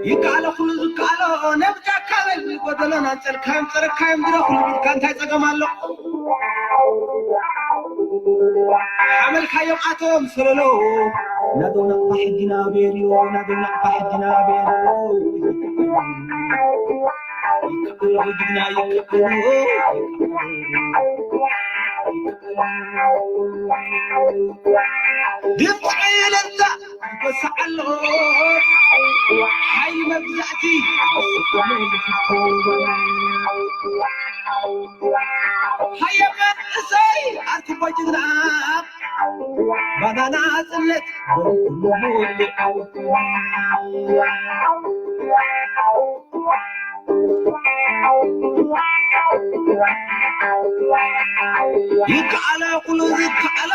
ይከኣሎ ኩሉ ዝከኣሎ ነብጃ ካበል ጎደሎን ኣንጸልካዮም ጸረካዮም ድረ ኩሉ ቢልካ እንታይ ጸገም ኣሎ? ሓመልካዮም ኣቶም ሰለሎ ናደው ናቕፋ ሕጊና ቤልዮ ናደው ናቕፋ ሕጊና ቤልዮ ይከኣሎ ጅግና ይከኣሎ ድምፂ ለዛ ይጎሳዓሎ ሓይሊ መግዛእቲ ሃየ መንእሰይ ኣርክቦ ጅግና ባናና ጽነት ይከኣሎ ኩሉ ዝከኣሎ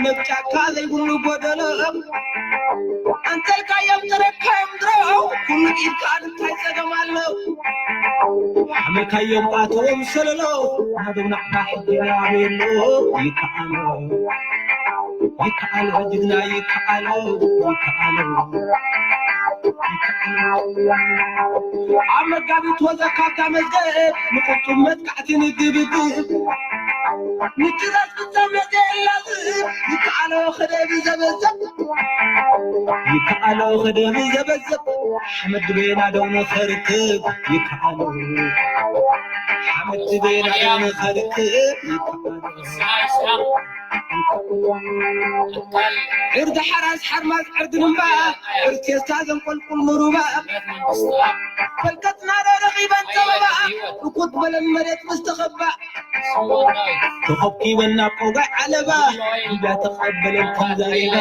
ነብ ጫካ ዘይብሉ ጎደሎ ኣንተልካዮም ተረካዮም ድሮ ኩሉ ኢድካ እንታይ ጸገም ኣሎ ሓመልካዮም ኣቶም ሰለሎ ናደው ናቕፋ ሕጂ ናበሎ ይከኣሎ ይከኣሎ ጅግና ይከኣሎ ይከኣሎ ይከኣሎ ኣብ መጋቢት ወዘ ካብታ መዝገብ ንቁጡብ መጥቃዕቲ ንግብግብ ምጭራስ ፍጻመ የላዝብ ይከኣሎ ከደብ ዘበዘብ ይከኣሎ ከደብ ዘበዘብ ሓመድ ድቤና ደው ንኸርክብ ይከኣሎ ሓመድ ድቤና ደው ንኸርክብ ይከኣሎ ዕርዲ ሓራስ ሓርማዝ ዕርዲ ልምባ ዕርቴስታ ዘንቆልቁል ምሩባ ፈልቀትና ዶ ረኺበን ጸበባ እኩት በለን መሬት ምስ ተኸባ ተኸብኪበን ናብ ቆጋይ ዓለባ ኢዳ ተቐበለን ተዛሪባ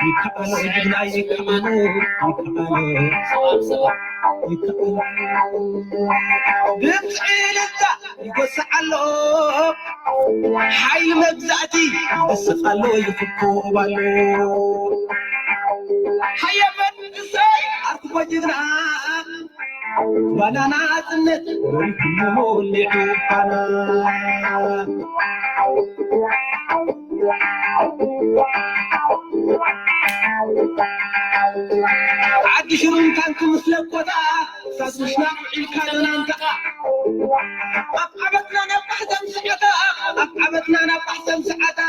ይከኣሎ ጅግና ይከኣሎ ይከኣሎ ይከኣሎ ድምፂ ልዛ ይጎስዕ ኣሎ ሓይሊ መግዛእቲ ይወስኽ ኣሎ ይፍኮብ ኣሎ ሃየ መንእሰይ ኣርክቦ ጅግና ባናና ጽነት ወሪኩሞ ሊዑ ፋና ዓዲ ሽሩን ታንክ ምስ ለኮታ ሳሱሽና ውዒልካ ደናንታ ኣብ ዓመትና ናብ ባሕተም ስዓታ ኣብ ዓመትና ናብ ባሕተም ስዓታ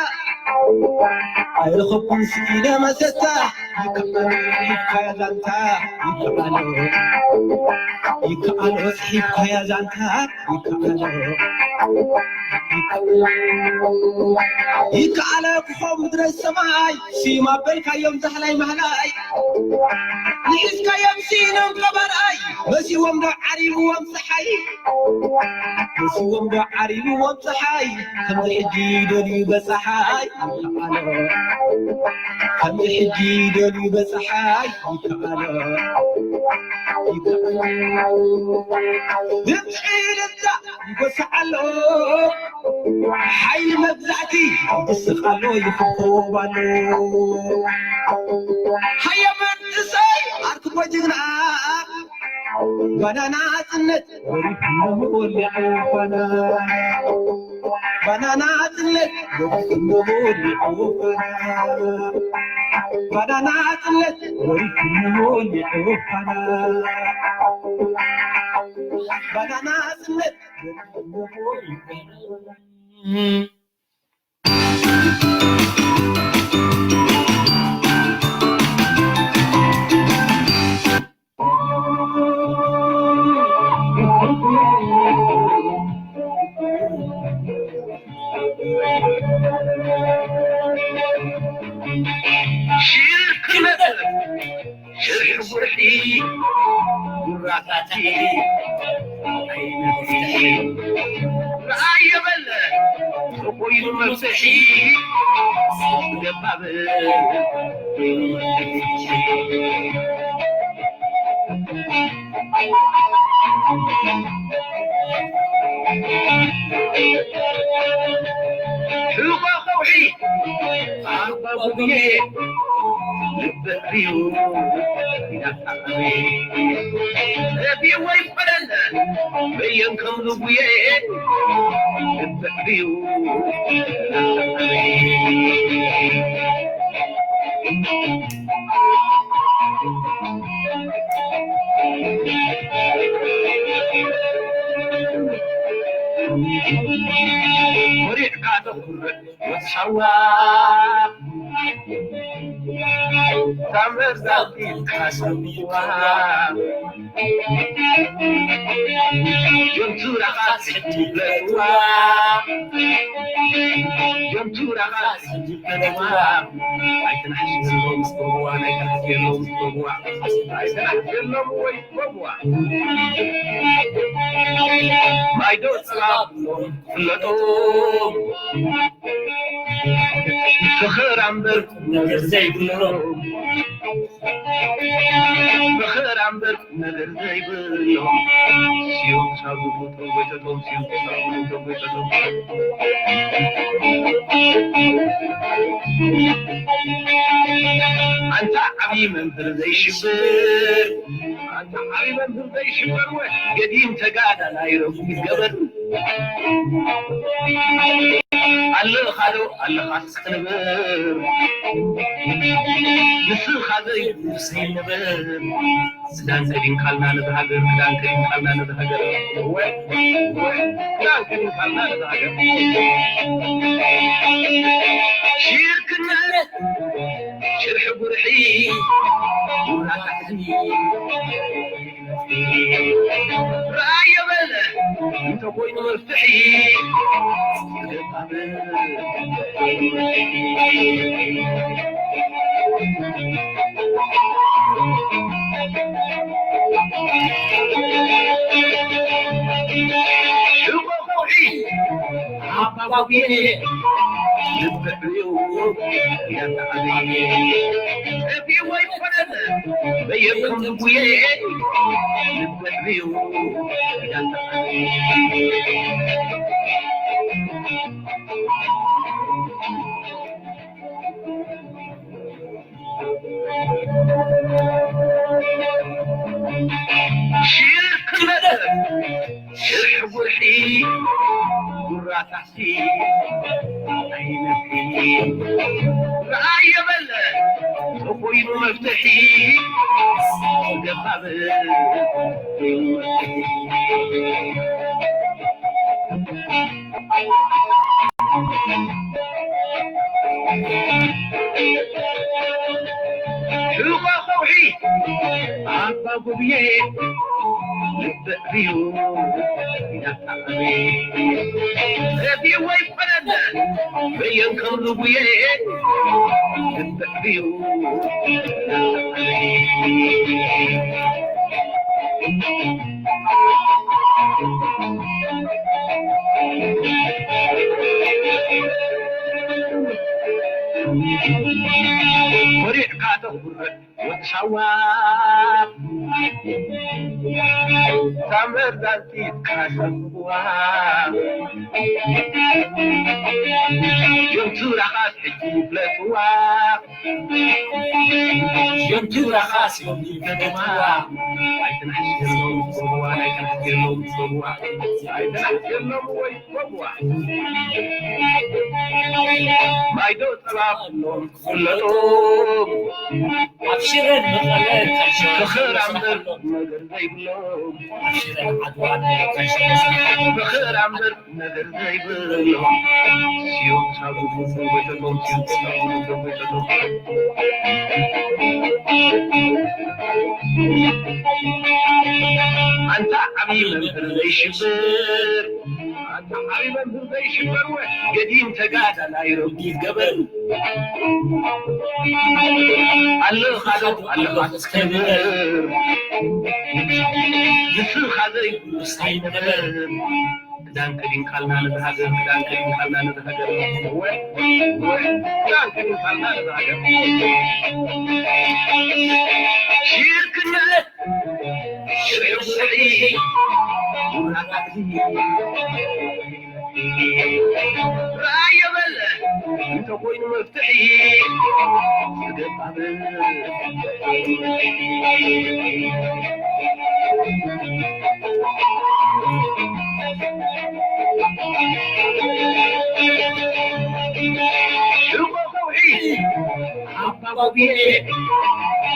ኣይረኸብኩን ስኢነ መሰታ ይከኣሎ ይካያ ዛንታ ይከኣሎ ይከኣሎ ጽሒፍካያ ዛንታ ይከኣሎ ይከኣሎ ክኾብ ምድረ ሰማይ ስዩም ኣበልካዮም ዛህላይ ማህላይ ንሒዝካዮም ስኢኖም ቀበርኣይ መሲዎም ዶ ዓሪብዎም ፀሓይ መሲዎም ዶ ዓሪብዎም ፀሓይ ከምዚ ሕጂ ደልዩ በፀሓይ ይከኣሎ ከምዚ ሕጂ ደልዩ በፀሓይ ይከኣሎ ይከኣሎ ድምፂ ልዛ ይጎስዕ ኣሎ ሓይሊ መግዛእቲ ይስቕ ኣሎ ይኽኮብ ኣሎ ሃየ መንእሰይ ኣርክቦ ጅግና ባናና ጽነት ወሪድኩም ወሊዑ ፋና ባናና ጽነት ወሪድኩም ወሊዑ ፋና ባናና ጽነት ወሪድኩም ወሊዑ ፋና ባናና ጽነት ወሪድኩም ወሊዑ ፋና ሽርሒ መጠን ሽርሒ ጉርሒ ጉራታቲ ኣይነፍሒ ረኣዮ በለ ተኾይኑ መፍትሒ ደባብ ሕቆ ከውሒ ኣባ ጉብየ ልበ ዕብዩ ረቢዎ ይፈለለ በየን ከም ንጉየ ልበ ዕብዩ ኮሪዕካ ተኩርዕ ወሳዋ ሳመር ዛቲ ካሰዋ ጆንቱ ራኻስ ሕጂ ብለዋ ጆንቱ ራኻስ ሕጂ ብለዋ ኣይትናሕሽ ዘሎ ምስ ጎብዋ ናይ ካሕስ ዘሎ ምስ ጎብዋ ኣይትናሕሽ ዘሎ ወይ ጎብዋ ማይዶ ጸባብ ፍለጦ ፍኽር ኣምበር ነገር ዘይብሎ ፍኽር ኣምበር ነገር ዘይብሎ ሲዮም ሳቡ ተጎይተቶም ሲዮም ሳቡ ተጎይተቶም ኣንታ ዓብዪ መምህር ዘይሽብር ኣንታ ዓብዪ መምህር ዘይሽብር ወ ገዲም ተጋዳላይ ረጉም ይገበር ኣለኻዶ ኣለኻስ ክንብር ንስኻ ዘይብሉ ሰይንብር ክዳን ከዲንካልና ነዚ ሃገር ክዳን ከዲንካልና ነዚ ሃገር ክዳን ከዲንካልና ነዚ ሃገር ሽርክነት ሽርሒ ጉርሒ ጉራ ታሕቲ ራእየ በለ እንተኮይኑ መፍትሒ ሽቆ ከውሒ ኣባባጉየ ልብዕዩ ጠፊእዎ ይኮነን በየኩም ዝጉየ ልብዕዩ ሽርክ መደብ ሽርሒ ጉርሒ ጉራታሲ ኣይነፊ ረኣየ በለ ተኮይኑ መፍትሒ ገባብ ሽቆ ከውሒ ኣባ ጉብየ ልብዕብዩ እንዳጣዕሚ ረቢዎ ይኮነን በየን ከም ዝጉየ ልብዕብዩ እንዳጣዕሚ ኮሪዕካ ተኹርዕ ወዲ ሳዋ ሳምበር ዛንቲት ካሰዋ ዮም ቱራኻስ ሕጂ ይፍለጥዋ ዮም ቱራኻስ ዮም ይፈለጥዋ ኣይትናሕሽ የሎም ጸዋ ኣይትናሕሽ የሎም ጸዋ ኣይትናሕሽ የሎም ወይ ጸዋ ማይዶ ጸባ ኩሎም ክፍለጡ ኣብ ሽረን መቐለን ዝኽር ኣምበር ነገር ዘይብሎም ኣብ ሽረን ዓድዋን ዝኽር ኣምበር ነገር ዘይብሎም ሲዮም ሳጉ ጎይተቶም ሲዮም ሳጉ ጎይተቶም ኣንታ ዓብዪ መምህር ዘይሽብር ኣንታ ዓብዪ መምህር ዘይሽበር ወ ገዲም ተጋዳላይ ረጒድ ገበር ኣለኻዶ ኣለኻስ ክብር ንስኻ ዘይብሉስ ኣይንበር ክዳን ከዲንካልና ነዚ ሃገር ክዳን ከዲንካልና ነዚ ሃገር ወ ወ ክዳን ከዲንካልና ነዚ ሃገር ሽርክነት ሽርሒ ጉርሒ ጉራ ቃልሲ ራእየ በለ እንተኮይኑ መፍትሒ ገባብ ሽጎ ከውሒ ብየ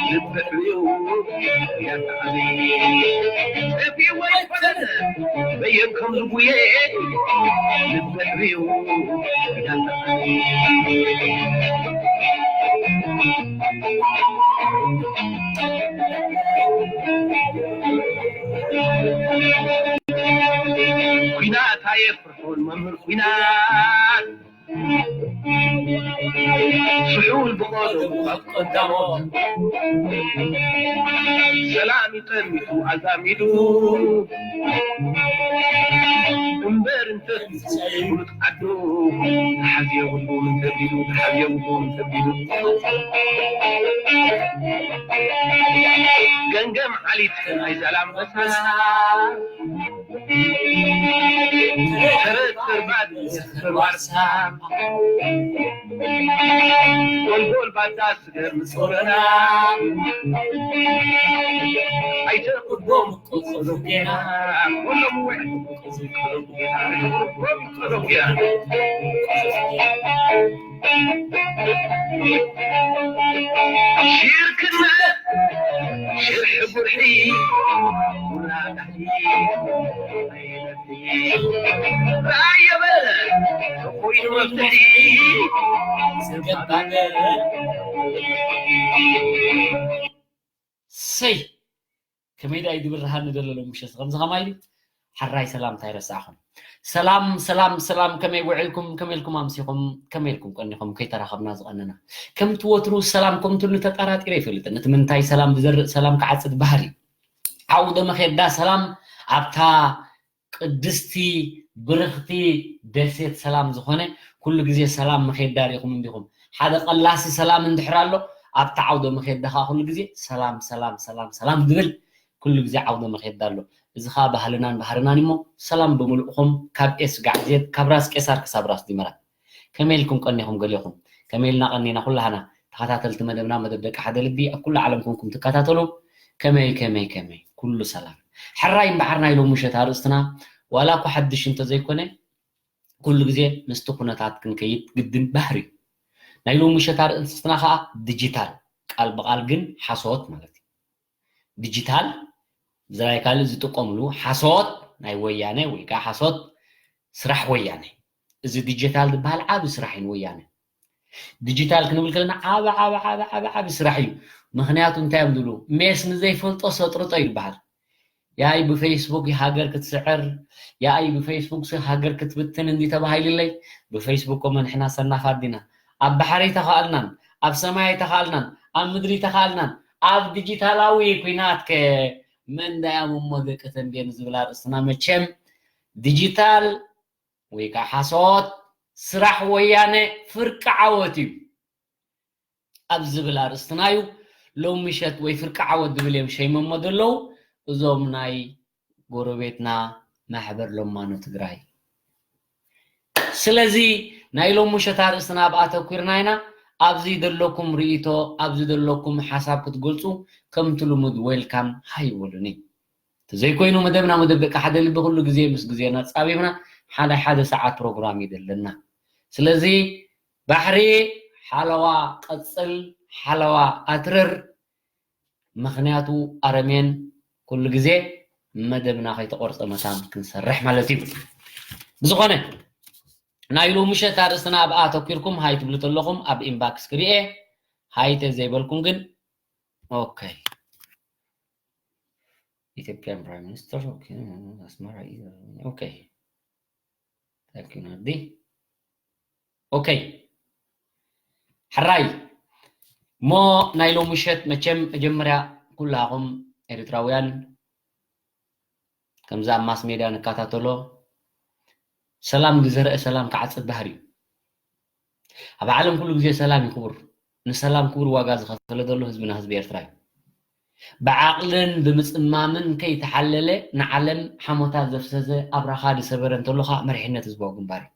ልብሕዩ ያተዓቢ እብወይ ፈለነ በየን ከም ዝጉየ ልብሕዩ ያተዓቢ ኩናት ኣየፍርሑን መምህር ኩናት ስሑል ብቐደሙ ካብ ቀዳሞት ሰላም ይጠሚቱ ኣዛሚዱ እምበር እንተስ ዓዱ ተሓዝዮ ብልቡ ምን ተቢሉ ተሓዝዮ ብልቡ ምን ተቢሉ ገንገም ዓሊት ናይ ዛላምበሳ ተረት ተርባድ ተርባርሳ ጎልጎል ባዳ ስገር ምጾረና ኣይተቅቦም ቁጽሩ ጌና ኩሎም ወይ ሽርክና ሽርሒ ጉርሒ ጉራ ዳሕሊ ራየበ ኮይኑ መፍትሒ ዝገባነ ሰይ ከመይ ዳይ ድብርሃኒ ደለሎ ምሸት ከምዚ ከማይ ድዩ? ሓራይ ሰላምታ ይረሳዕኹም። ሰላም ሰላም ሰላም፣ ከመይ ውዕልኩም? ከመይ ኢልኩም ኣምሲኹም? ከመይ ኢልኩም ቀኒኹም? ከይተራኸብና ዝቐነና ከምቲ ወትሩ ሰላም ከምትሉ ተጠራጢረ ይፈልጥን። እቲ ምንታይ ሰላም ዝዘርእ ሰላም ክዓጽድ ባህር እዩ። ዓውደ መኼዳ ሰላም ኣብታ ቅድስቲ ብርኽቲ ደሴት ሰላም ዝኾነ ኩሉ ግዜ ሰላም መኼዳ ሪኢኹም እንዲኹም። ሓደ ቀላሲ ሰላም እንድሕር ኣሎ ኣብታ ዓውደ መኼዳ ከዓ ኩሉ ግዜ ሰላም ሰላም ሰላም ሰላም ዝብል ኩሉ ግዜ ዓውደ መኼዳ ኣሎ። እዚ ከዓ ባህልናን ባህርናን እሞ ሰላም ብምልእኹም ካብ ኤስ ጋዕዜት ካብ ራስ ቄሳር ክሳብ ራስ ዲመራ። ከመይ ኢልኩም ቀኒኹም ገሊኹም? ከመይ ኢልና ቀኒና ኩላህና ተኸታተልቲ መደብና መደብ ደቂ ሓደ ልቢ ኣብ ኩሉ ዓለም ኮንኩም ትከታተሉ ከመይ ከመይ ከመይ ኩሉ ሰላም? ሕራይ እምበሓር ናይ ሎሚ ምሸት ኣርእስትና ዋላ እኳ ሓድሽ እንተዘይኮነ ኩሉ ግዜ ምስቲ ኩነታት ክንከይድ ግድን ባህር እዩ። ናይ ሎሚ ምሸት ኣርእስትና ከዓ ዲጂታል ቃል ብቃል ግን ሓሶት ማለት እዩ። ዲጂታል ብዝራይ ካልእ ዝጥቀምሉ ሓሶት ናይ ወያነ ወይ ከዓ ሓሶት ስራሕ ወያነ። እዚ ዲጂታል ዝበሃል ዓብ ስራሕ እዩ ንወያነ። ዲጂታል ክንብል ከለና ዓብ ዓብ ዓብ ዓብ ዓብ ስራሕ እዩ። ምክንያቱ እንታይ እዮም ዝብሉ ሜስ ንዘይፈልጦ ሰጥርጦ ይበሃል። ያይ ብፌስቡክ ሃገር ክትስዕር ያይ ብፌስቡክ ሃገር ክትብትን እንዲ ተባሂልለይ ብፌስቡክ ኮመ ንሕና ሰናፋት ዲና ኣብ ባሕሪ ተኻእልናን ኣብ ሰማይ ተኻእልናን ኣብ ምድሪ ተኻእልናን ኣብ ዲጂታላዊ ኩናት ከ መን ዳያም እሞ ደቂ ተንቤን ዝብል ኣርእስትና መቸም ዲጂታል ወይ ከዓ ሓሶት ስራሕ ወያነ ፍርቂ ዓወት እዩ ኣብ ዝብል ኣርእስትና እዩ። ሎም ምሸት ወይ ፍርቂ ዓወት ዝብል እዮም ሸይሞሞ ዘለዉ እዞም ናይ ጎረቤትና ማሕበር ሎማኖ ትግራይ። ስለዚ ናይ ሎም ምሸት ኣርእስትና ኣብ ኣተኩርና ኢና። ኣብዚ ዘለኩም ርእይቶ ኣብዚ ዘለኩም ሓሳብ ክትገልፁ ከምቲ ልሙድ ዌልካም ሃይበሉኒ። ተዘይኮይኑ መደብና መደብ ደቂ ሓደ ልቢ ኩሉ ግዜ ምስ ግዜና ጻቢብና ሓደ ሓደ ሰዓት ፕሮግራም እዩ ዘለና። ስለዚ ባሕሪ ሓለዋ ቀጽል ሓለዋ ኣትርር ምኽንያቱ ኣረሜን ኩሉ ግዜ መደብና ከይተቆርጸ መታን ክንሰርሕ ማለት እዩ። ብዝኾነ ናይ ሎሚ ምሸት ኣርእስትና ኣብ ኣተኪርኩም ሃይ ትብሉ ተለኹም ኣብ ኢንባክስ ክሪኤ ሃይ ተዘይበልኩም ግን ኦኬ ኢትዮጵያን ፕራይም ሚኒስተር ኣስመራ ኦኬ ታንክ ዩ ናዲ ኦኬ ሕራይ እሞ ናይ ሎም ምሸት መቸም መጀመርያ ኩላኹም ኤርትራውያን ከምዚ ኣብ ማስ ሜድያ ንከታተሎ ሰላም ዝዘርአ ሰላም ክዓጽድ ባህር እዩ ኣብ ዓለም ኩሉ ግዜ ሰላም ይኽቡር ንሰላም ክቡር ዋጋ ዝኸፈለ ዘሎ ህዝብና ህዝቢ ኤርትራ እዩ ብዓቕልን ብምጽማምን ከይተሓለለ ንዓለም ሓሞታት ዘፍሰሰ ኣብራኻ ዝሰበረ እንተሎ ኸዓ መሪሕነት ህዝባዊ ግንባር እዩ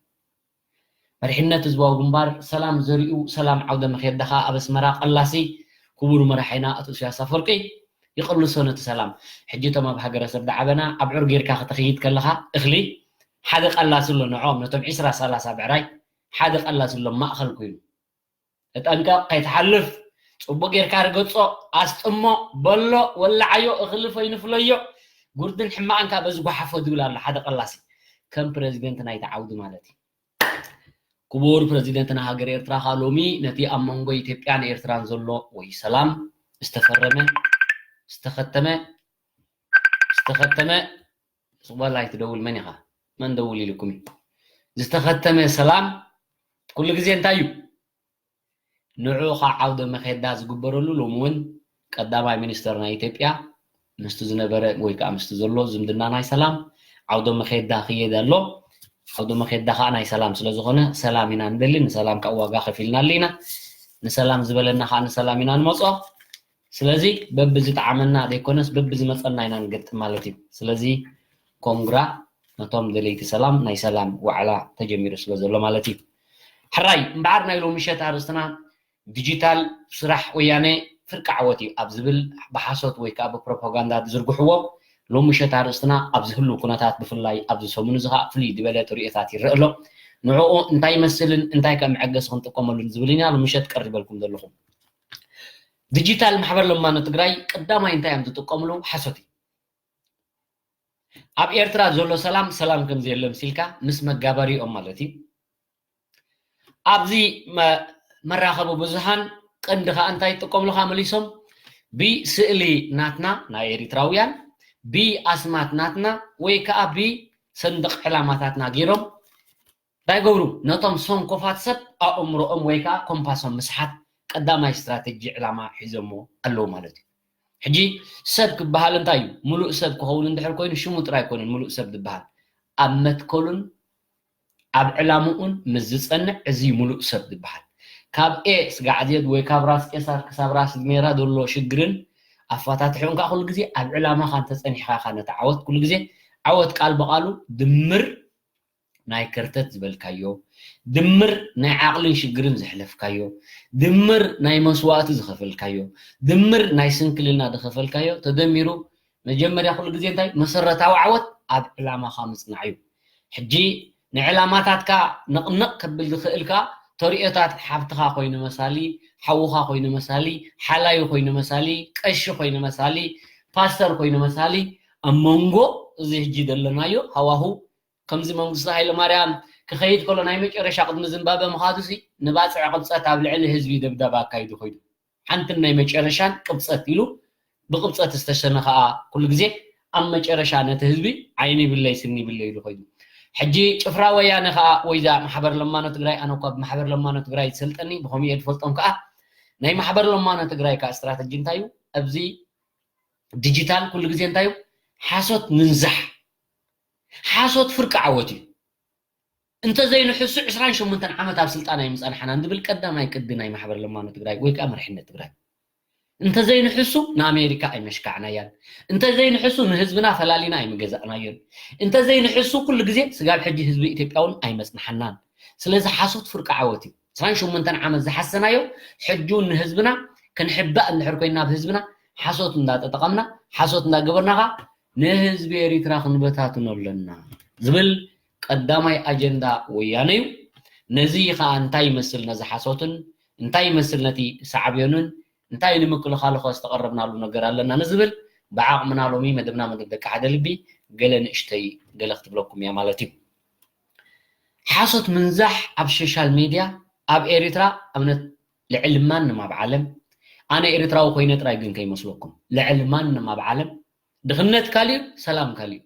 መሪሕነት ህዝባዊ ግንባር ሰላም ዘሪኡ ሰላም ዓውደ መኼዳ ኸዓ ኣብ ኣስመራ ቀላሲ ክቡር መራሒና ኣቶ ኢሳያስ ኣፈወርቂ ይቕልሶ ነቲ ሰላም ሕጂ እቶም ኣብ ሃገረሰብ ዝዓበና ኣብዑር ጌርካ ከተኽይድ ከለኻ እኽሊ ሓደ ቀላሲ ኣሎ ንዖም ነቶም ዒስራ ሰላሳ ብዕራይ ሓደ ቀላሲ ኣሎ ማእኸል ኮይኑ ተጠንቀቕ ከይትሓልፍ ጽቡቕ ጌርካ ርገጾ፣ ኣስጥሞ፣ በሎ፣ ወላዓዮ፣ እኽሊ ፈይኑ ፍለዮ፣ ጉርድን ሕማቕን ከኣ በዚ ጓሓፎ ዝብል ኣሎ ሓደ ቀላሲ። ከም ፕረዚደንት ናይቲ ዓውዲ ማለት እዩ። ክቡር ፕረዚደንትና ሃገር ኤርትራ ከኣ ሎሚ ነቲ ኣብ መንጎ ኢትዮጵያን ኤርትራን ዘሎ ወይ ሰላም ዝተፈረመ፣ ዝተኸተመ፣ ዝተኸተመ፣ ጽቡቕ ኣይትደውል፣ መን ኢኻ? መን ደውል ኢልኩም እዩ? ዝተኸተመ ሰላም ኩሉ ግዜ እንታይ እዩ? ንዑ ኸዓ ዓውደ መኼዳ ዝግበረሉ ሎሚ እውን ቀዳማይ ሚኒስተር ናይ ኢትዮጵያ ምስቲ ዝነበረ ወይ ከዓ ምስቲ ዘሎ ዝምድና ናይ ሰላም ዓውደ መኼዳ ክየድ ኣሎ። ዓውደ መኼዳ ከዓ ናይ ሰላም ስለ ዝኾነ ሰላም ኢና ንደሊ፣ ንሰላም ከዓ ዋጋ ከፊልናሉ ኢና። ንሰላም ዝበለና ከዓ ንሰላም ኢና ንመፅኦ። ስለዚ በብዝጠዓመና ዘይኮነስ በብዝመፀና ኢና ንገጥም ማለት እዩ። ስለዚ ኮንግራ ነቶም ደለይቲ ሰላም፣ ናይ ሰላም ዋዕላ ተጀሚሩ ስለ ዘሎ ማለት እዩ። ሕራይ እምበኣር ናይ ሎሚ ምሸት ኣርእስትና ዲጂታል ስራሕ ወያነ ፍርቂ ዓወት እዩ ኣብ ዝብል ብሓሶት ወይ ከዓ ብፕሮፓጋንዳ ዝዝርግሕዎ ሎሚ ምሸት ኣርእስትና ኣብ ዝህሉ ኩነታት ብፍላይ ኣብዚ ሰሙን እዚ ከዓ ፍልይ ዝበለ ተርእዮታት ይረአ ኣሎ። ንዕኡ እንታይ ይመስልን እንታይ ከ መዐገሲ ክንጥቀመሉን ዝብል ኢና ሎሚ ምሸት ቀሪበልኩም ዘለኹ። ዲጂታል ማሕበር ለማኖ ትግራይ ቀዳማይ እንታይ እዮም ዝጥቀምሉ? ሓሶት እዩ። ኣብ ኤርትራ ዘሎ ሰላም ሰላም ከም ዘየለ ምሲልካ ምስ መጋበሪኦም ማለት እዩ። ኣብዚ መ- መራኸቢ ብዙሃን ቀንዲ ከዓ እንታይ ይጥቀምሉኻ መሊሶም? ብስእሊ ናትና ናይ ኤሪትራውያን፣ ብኣስማት ናትና ወይ ከዓ ብሰንደቕ ዕላማታትና ገይሮም እንታይ ይገብሩ? ነቶም ሰንኮፋት ሰብ ኣእምሮኦም ወይ ከዓ ኮምፓሶም ምስሓት ቀዳማይ ስትራተጂ ዕላማ ሒዞሞ ኣለዉ ማለት እዩ። ሕጂ ሰብ ክበሃል እንታይ እዩ? ሙሉእ ሰብ ክኸውን እንድሕር ኮይኑ ሽሙ ጥራይ ኣይኮነን ሙሉእ ሰብ ዝበሃል። ኣብ መትከሉን ኣብ ዕላምኡን ምስ ዝጸንዕ እዚ ሙሉእ ሰብ ዝበሃል። ካብ ኤ ስጋዕ ዜድ ወይ ካብ ራስ ቄሳር ክሳብ ራስ ሜራ ዘሎ ሽግርን ኣፈታትሕኡን ከዓ ኩሉ ግዜ ኣብ ዕላማኻ እንተጸኒሕካ ኢኻ ነቲ ዓወት ኩሉ ግዜ ዓወት ቃል ብቓሉ ድምር ናይ ከርተት ዝበልካዮ፣ ድምር ናይ ዓቕልን ሽግርን ዘሕለፍካዮ፣ ድምር ናይ መስዋእቲ ዝኸፈልካዮ፣ ድምር ናይ ስንክልና ዝኸፈልካዮ ተደሚሩ መጀመርያ ኩሉ ግዜ እንታይ መሰረታዊ ዓወት ኣብ ዕላማኻ ምጽናዕ እዩ። ሕጂ ንዕላማታትካ ነቕነቕ ከብል ዝኽእልካ ተርእዮታት ሓፍትኻ ኮይኑ መሳሊ፣ ሓውኻ ኮይኑ መሳሊ፣ ሓላዩ ኮይኑ መሳሊ፣ ቀሺ ኮይኑ መሳሊ፣ ፓስተር ኮይኑ መሳሊ ኣብ መንጎ እዚ ሕጂ ዘለናዮ ሃዋሁ ከምዚ መንግስቱ ሃይለማርያም ክኸይድ ከሎ ናይ መጨረሻ ቅድሚ ዝምባበ ምኻዱ ሲ ንባፅዕ ቅብፀት ኣብ ልዕሊ ህዝቢ ደብዳብ ኣካይዱ ኮይዱ ሓንትን ናይ መጨረሻን ቅብፀት ኢሉ ብቅብፀት ዝተሸመ ከዓ ኩሉ ግዜ ኣብ መጨረሻ ነቲ ህዝቢ ዓይኒ ይብለይ ስኒ ይብለይ ኢሉ ኮይዱ። ሕጂ ጭፍራ ወያነ ከዓ ወይዛ ማሕበር ለማኖ ትግራይ ኣነ እኳ ብማሕበር ለማኖ ትግራይ ዝሰልጠኒ ብከምኡ እየ ዝፈልጦም ከዓ ናይ ማሕበር ለማኖ ትግራይ ከዓ ስትራተጂ እንታይ እዩ ኣብዚ ዲጂታል ኩሉ ግዜ እንታይ እዩ ሓሶት ምንዛሕ ሓሶት ፍርቂ ዓወት እዩ። እንተዘይንሕሱ ዕስራን ሸሞንተን ዓመት ኣብ ስልጣን ኣይምፀናሕናን ዝብል ቀዳማይ ቅዲ ናይ ማሕበር ለማኖ ትግራይ ወይ ከዓ መርሕነት ትግራይ። እንተዘይንሕሱ ንኣሜሪካ ኣይመሽካዕናያን። እንተዘይንሕሱ ንህዝብና ፈላሊና ኣይምገዛእናዮን። እንተዘይንሕሱ ኩሉ ግዜ ስጋብ ሕጂ ህዝቢ ኢትዮጵያ እውን ኣይመፅናሓናን። ስለዚ ሓሶት ፍርቂ ዓወት እዩ። ዕስራን ሸሞንተን ዓመት ዝሓሰናዮ ሕጂ እውን ንህዝብና ክንሕባእ እንድሕር ኮይና ብህዝብና ሓሶት እንዳተጠቐምና ሓሶት እንዳገበርና ከዓ ንህዝቢ ኤሪትራ ክንበታትኖ ኣለና ዝብል ቀዳማይ ኣጀንዳ ወያነ እዩ። ነዚ ከዓ እንታይ ይመስል ነዚ ሓሶትን እንታይ ይመስል ነቲ ሳዕብዮንን እንታይ ንምክልኻሉ ከ ዝተቐረብናሉ ነገር ኣለና ንዝብል ብዓቕምና ሎሚ መደብና መደብ ደቂ ሓደ ልቢ ገለ ንእሽተይ ገለ ክትብለኩም እያ ማለት እዩ። ሓሶት ምንዛሕ ኣብ ሶሻል ሚድያ ኣብ ኤሪትራ ኣብነት ልዕሊ ማንም ኣብ ዓለም ኣነ ኤሪትራዊ ኮይነ ጥራይ ግን ከይመስለኩም ልዕሊ ማንም ኣብ ዓለም ድኽነት ካሊኡ ሰላም ካሊኡ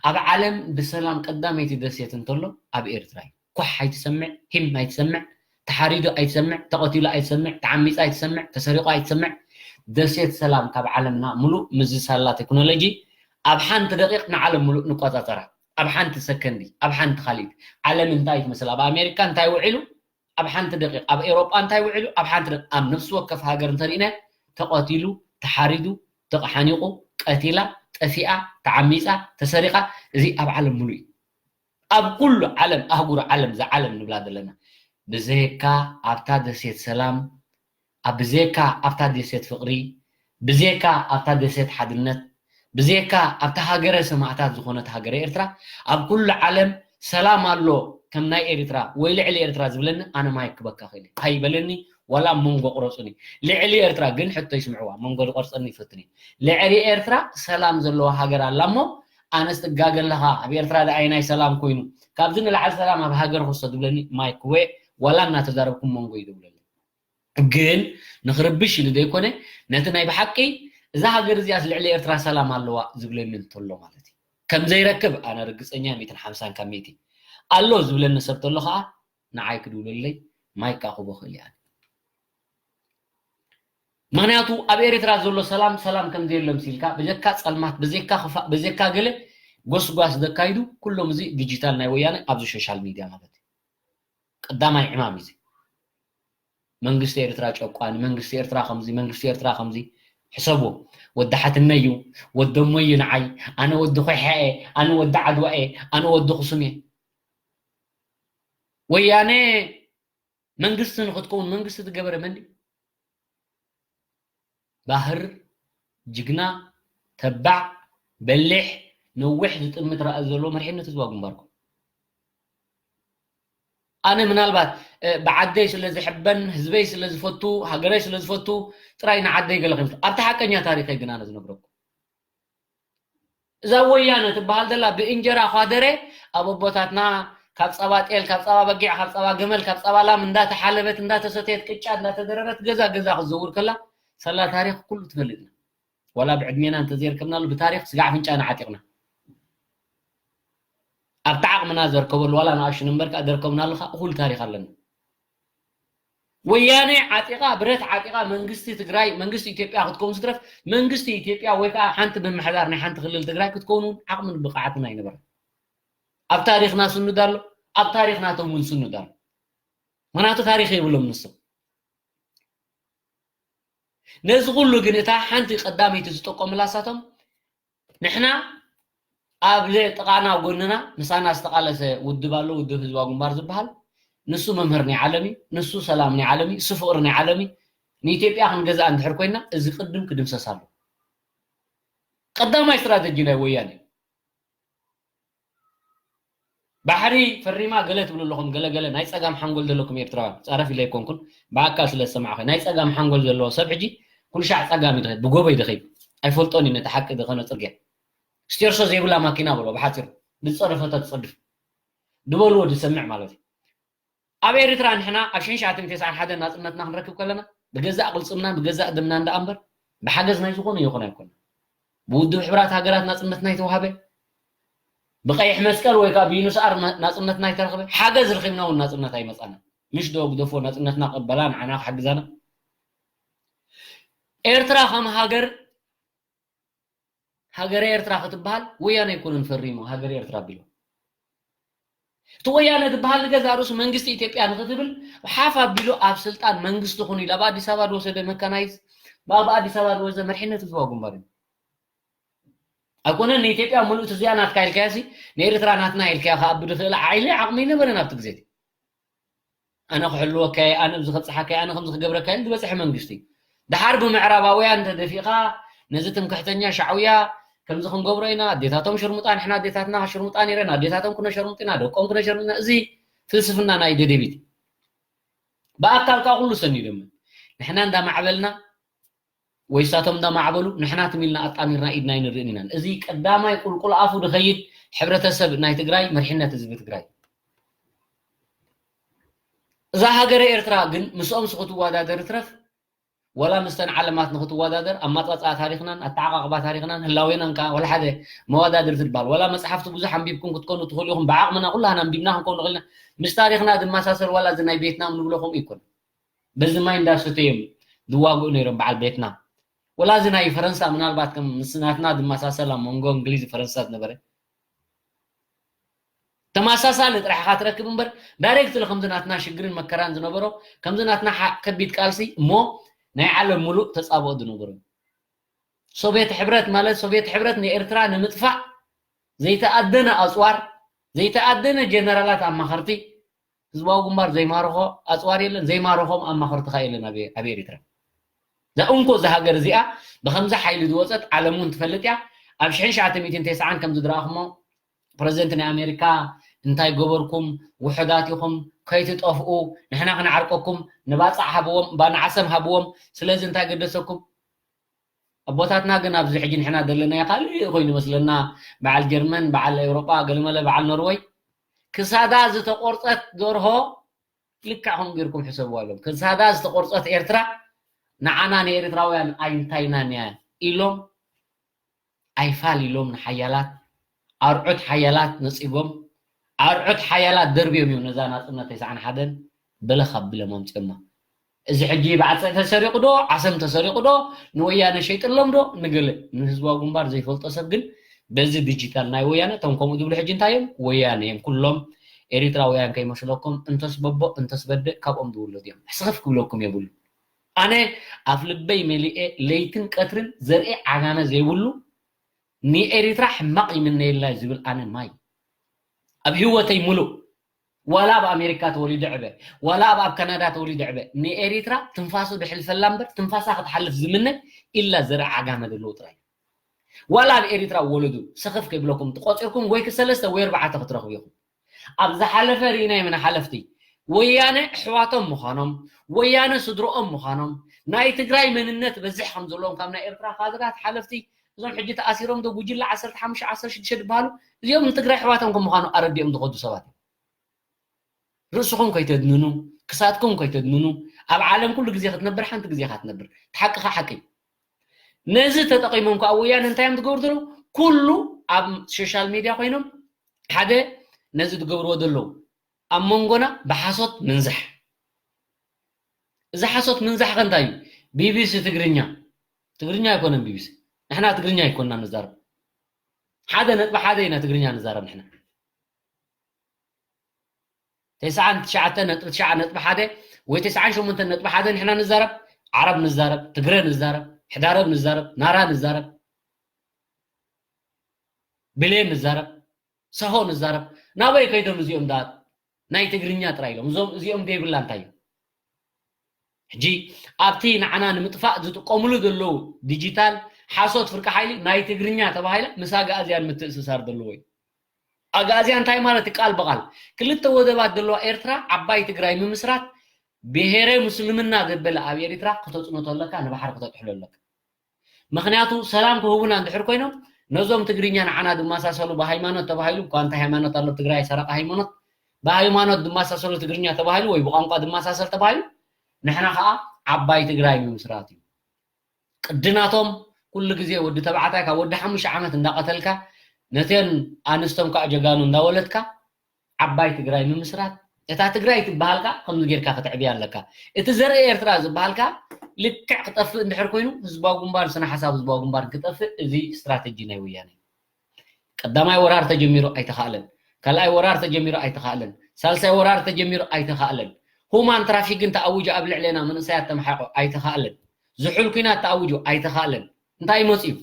ኣብ ዓለም ብሰላም ቀዳመይቲ ደሴት እንተሎ ኣብ ኤርትራ እዩ። ኳሕ ኣይትሰምዕ፣ ሂም ኣይትሰምዕ፣ ተሓሪዱ ኣይትሰምዕ፣ ተቐቲሉ ኣይትሰምዕ፣ ተዓሚፁ ኣይትሰምዕ፣ ተሰሪቑ ኣይትሰምዕ። ደሴት ሰላም ካብ ዓለምና ሙሉእ ምዝሳላ ቴክኖሎጂ ኣብ ሓንቲ ደቂቕ ንዓለም ሙሉእ ንቆፃፀራ። ኣብ ሓንቲ ሰከንዲ፣ ኣብ ሓንቲ ካሊት ዓለም እንታይ ትመስል? ኣብ ኣሜሪካ እንታይ ውዒሉ? ኣብ ሓንቲ ደቂቕ ኣብ ኤውሮጳ እንታይ ውዒሉ ኣብ ሓንቲ ደቂቕ ኣብ ነፍሲ ወከፍ ሃገር እንተሪእናዮ ተቐቲሉ ተሓሪዱ ተሓኒቑ ቀቲላ ጠፊኣ ተዓሚፃ ተሰሪቓ እዚ ኣብ ዓለም ሙሉእ እዩ ኣብ ኩሉ ዓለም ኣህጉር ዓለም ዝዓለም ንብላ ዘለና ብዘየካ ኣብታ ደሴት ሰላም ኣብ ብዘየካ ኣብታ ደሴት ፍቕሪ ብዘየካ ኣብታ ደሴት ሓድነት ብዘየካ ኣብታ ሃገረ ሰማእታት ዝኾነት ሃገረ ኤርትራ ኣብ ኩሉ ዓለም ሰላም ኣሎ ከም ናይ ኤርትራ ወይ ልዕሊ ኤርትራ ዝብለኒ ኣነ ማይክ ክበካ ክእል እየ። ኣይበለኒ ዋላ ኣብ መንጎ ቁረፁኒ። ልዕሊ ኤርትራ ግን ሕቶ ይስምዕዋ፣ መንጎ ዝቆርፀኒ ይፈትን እዩ። ልዕሊ ኤርትራ ሰላም ዘለዋ ሃገር ኣላ እሞ፣ ኣነስ ትጋገ ኣለኻ፣ ኣብ ኤርትራ ደኣ ናይ ሰላም ኮይኑ፣ ካብዚ ንላዕሊ ሰላም ኣብ ሃገር ክሶ ዝብለኒ ማይክ ወ ዋላ እናተዛረብኩም መንጎ እዩ ዝብለለይ። ግን ንኽርብሽ ኢሉ ዘይኮነ፣ ነቲ ናይ ብሓቂ እዛ ሃገር እዚኣስ ልዕሊ ኤርትራ ሰላም ኣለዋ ዝብለኒ እንተሎ ማለት እዩ። ከም ዘይረክብ ኣነ ርግጸኛ ሚእትን ሓምሳን ካብ ሚእቲ ኣሎ ዝብለኒ ሰብ ተሎ ኸዓ ንዓይ ክድውለለይ ማይክ ክኣኽቦ ክእል እየ። ምኽንያቱ ኣብ ኤርትራ ዘሎ ሰላም ሰላም ከም ዘየሎ ምሲልካ፣ በጀካ ጸልማት፣ በጀካ ክፋእ፣ በጀካ ገለ ጎስጓስ ዘካይዱ ኩሎም እዚ ዲጂታል ናይ ወያነ ኣብዚ ሶሻል ሚድያ ማለት እዩ። ቀዳማይ ዕማም እዩ እዚ። መንግስቲ ኤርትራ ጨቋኒ፣ መንግስቲ ኤርትራ ከምዚ፣ መንግስቲ ኤርትራ ከምዚ። ሕሰቡ። ወዲ ሓትነ እዩ፣ ወዲ እሞ እዩ ንዓይ፣ ኣነ ወዲ ኮይሓ እየ፣ ኣነ ወዲ ዓድዋ እየ፣ ኣነ ወዲ ክሱም እየ። ወያነ መንግስቲ ንክትከውን መንግስቲ ዝገበረ መን ድዩ? ባህር፣ ጅግና፣ ተባዕ፣ በሊሕ፣ ነዊሕ ዝጥምት ራእሲ ዘለዎ መሪሕነት ህዝባዊ ግንባርኩም። ኣነ ምናልባት፣ እ፣ ብዓደይ ስለ ዝሕበን፣ ህዝበይ ስለ ዝፈቱ፣ ሃገረይ ስለ ዝፈቱ ጥራይ ንዓደይ ገለ ከይመስል። ኣብቲ ሓቀኛ ታሪኸይ ግን ኣነ ዝነግረኩም። እዛ ወያነ ትበሃል ዘላ ብእንጀራ ኳደረ ኣብ ኣቦታትና ካብ ጸባ ጤል፣ ካብ ጸባ በጊዕ፣ ካብ ጸባ ገመል፣ ካብ ጸባ ላም እንዳተሓለበት፣ እንዳተሰተየት፣ ቅጫ እንዳተደረረት፣ ገዛ ገዛ ክትዘውር ከላ፣ ሰላ ታሪኽ ኩሉ ትፈልጥና። ዋላ ብዕድሜና እንተዘይርከብናሉ፣ ብታሪኽ ስጋዕ ኣፍንጫና ዓጢቕና። ኣብቲ ዓቕምና ዘርከበሉ፣ ዋላ ንኣሽቱ እምበር ከኣ ደርከብናሉ ከኣ እኹል ታሪኽ ኣለና። ወያነ ዓጢቓ፣ ብረት ዓጢቓ፣ መንግስቲ ትግራይ፣ መንግስቲ ኢትዮጵያ ክትከውን ዝትረፍ፣ መንግስቲ ኢትዮጵያ ወይ ከኣ ሓንቲ ምምሕዳር ናይ ሓንቲ ክልል ትግራይ ክትከውን እውን ዓቕምን ብቕዓትን ኣይነበረን። ኣብ ታሪኽና ስኑድ ኣሎ፣ ኣብ ታሪኽናቶም እውን ስኑድ ኣሎ። ምኽንያቱ ታሪኽ የብሎም ንሶም። ነዚ ኩሉ ግን እታ ሓንቲ ቀዳመይቲ ዝጠቀሙላ እሳቶም፣ ንሕና ኣብ ጥቓና ጎንና ምሳና ዝተቓለሰ ውድብ ኣሎ፣ ውድብ ህዝባዊ ግንባር ዝበሃል። ንሱ መምህር ናይ ዓለም እዩ፣ ንሱ ሰላም ናይ ዓለም እዩ፣ ንሱ ፍቕሪ ናይ ዓለም እዩ። ንኢትዮጵያ ክንገዝኣ እንድሕር ኮይና እዚ ቅድም ክድምሰስ ኣሎ። ቀዳማይ ስትራተጂ ናይ ወያነ እዩ። ባሕሪ ፈሪማ ገለ ትብሉ ኣለኹም፣ ገለ ገለ ናይ ጸጋም ሓንጎል ዘለኩም ኤርትራውያን፣ ጻረፍ ኢለ ኣይኮንኩን፣ ብኣካል ስለ ዝሰማዕኹ፣ ናይ ጸጋም ሓንጎል ዘለዎ ሰብ ሕጂ ኩሉ ሻዕ ጸጋም እዩ ዝኸይድ፣ ብጎቦ እዩ ዝኸይድ፣ ኣይፈልጦን እዩ ነቲ ሓቂ ዝኾነ ጽርግያ። ስቴርሶ ዘይብላ ማኪና በሎ፣ ብሓጺሩ፣ ዝጸረፈቶ ትጸድፍ። ዝበልዎ ዝሰምዕ ማለት እዩ። ኣብ ኤርትራ ንሕና ኣብ ሽሕን ትሽዓተ ሚእትን ተስዓን ሓደን ናጽነትና ክንረክብ ከለና፣ ብገዛእ ቅልጽምናን ብገዛእ ደምናን ደኣ እምበር፣ ብሓገዝ ናይ ዝኾነ ይኹን ኣይኮነን። ብውድብ ሕቡራት ሃገራት ናጽነትና ኣይተዋህበ፣ ብቀይሕ መስቀል ወይ ከኣ ብዩንስኣር ና-፣ ናጽነትና ኣይተረኽበ፣ ሓገዝ ረኺብና እውን ናጽነት ኣይመጻና። ምሽ ዶ ግደፎ፣ ናጽነትና ቅበላ፣ ንዓና ክሕግዛና። ኤርትራ ከም ሃገር፣ ሃገረ ኤርትራ ክትበሃል ወያነ ኣይኮነን ፈሪሙ ሃገረ ኤርትራ ኣቢሉ። እቲ ወያነ ዝበሃል ንገዛእ ርእሱ መንግስቲ ኢትዮጵያ ንክትብል ሓፍ ኣቢሉ ኣብ ስልጣን መንግስቲ ኩን ኢሉ ኣብ ኣዲስ ኣበባ ዝወሰደ መካናይዝ፣ ኣብ ኣዲስ ኣበባ ዝወሰደ መሪሕነት ህዝባዊ ግንባር እዩ። ኣይኮነን ንኢትዮጵያ ምሉእ እዚኣ ናትካ ኢልካያ ሲ ንኤርትራ ናትና ኢልካያ ከኣቢ ዝኽእል ዓይሊ ዓቕሚ ኣይነበረን ኣብቲ ግዜ እቲ። ኣነ ክሕልወካ እየ፣ ኣነ ኣብዚ ከብጽሓካ እየ፣ ኣነ ከምዚ ክገብረካ እየ ዝበጽሐ መንግስቲ። ደሓር ብምዕራባውያን ተደፊእኻ ነዚ ትምክሕተኛ ሻዕውያ ከምዚ ክንገብሮ ኢና፣ ኣዴታቶም ሽርሙጣ፣ ንሕና ኣዴታትና ሽርሙጣ ነይረን፣ ኣዴታቶም ኩነ ሸርሙጥ ኢና፣ ደቆም ኩነ ሸርሙጥ ኢና። እዚ ፍልስፍና ናይ ደደቢት። ብኣካል ከኣ ኩሉ ሰኒዶም። ንሕና እንዳማዕበልና ወይ እሳቶም እንዳማዕበሉ ንሕና ትም ኢልና ኣጣሚርና ኢድና ኣይንርእን ኢና። እዚ ቀዳማይ ቁልቁል ኣፉ ዝኸይድ ሕብረተሰብ ናይ ትግራይ፣ መሪሕነት ህዝቢ ትግራይ። እዛ ሃገረ ኤርትራ ግን ምስኦምስ ክትወዳደር ትረፍ፣ ዋላ ምስተን ዓለማት ንክትወዳደር ኣመጻጽኣ ታሪኽናን ኣተዓቓቕባ ታሪኽናን ህላዌናን ከኣ ዋላ ሓደ መወዳድርቲ ዝበሃል። ዋላ መጽሓፍቲ ብዙሕ ኣንቢብኩም ክትኮኑ ትኽእሉ ኢኹም፣ ብዓቕምና ኩላህና ኣንቢብና ክንከውን ንኽእል ኢና። ምስ ታሪኽና ዝመሳሰል ዋላ እዚ ናይ ቬትናም ንብሎ ከምኡ ይኮን። በዚ ማይ እንዳሰተዮም ዝዋግኡ ነይሮም በዓል ቬትናም። ወላ እዚ ናይ ፈረንሳ ምናልባት ከም ምስ ናትና ዝመሳሰል ኣብ መንጎ እንግሊዝ ፈረንሳ ዝነበረ ተመሳሳሊ ጥራሕ ኢኻ ትረክብ እምበር፣ ዳይሬክትሊ ከምዚ ናትና ሽግርን መከራን ዝነበሮ፣ ከምዚ ናትና ሓ-፣ ከቢድ ቃልሲ እሞ ናይ ዓለም ሙሉእ ተጻብኦ ዝነበሮ። ሶቭየት ሕብረት ማለት፣ ሶቭየት ሕብረት ንኤርትራ ንምጥፋእ ዘይተኣደነ ኣጽዋር፣ ዘይተኣደነ ጀነራላት ኣማኸርቲ፣ ህዝባዊ ግንባር ዘይማርኾ ኣጽዋር የለን፣ ዘይማርኾም ኣማኸርቲ ከኣ የለን ኣብ፣ ኣብ ኤሪትራ። እዛ እንኮ እዛ ሃገር እዚኣ ብኸምዚ ሓይሊ ዝወጸት ዓለም እውን ትፈልጥ እያ። ኣብ ሽሕን ትሽዓተ ሚእትን ተስዓን ከም ዝድረኣኹሞ ፕረዚደንት ናይ ኣሜሪካ እንታይ ገበርኩም፣ ውሑዳት ኢኹም፣ ከይትጠፍኡ፣ ንሕና ክንዓርቀኩም፣ ንባጻዕ ሃብዎም፣ ባ-፣ ንዓሰብ ሃብዎም። ስለዚ እንታይ ገደሰኩም? ኣቦታትና ግን ኣብዚ ሕጂ ንሕና ዘለናዮ ካልእ ኮይኑ ይመስለና። በዓል ጀርመን፣ በዓል ኤውሮጳ፣ ገለመለ በዓል ኖርወይ፣ ክሳዳ ዝተቆርጸት ደርሆ ልክዕ ከምኡ ጌርኩም ሕሰብዋ ኢሎም። ክሳዳ ዝተቆርጸት ኤርትራ ንዓና ንኤርትራውያን ኣይንታይናን እያ ኢሎም ኣይፋል ኢሎም ንሓያላት ኣርዑት ሓያላት ነጺጎም ኣርዑት ሓያላት ደርብዮም እዮም ነዛ ናጽነት ተስዓን ሓደን በለኽ ኣቢሎም ኣምጺኦማ። እዚ ሕጂ ብዓጸ ተሰሪቑ ዶ ዓሰም ተሰሪቑ ዶ ንወያነ ሸይጥሎም ዶ ንገለ ንህዝባዊ ግንባር ዘይፈልጦ ሰብ ግን በዚ ዲጂታል ናይ ወያነ እቶም ከምኡ ዝብሉ ሕጂ እንታይ እዮም ወያነ እዮም ኩሎም ኤሪትራውያን ከይመስለኩም እንተስ በቦ እንተስ በደ ካብኦም ዝውለዱ እዮም ሕስኽፍ ክብለኩም የብሉ። ኣነ ኣፍ ልበይ መሊኤ ለይትን ቀትርን ዘርኢ ዓጋመ ዘይብሉ ንኤሪትራ ሕማቕ ይምነየላ ዝብል ኣነ ማይ ኣብ ህይወተይ ሙሉእ ዋላ ኣብ ኣሜሪካ ተወሊደ ዕበ ዋላ ኣብ ኣብ ካናዳ ተወሊደ ዕበ ንኤሪትራ ትንፋሱ ድሕልፈላ እምበር ትንፋሳ ክትሓልፍ ዝምነ ኢላ ዘርኢ ዓጋመ ዘለዎ ጥራይ ዋላ ኣብ ኤሪትራ ወለዱ ሰኸፍ ከይብለኩም ትቆፂርኩም ወይ ክሰለስተ ወይ ኣርባዕተ ክትረኽቡ ኢኹም ኣብ ዝሓለፈ ርኢናዮም ኢና ሓለፍቲ ወያነ ኣሕዋቶም ምዃኖም ወያነ ስድርኦም ምዃኖም ናይ ትግራይ መንነት በዝሕ ከም ዘለዎም ካብ ናይ ኤርትራ ካድራት ሓለፍቲ እዞም ሕጂ ተኣሲሮም ዶ ጉጅለ ዓሰርተ ሓሙሽተ ዓሰርተ ሽዱሽተ ዝበሃሉ እዚኦም ንትግራይ ኣሕዋቶም ከም ምዃኑ ኣረዲኦም ዝኸዱ ሰባት እዮም ርእስኹም ከይተድንኑ ክሳትኩም ከይተድንኑ ኣብ ዓለም ኩሉ ግዜ ክትነብር ሓንቲ ግዜ ኢኻ ትነብር ሓቅኻ ሓቂ ነዚ ተጠቒሞም ከዓ ወያነ እንታይ እዮም ዝገብሩ ዘለዉ ኩሉ ኣብ ሶሻል ሚድያ ኮይኖም ሓደ ነዚ ዝገብርዎ ዘለዉ ኣብ መንጎና ብሓሶት ምንዛሕ እዚ ሓሶት ምንዛሕ ከ እንታይ እዩ ቢቢሲ ትግርኛ ትግርኛ ኣይኮነን ቢቢሲ ንሕና ትግርኛ ኣይኮንና ንዛረብ ሓደ ነጥቢ ሓደ ኢና ትግርኛ ንዛረብ ንሕና ተስዓን ትሽዓተ ነጥቢ ትሽዓተ ነጥቢ ሓደ ወይ ተስዓን ሸሞንተን ነጥቢ ሓደ ንሕና ንዛረብ ዓረብ ንዛረብ ትግረ ንዛረብ ሕዳረብ ንዛረብ ናራ ንዛረብ ብሌን ንዛረብ ሰሆ ንዛረብ ናበይ ከይዶም እዚኦም ዳ ናይ ትግርኛ ጥራይ ኢሎም እዞም እዚኦም ደይብላ እንታይ እዩ ሕጂ ኣብቲ ንዓና ንምጥፋእ ዝጥቀምሉ ዘለዉ ዲጂታል ሓሶት ፍርቂ ሓይሊ ናይ ትግርኛ ተባሂላ ምስ ኣግኣዝያን ምትእስሳር ዘለዎ እዩ ኣግኣዝያን እንታይ ማለት እዩ ቃል ብቓል ክልተ ወደባት ዘለዋ ኤርትራ ዓባይ ትግራይ ምምስራት ብሄረ ምስልምና ዘበለ ኣብ ኤሪትራ ክተፅንቶ ኣለካ ንባሕሪ ክተጥሕሎ ኣለካ ምኽንያቱ ሰላም ክህቡና እንድሕር ኮይኖም ነዞም ትግርኛ ንዓና ዝመሳሰሉ ብሃይማኖት ተባሂሉ እኳ እንታይ ሃይማኖት ኣሎ ትግራይ ሰረቐ ሃይማኖት ብሃይማኖት ዝመሳሰሉ ትግርኛ ተባሂሉ ወይ ብቋንቋ ዝመሳሰል ተባሂሉ ንሕና ከዓ ዓባይ ትግራይ ምምስራት እዩ ቅድናቶም ኩሉ ግዜ ወዲ ተባዕታይ ካብ ወዲ ሓሙሽተ ዓመት እንዳቐተልካ ነተን ኣንስቶም ከዓ ጀጋኑ እንዳወለድካ ዓባይ ትግራይ ምምስራት እታ ትግራይ ትበሃል ከዓ ከምዚ ጌርካ ክትዕብያ ኣለካ እቲ ዘርኢ ኤርትራ ዝበሃል ከዓ ልክዕ ክጠፍእ እንድሕር ኮይኑ ህዝባዊ ግንባር ስነ ሓሳብ ህዝባዊ ግንባር ክጠፍእ እዚ ስትራተጂ ናይ ወያነ ቀዳማይ ወራር ተጀሚሩ ኣይተኻእለን ካልኣይ ወራር ተጀሚሩ ኣይተኻእለን ሳልሳይ ወራር ተጀሚሩ ኣይተኻእለን ሁማን ትራፊክን ተኣውጁ ኣብ ልዕሌና መንእሰያት ተመሓቆ ኣይተኻእለን ዝሑል ኩናት ተኣውጁ ኣይተኻእለን እንታይ መፅዩ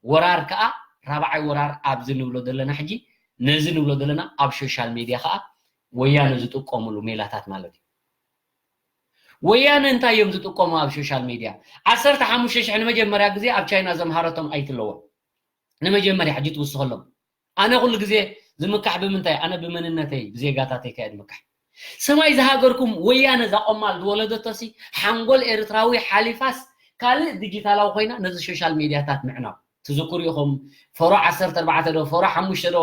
ወራር ከዓ ራብዓይ ወራር ኣብዚ ንብሎ ዘለና ሕጂ ነዚ ንብሎ ዘለና ኣብ ሶሻል ሜድያ ከዓ ወያነ ዝጥቀምሉ ሜላታት ማለት እዩ ወያነ እንታይ እዮም ዝጥቀሙ ኣብ ሶሻል ሜድያ ዓሰርተ ሓሙሽተ ሽሕ ንመጀመርያ ግዜ ኣብ ቻይና ዘምሃረቶም ኣይትለዎም ንመጀመርያ ሕጂ ትውስኸሎም ኣነ ኩሉ ግዜ ዝምካሕ ብምንታይ ኣነ ብመንነተይ ብዜጋታተይ ከየ ዝምካሕ ሰማይ ዝሃገርኩም ወያነ ዛቆማል ዝወለደቶሲ ሓንጎል ኤርትራዊ ሓሊፋስ ካልእ ዲጂታላዊ ኮይና ነዚ ሶሻል ሜድያታት ምዕናው ትዝክሩ ኢኹም ፈሮ ዓሰርተ ኣርባዕተ ዶ ፈሮ ሓሙሽተ ዶ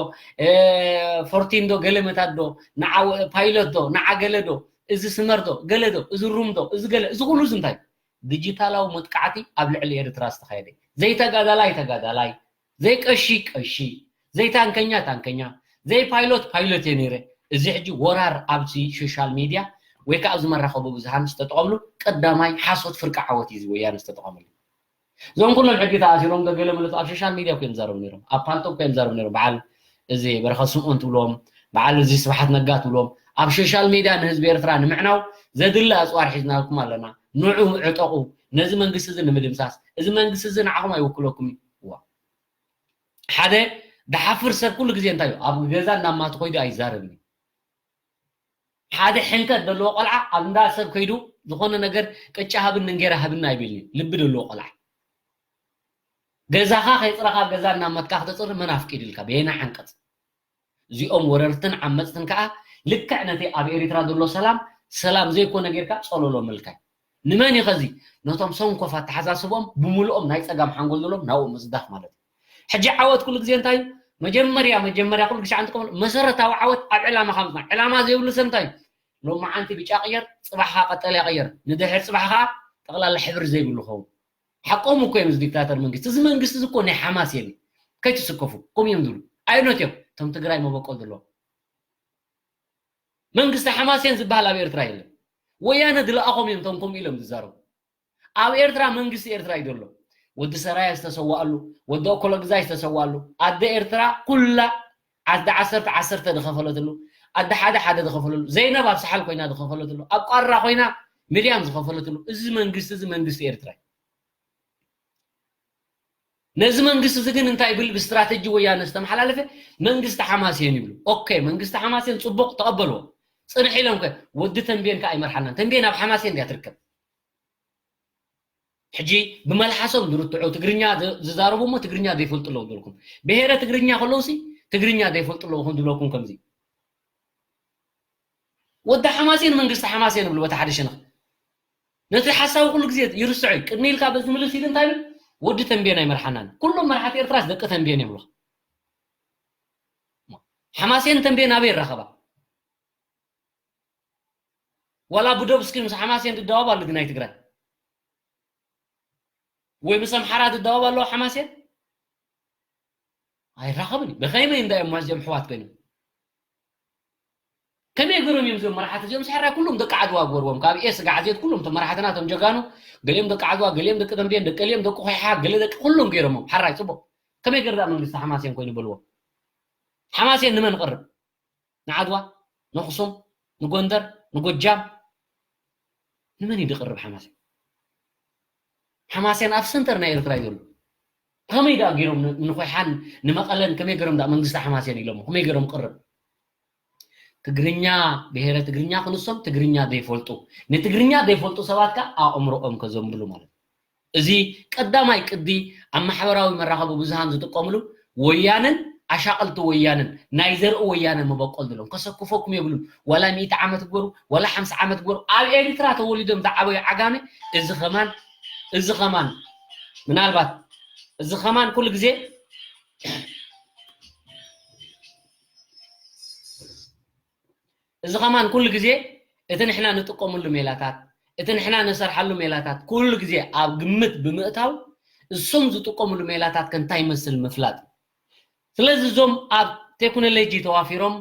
ፎርቲን ዶ ገለመታት ዶ ንዓ ፓይለት ዶ ንዓ ገለ ዶ እዚ ስመር ዶ ገለ ዶ እዚ ሩም ዶ እዚ ገለ እዚ ኩሉ እዚ እንታይ ዲጂታላዊ መጥቃዕቲ ኣብ ልዕሊ ኤርትራ ዝተኻየደ ዘይተጋዳላይ ተጋዳላይ ዘይቀሺ ቀሺ ዘይታንከኛ ታንከኛ ዘይፓይሎት ፓይሎት እየ ነይረ እዚ ሕጂ ወራር ኣብዚ ሶሻል ሚድያ ወይ ከዓ ኣብዚ መራኸቢ ብዙሃን ዝተጠቐምሉ ቀዳማይ ሓሶት ፍርቂ ዓወት እዩ ወያነ ዝተጠቐመሉ እዞም ኩሎም ሕጂ ተኣሲሮም ገገለ መለቱ ኣብ ሶሻል ሚድያ እኮ እዮም ዘረቡ ነይሮም ኣብ ፓልቶክ እኮ እዮም ዘረቡ ነይሮም በዓል እዚ በረኸ ስምኦን ትብሎም በዓል እዚ ስብሓት ነጋ ትብሎም ኣብ ሶሻል ሚድያ ንህዝቢ ኤርትራ ንምዕናው ዘድሊ ኣፅዋር ሒዝናልኩም ኣለና ንዑ ዕጠቑ ነዚ መንግስቲ እዚ ንምድምሳስ እዚ መንግስቲ እዚ ንዓኹም ኣይውክለኩም እዩ ሓደ ድሓፍር ሰብ ኩሉ ግዜ እንታይ እዩ ኣብ ገዛ እናማት ኮይዱ ኣይዛረብን እዩ ሓደ ሕንከት ዘለዎ ቆልዓ ኣብ እንዳ ሰብ ከይዱ ዝኾነ ነገር ቅጫ ሃብን እንጌራ ሃብን ኣይብልን እዩ ልቢ ዘለዎ ቆልዓ ገዛኻ ከይፅረኻ ገዛ እናመትካ ክተፅሪ መን ኣፍቂድልካ በየና ዓንቀፅ እዚኦም ወረርትን ዓመፅትን ከዓ ልክዕ ነቲ ኣብ ኤሪትራ ዘሎ ሰላም ሰላም ዘይኮነ ጌርካ ጸሎሎ ምልካይ። ንመን እዩ ኸዚ? ነቶም ሰንኮፍ ኣተሓሳስቦም ብምልኦም ናይ ጸጋም ሓንጎል ዘለዎም ናብኡ ምዝዳፍ ማለት እዩ። ሕጂ ዓወት ኩሉ ግዜ እንታይ እዩ? መጀመርያ መጀመርያ ኩሉ ግዜ ኣንትከም መሰረታዊ ዓወት ኣብ ዕላማ ከምጽና ዕላማ ዘይብሉ ሰብ እንታይ እዩ? ሎማዓንቲ ብጫ ቅየር፣ ጽባሕኻ ቀጠልያ ቅየር፣ ንድሕር ጽባሕ ኸዓ ጠቕላላ ሕብሪ ዘይብሉ ኸውን። ሓቆም እኮ እዮም እዚ ዲክታተር መንግስቲ። እዚ መንግስቲ እዚ እኮ ናይ ሓማስ የለ። ከይትስከፉ። ከምኡ እዮም ዝብሉ። ኣይኖት እዮም። እቶም ትግራይ መበቆል ዘለዎም። መንግስቲ ሓማሴን ዝበሃል ኣብ ኤርትራ የለን። ወያነ ዝለኣኾም እዮም እቶም ከምኡ ኢሎም ዝዛረቡ። ኣብ ኤርትራ መንግስቲ ኤርትራ እዩ ዘሎ። ወዲ ሰራየ ዝተሰዋኣሉ፣ ወዲ ኦኮሎግዛይ ዝተሰዋኣሉ፣ ኣደ ኤርትራ ኩላ ኣደ ዓሰርተ ዓሰርተ ዝኸፈለትሉ፣ ኣደ ሓደ ሓደ ዝኸፈለሉ፣ ዘይነብ ኣብ ሰሓል ኮይና ዝኸፈለትሉ፣ ኣብ ቋራ ኮይና ሚድያም ዝኸፈለትሉ፣ እዚ መንግስቲ እዚ መንግስቲ ኤርትራ እዩ። ነዚ መንግስቲ እዚ ግን እንታይ ይብል? ብስትራተጂ ወያነ ዝተመሓላለፈ መንግስቲ ሓማሴን ይብሉ። ኦኬ፣ መንግስቲ ሓማሴን ጽቡቕ ተቐበልዎ። ጽንሕ ኢሎም ከ ወዲ ተንቤን ከ ኣይመርሓናን። ተንቤን ኣብ ሓማሴን ድያ ትርከብ? ሕጂ ብመልሓሶም ዝርትዑ ትግርኛ ዝ-፣ ዝዛረቡ እሞ ትግርኛ ዘይፈልጡ ኣለዉ ዝብልኩም። ብሄረ ትግርኛ ከለውሲ ትግርኛ ዘይፈልጡ ኣለዉ ከም ዝብለኩም ከምዚ። ወዲ ሓማሴን መንግስቲ ሓማሴን ይብሉ በታ ሓደ ሸነኽ። ነቲ ሓሳዊ ኩሉ ግዜ ይርስዖ እዩ። ቅድሚ ኢልካ በዚ ምልስ ኢሉ እንታይ ይብል? ወዲ ተንቤን ኣይመርሓናን። ኩሎም መራሕቲ ኤርትራስ ደቂ ተንቤን እዮም ይብሉኻ። ሓማሴን ተንቤን ኣበይ ይራኸባ? ዋላ ብዶብ እስኪ ምስ ሓማሴን ዝደዋብ ኣሎ ግን ናይ ትግራይ? ወይ ምስ ኣምሓራ ዝደዋብ ኣለዎ ሓማሴን? ኣይራኸብን እዩ። ብኸመይ እንዳ እዮም እዚኦም ኣሕዋት ኮይኖም? ከመይ ገይሮም እዮም እዚኦም መራሕቲ እዚኦም? ስሕራይ ኩሎም ደቂ ዓድዋ ግበርዎም። ካብ ኤ ስጋዕ ዜት ኩሎም እቶም መራሕትና እቶም ጀጋኑ፣ ገሊኦም ደቂ ዓድዋ፣ ገሊኦም ደቂ ተንቤን፣ ደቂ ገሊኦም ደቂ ኮይሓ፣ ገለ ደቂ ኩሎም ገይሮሞም። ሓራይ ጽቡቕ። ከመይ ገይሩ ደኣ መንግስቲ ሓማሴን ኮይኑ በልዎ? ሓማሴን ንመን ይቐርብ? ንዓድዋ፣ ንኣኽሱም፣ ንጎንደር፣ ንጎጃም፣ ንመን እዩ ዝቕርብ ሓማሴን? ሓማሴን ኣብ ሰንተር ናይ ኤርትራ እዩ ዘሎ። ከመይ ደኣ ገይሮም ን-፣ ንኾይሓን ንመቐለን ከመይ ገይሮም ደኣ መንግስቲ ሓማሴን ኢሎሞ? ከመይ ገይሮም ቅርብ? ትግርኛ፣ ብሄረ ትግርኛ ክንሶም ትግርኛ ዘይፈልጡ፣ ንትግርኛ ዘይፈልጡ ሰባት ከኣ ኣእምሮኦም ከዘንብሉ ማለት እዩ። እዚ ቀዳማይ ቅዲ ኣብ ማሕበራዊ መራኸቢ ብዙሃን ዝጥቀምሉ ወያነን ኣሻቐልቲ ወያነን ናይ ዘርኢ ወያነ መበቆል ዘለዎም ከሰክፈኩም የብሉን። ዋላ ሚእቲ ዓመት ግበሩ፣ ዋላ ሓምሳ ዓመት ግበሩ፣ ኣብ ኤሪትራ ተወሊዶም ዝዓበዩ ዓጋመ እዚ ኸማን፣ እዚ ኸማን ምናልባት እዚ ኸማን ኩሉ ግዜ እዚ ኸማን ኩሉ ግዜ እቲ ንሕና ንጥቀመሉ ሜላታት፣ እቲ ንሕና ንሰርሓሉ ሜላታት ኩሉ ግዜ ኣብ ግምት ብምእታው እሶም ዝጥቀምሉ ሜላታት ከ እንታይ ይመስል ምፍላጥ። ስለዚ እዞም ኣብ ቴክኖሎጂ ተዋፊሮም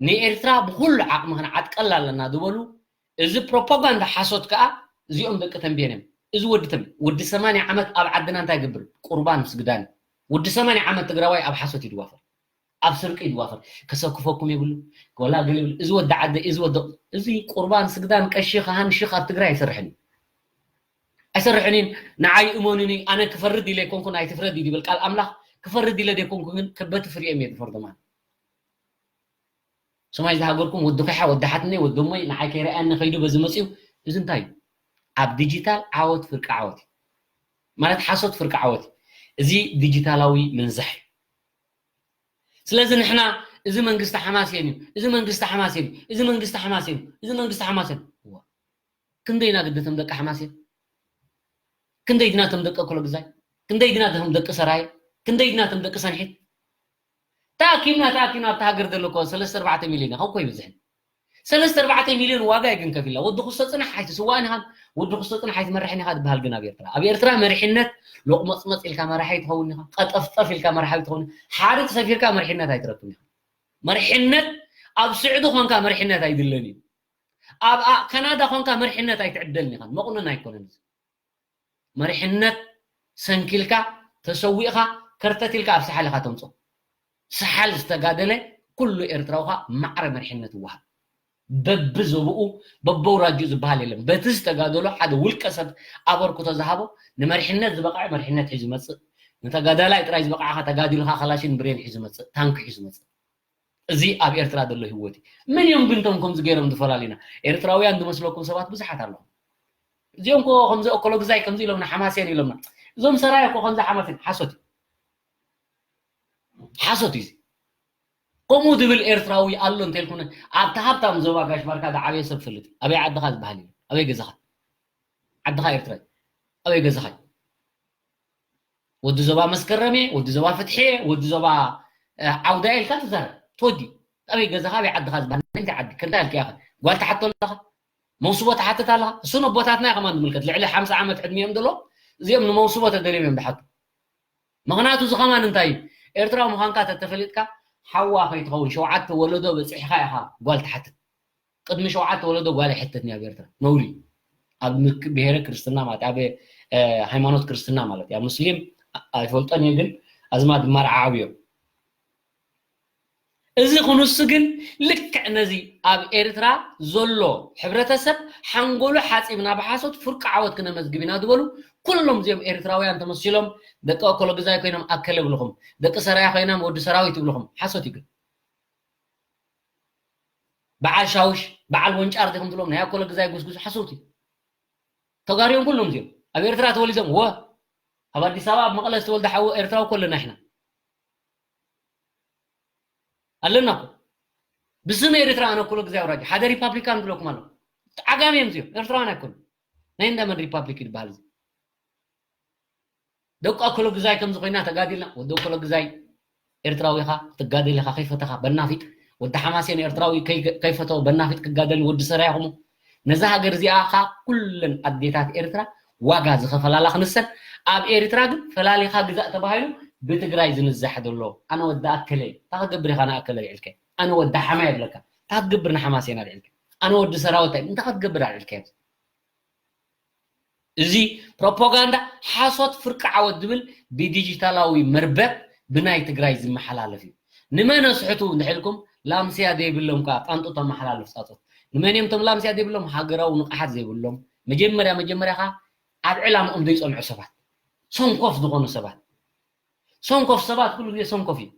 ንኤርትራ ብኹሉ ዓቕሚ ክንዓጥቀላ ኣለና ዝበሉ እዚ ፕሮፓጋንዳ ሓሶት ከኣ እዚኦም ደቂ ተንቤን እዮም። እዚ ወዲ ተንቤን ወዲ ሰማንያ ዓመት ኣብ ዓድና እንታይ ይገብር? ቁርባን ስግዳን። ወዲ ሰማንያ ዓመት ትግራዋይ ኣብ ሓሶት ይድዋፈር። ኣብ ስርቂ ይድዋፈር። ከሰክፈኩም የብሉ። ወላ ገለ ይብሉ። እዚ ወዲ ዓደ፣ እዚ ወዲ፣ እዚ ቁርባን ስግዳን ቀሺ ካህን ሽኽ ኣብ ትግራይ ኣይሰርሕን እዩ። ኣይሰርሕን እዩ። ንዓይ እመኑኒ፣ ኣነ ክፈርድ ኢለ ኣይኮንኩን ኣይትፍረድ እዩ ዝብል ቃል ኣምላኽ። ክፈርድ ኢለ ዘይኮንኩ ግን ከበቲ ፍሪኦም እየ ዝፈርዶም ኣነ። ሰማይ ዝሃገርኩም ወዲ ኸሓ፣ ወዲ ሓትነይ፣ ወዲ እሞይ ንዓይ ከይረኣየኒ ከይዱ በዚ መፅዩ። እዚ እንታይ እዩ? ኣብ ዲጂታል ዓወት ፍርቂ ዓወት እዩ። ማለት ሓሶት ፍርቂ ዓወት እዩ። እዚ ዲጂታላዊ ምንዛሕ እዩ። ስለዚ ንሕና እዚ መንግስቲ ሓማሴን እዩ፣ እዚ መንግስቲ ሓማሴን እዩ፣ እዚ መንግስቲ ሓማሴን እዩ፣ እዚ መንግስቲ ሓማሴን እዩ። እዋ፣ ክንደይ ኢና ግዲ እቶም ደቂ ሓማሴን? ክንደይ ዲና እቶም ደቂ ኣኮለጉዛይ? ክንደይ ዲና እቶም ደቂ ሰራየ? ክንደይ ዲና እቶም ደቂ ሰንሒት? ተኣኪብና፣ ተኣኪብና ኣብታ ሃገር ዘሎ እኮ ሰለስተ ኣርባዕተ ሚልዮን እዩ፣ ካብ እኮ ይበዝሕን። ሰለስተ ኣርባዕተ ሚልዮን ዋጋ እዩ ግን ከፊልና። ወዲ ክስቶ ጽናሕ ኣይትስዋእን ኢኻ፣ ወዲ ክስቶ ጽናሕ ኣይትመርሕን ኢኻ ዝበሃል ግን ኣብ ኤርትራ። ኣብ ኤርትራ መሪሕነት ሎቕመጽመጽ ኢልካ መራሒ ኣይትኸውን ኢኻ፣ ቀጠፍጠፍ ኢልካ መራሒ ኣይትኸውን። ሓርጭ ሰፊርካ መሪሕነት ኣይትረክብን ኢኻ። መሪሕነት ኣብ ስዑዲ ኾንካ መሪሕነት ኣይድለን እዩ። ኣብ ኣ-፣ ካናዳ ኾንካ መሪሕነት ኣይትዕደልን ኢኻ። መቑነን ኣይኮነን እዚ። መሪሕነት ሰንኪልካ፣ ተሰዊእኻ፣ ከርተት ኢልካ ኣብ ሰሓል ኢኻ ተምጽኦ። ሰሓል ዝተጋደለ ኩሉ ኤርትራዊ ኸኣ ማዕረ መሪሕነት ይወሃብ። በብዞብኡ፣ በበውራጅኡ ዝበሃል የለን። በቲ ዝተጋደሎ ሓደ ውልቀ ሰብ ኣበርክቶ ዝሃቦ ንመሪሕነት ዝበቕዐ መሪሕነት ሒዙ ይመጽእ። ንተጋዳላይ ጥራይ ዝበቕዓኻ ተጋዲልካ ካላሽን ብሬን ሒዙ ይመጽእ፣ ታንኪ ሒዙ ይመጽእ። እዚ ኣብ ኤርትራ ዘሎ ህይወት እዩ። መን እዮም ግን እቶም ከምዚ ገይሮም ዝፈላልዩና? ኤርትራውያን ዝመስለኩም ሰባት ብዙሓት ኣለኹም። እዚኦም እኮ ከምዚ ኦኮሎግዛይ ከምዚ ኢሎምና፣ ሓማሴን ኢሎምና። እዞም ሰራየ እኮ ከምዚ ሓማሴን፣ ሓሶት እዩ። ሓሶት እዩ እዚ። ከምኡ ዝብል ኤርትራዊ ኣሎ እንተልኩነ ኣብቲ ሃብታም ዞባ ጋሽ ባርካ ዝዓበየ ሰብ ፈልጥ ኣበይ ዓድኻ ዝበሃል እዩ ኣበይ ገዛኻ ዓድኻ ኤርትራ ኣበይ ገዛኻ ወዲ ዞባ መስከረም እየ ወዲ ዞባ ፍትሒ እየ ወዲ ዞባ ዓውዳ ኢልካ ትዛረብ ተወዲ ኣበይ ገዛኻ ኣበይ ዓድኻ ዝበሃል ናይ ዓዲ ከንታ ኢልካ ኢኻ ጓል ትሓቶ ኣለኻ መውስቦ ትሓትት ኣለኻ እሱ ነቦታትና ከማን ዝምልከት ልዕሊ ሓምሳ ዓመት ዕድሚኦም ዘሎ እዚኦም ንመውስቦ ተደልዮም እዮም ዝሓቱ ምኽንያቱ እዚ ከማን እንታይ እዩ ኤርትራዊ ምዃንካ ተተፈሊጥካ ሓዋ ከይትኸውን ሸውዓተ ወለዶ በፂሕኻ ኢኻ ጓል ትሓትት ቅድሚ ሸውዓተ ወለዶ ጓል ኣይሕተትን ኣብ ኤርትራ ነውሪ ኣብ ብሄረ ክርስትና ማለት ኣብ ሃይማኖት ክርስትና ማለት ያ ሙስሊም ኣይፈልጦን እየ ግን ኣዝማድ ማርዓ ዓብዮም እዚ ክንሱ ግን ልክዕ ነዚ ኣብ ኤርትራ ዘሎ ሕብረተሰብ ሓንጎሉ ሓፂብና ብሓሶት ፍርቂ ዓወት ክነመዝግብ ኢና ዝበሉ ኩሎም እዚኦም ኤርትራውያን ተመሲሎም ደቂ ኣኮሎግዛይ ኮይኖም ኣከለ ብልኹም ደቂ ሰራያ ኮይኖም ወዲ ሰራዊት ይብልኹም ሓሶት እዩ ግን በዓል ሻውሽ በዓል ወንጫር ዲኹም ትብሎም ናይ ኣኮሎግዛይ ጉስጉስ ሓሰውቲ ተጋሪዮም ኩሎም እዚኦም ኣብ ኤርትራ ተወሊዶም ወ ኣብ ኣዲስ ኣበባ ኣብ መቐለ ዝተወልደ ሓዊ ኤርትራዊ ኮለና ኢሕና ኣለና እኮ ብስም ኤርትራ ኣነ ኩሉ ግዜ ኣውራጅ ሓደ ሪፓብሊካን ብለኩም ኣሎ ዓጋም እዮም እዚኦም ኤርትራውያን ኣይኮኑ ናይ እንዳመን ሪፓብሊክ ይበሃል እዚ ደቂ ኣኮሎ ግዛይ ከምዚ ኮይና ተጋዲልና ወዲ ኣኮሎ ግዛይ ኤርትራዊ ኢኻ ትጋደል ኢኻ ከይፈተኻ በናፊጥ ወዲ ሓማሴን ኤርትራዊ ከይፈተው በናፊጥ ክጋደል ወዲ ሰራይ ኢኹም ነዛ ሃገር እዚኣ ካ ኩለን ኣዴታት ኤርትራ ዋጋ ዝኸፈላላ ክንሰን ኣብ ኤርትራ ግን ፈላሊኻ ግዛእ ተባሂሉ ብትግራይ ዝንዛሕ ዘሎ ኣነ ወዲ ኣከለ እንታይ ክገብር ኢኻ ንኣከለ ልዕልከ ኣነ ወዲ ሓማ የብለካ እንታይ ክትገብር ንሓማሴን ኣልዕልከ ኣነ ወዲ ሰራዊት እንታይ ክትገብር ኣልዕልከ እዚ ፕሮፓጋንዳ ሓሶት ፍርቂ ዓወት ዝብል ብዲጂታላዊ መርበብ ብናይ ትግራይ ዝመሓላለፍ እዩ። ንመን ኣስሕቱ እንድሕልኩም ላምስያ ዘይብሎም ከዓ ጣንጡ ተመሓላልፍ ፃፆት። ንመን እዮም ቶም ላምስያ ዘይብሎም? ሃገራዊ ንቕሓት ዘይብሎም መጀመርያ መጀመርያ ከዓ ኣብ ዕላምኦም ዘይፀንዑ ሰባት ሰንኮፍ ዝኾኑ ሰባት ሰንኮፍ ሰባት ኩሉ ግዜ ሰንኮፍ እዩ።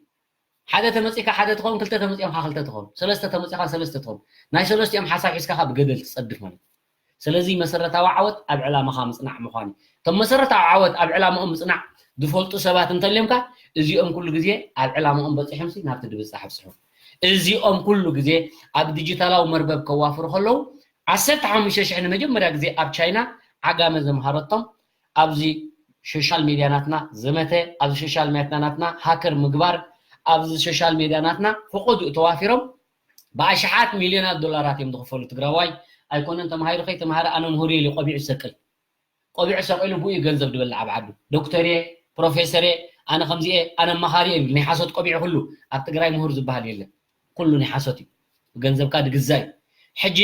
ሓደ ተመፂካ ሓደ ትኸውን ክልተ ተመፂኦምካ ክልተ ትኸውን ሰለስተ ተመፂኻ ሰለስተ ትኸውን ናይ ሰለስቲኦም ሓሳብ ሒዝካ ከዓ ብገደል ትፀድፍ ማለት እዩ። ስለዚ መሰረታዊ ዓወት ኣብ ዕላማኻ ምፅናዕ ምዃን እዩ። እቶም መሰረታዊ ዓወት ኣብ ዕላምኦም ምፅናዕ ዝፈልጡ ሰባት እንተልዮምካ እዚኦም ኩሉ ግዜ ኣብ ዕላምኦም በፂሖምሲ ናብቲ ድብፃሕ ኣብፅሑ። እዚኦም ኩሉ ግዜ ኣብ ዲጂታላዊ መርበብ ከዋፍሩ ከለዉ ዓሰርተ ሓሙሽተ ሽሕ ንመጀመርያ ግዜ ኣብ ቻይና ዓጋመ ዘምሃረቶም ኣብዚ ሶሻል ሜድያ ናትና ዘመተ ኣብዚ ሶሻል ሜድያ ናትና ሃከር ምግባር ኣብዚ ሶሻል ሜድያ ናትና ፈቐድኡ ተዋፊሮም ብኣሽሓት ሚልዮናት ዶላራት እዮም ዝኽፈሉ ትግራዋይ ኣይኮነን ተምሃሪ ከይተምሃረ ኣነ ምሁር ኢሉ ቆቢዑ ዝሰቅል ቆቢዑ ሰቂሉ ብኡ ገንዘብ ዝበልዕ ኣብ ዓዱ ዶክተር እየ ፕሮፌሰር እየ ኣነ ከምዚ እየ ኣነ ኣማኻሪ እየ ናይ ሓሶት ቆቢዑ ኩሉ ኣብ ትግራይ ምሁር ዝበሃል የለን ኩሉ ናይ ሓሶት እዩ ብገንዘብካ ድግዛ እዩ ሕጂ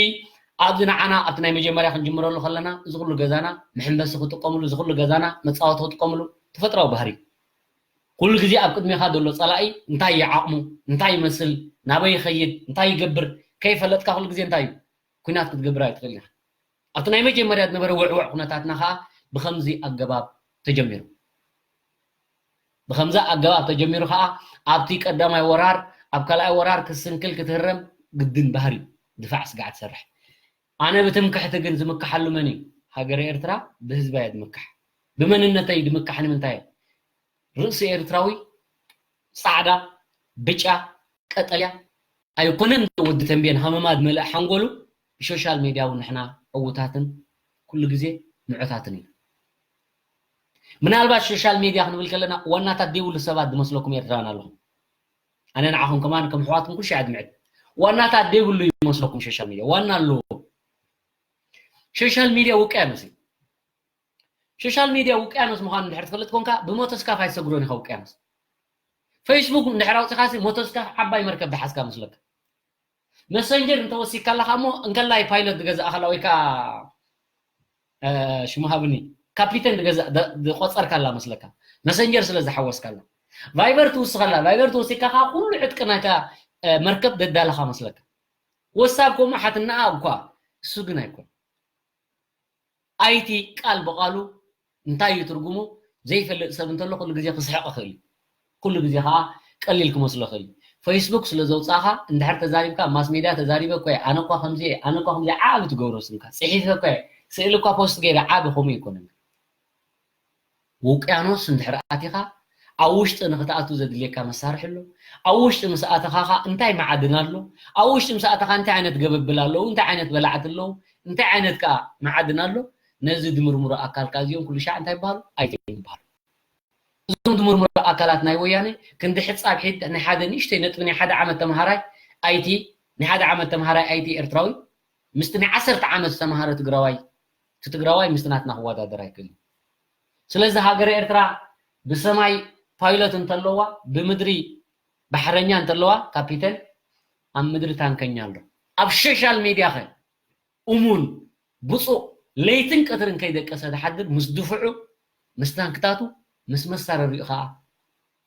ኣብዚ ንዓና ኣብቲ ናይ መጀመርያ ክንጅምረሉ ከለና እዚ ኩሉ ገዛና መሐንበሲ ክጥቀምሉ እዚ ኩሉ ገዛና መፃወቲ ክጥቀምሉ ተፈጥራዊ ባህሪ ኩሉ ግዜ ኣብ ቅድሜኻ ዘሎ ፀላኢ እንታይ እዩ ዓቕሙ እንታይ ይመስል ናበይ ይኸይድ እንታይ ይገብር ከይፈለጥካ ኩሉ ግዜ እንታይ እዩ ኩናት ክትገብር ኣይትኽእል ኢኻ ኣብቲ ናይ መጀመርያ ዝነበረ ውዕውዕ ኩነታትና ከዓ ብከምዚ ኣገባብ ተጀሚሩ ብከምዚ ኣገባብ ተጀሚሩ ከዓ ኣብቲ ቀዳማይ ወራር ኣብ ካልኣይ ወራር ክስንክል ክትህረም ግድን ባህሪ ድፋዕ ስጋዕ ትሰርሕ ኣነ ብትምክሕቲ ግን ዝምክሓሉ መን እዩ ሃገረ ኤርትራ ብህዝባ እየ ዝምካሕ ብመንነተይ ዝምካሕ ንምንታይ እየ ርእሲ ኤርትራዊ ፃዕዳ ብጫ ቀጠልያ ኣይኮነን ወዲ ተንቤን ሃመማ ዝመልእ ሓንጎሉ ብሶሻል ሜድያ እውን ንሕና ዕዉታትን ኩሉ ግዜ ምዑታትን ኢና ምናልባት ሶሻል ሜድያ ክንብል ከለና ዋናታት ዘይብሉ ሰባት ዝመስለኩም ኤርትራውያን ኣለኹም ኣነ ንዓኹም ከማን ከም ኣሕዋትኩም ኩሻ ዕድምዕት ዋናታት ዘይብሉ ይመስለኩም ሶሻል ሜድያ ዋና ኣለዎ ሶሻል ሜድያ ውቅያኖስ እዩ ሶሻል ሜድያ ውቅያኖስ ምዃኑ እንድሕር ትፈልጥ ኮንካ ብሞተስካፍ ኣይትሰግሮን ኢኻ ውቅያኖስ ፌስቡክ እንድሕር ኣውፂኻሲ ሞተስካፍ ዓባይ መርከብ ዝሓዝካ መስለካ መሰንጀር እንተወሲካ ኣለካ እሞ እንከላይ ፓይለት ዝገዛእካላ ወይ ከዓ ሽሙ ሃብኒ ካፒተን ዝቆፀርካላ መስለካ መሰንጀር ስለ ዝሓወስካላ ቫይበር ትውስኸላ ቫይበር ትወሲካ ከዓ ኩሉ ዕጥቂ ናይታ መርከብ ደዳለካ መስለካ ወሳብ ከምኡ ሓትናኣ እኳ እሱ ግን ኣይኮን ኣይቲ ቃል ብቓሉ እንታይ እዩ ትርጉሙ ዘይፈልጥ ሰብ እንተሎ ኩሉ ግዜ ክስሕቕ ይኽእል እዩ ኩሉ ግዜ ከዓ ቀሊል ክመስሎ ይኽእል እዩ ፌስቡክ ስለ ዘውፃእኻ እንድሕር ተዛሪብካ ማስ ሜድያ ተዛሪበ እኮ ኣነ እኳ ከምዚ ኣነ እኳ ከምዚ ዓብ ትገብሮ ስምካ ፅሒፈ እኮ ስእሊ እኳ ፖስት ገይረ ዓብ ከምኡ ይኮነን ውቅያኖስ እንድሕር ኣቲኻ ኣብ ውሽጢ ንክትኣቱ ዘድልየካ መሳርሒ ኣሎ። ኣብ ውሽጢ ምስ ኣተኻ ኸዓ እንታይ መዓድን ኣሎ፣ ኣብ ውሽጢ ምስ ኣተኻ እንታይ ዓይነት ገበብል ኣለዉ፣ እንታይ ዓይነት በላዕቲ ኣለዉ፣ እንታይ ዓይነት ከኣ መዓድን ኣሎ። ነዚ ድምርምሮ ኣካልካ እዚኦም ኩሉ ሻዕ እንታይ ይበሃሉ? ኣይቴ ይበሃሉ። እዞም ድምርምሮ ኣካላት ናይ ወያነ ክንዲ ሕጻብ ሒድ ናይ ሓደ ንእሽተይ ነጥቢ ናይ ሓደ ዓመት ተምሃራይ ኣይቲ ናይ ሓደ ዓመት ተምሃራይ ኣይቲ ኤርትራዊ ምስቲ ናይ ዓሰርተ ዓመት ዝተምሃረ ትግራዋይ እቲ ትግራዋይ ምስቲ ናትና ክወዳደር ኣይክእልን። ስለዚ ሃገረ ኤርትራ ብሰማይ ፓይለት እንተለዋ፣ ብምድሪ ባሕረኛ እንተለዋ፣ ካፒተን፣ ኣብ ምድሪ ታንከኛ ኣሎ። ኣብ ሶሻል ሚድያ ኸ እሙን ብፁዕ ለይትን ቀትርን ከይደቀሰ ዝሓድር ምስ ድፍዑ ምስ ታንክታቱ ምስ መሳረሪኡ ኸዓ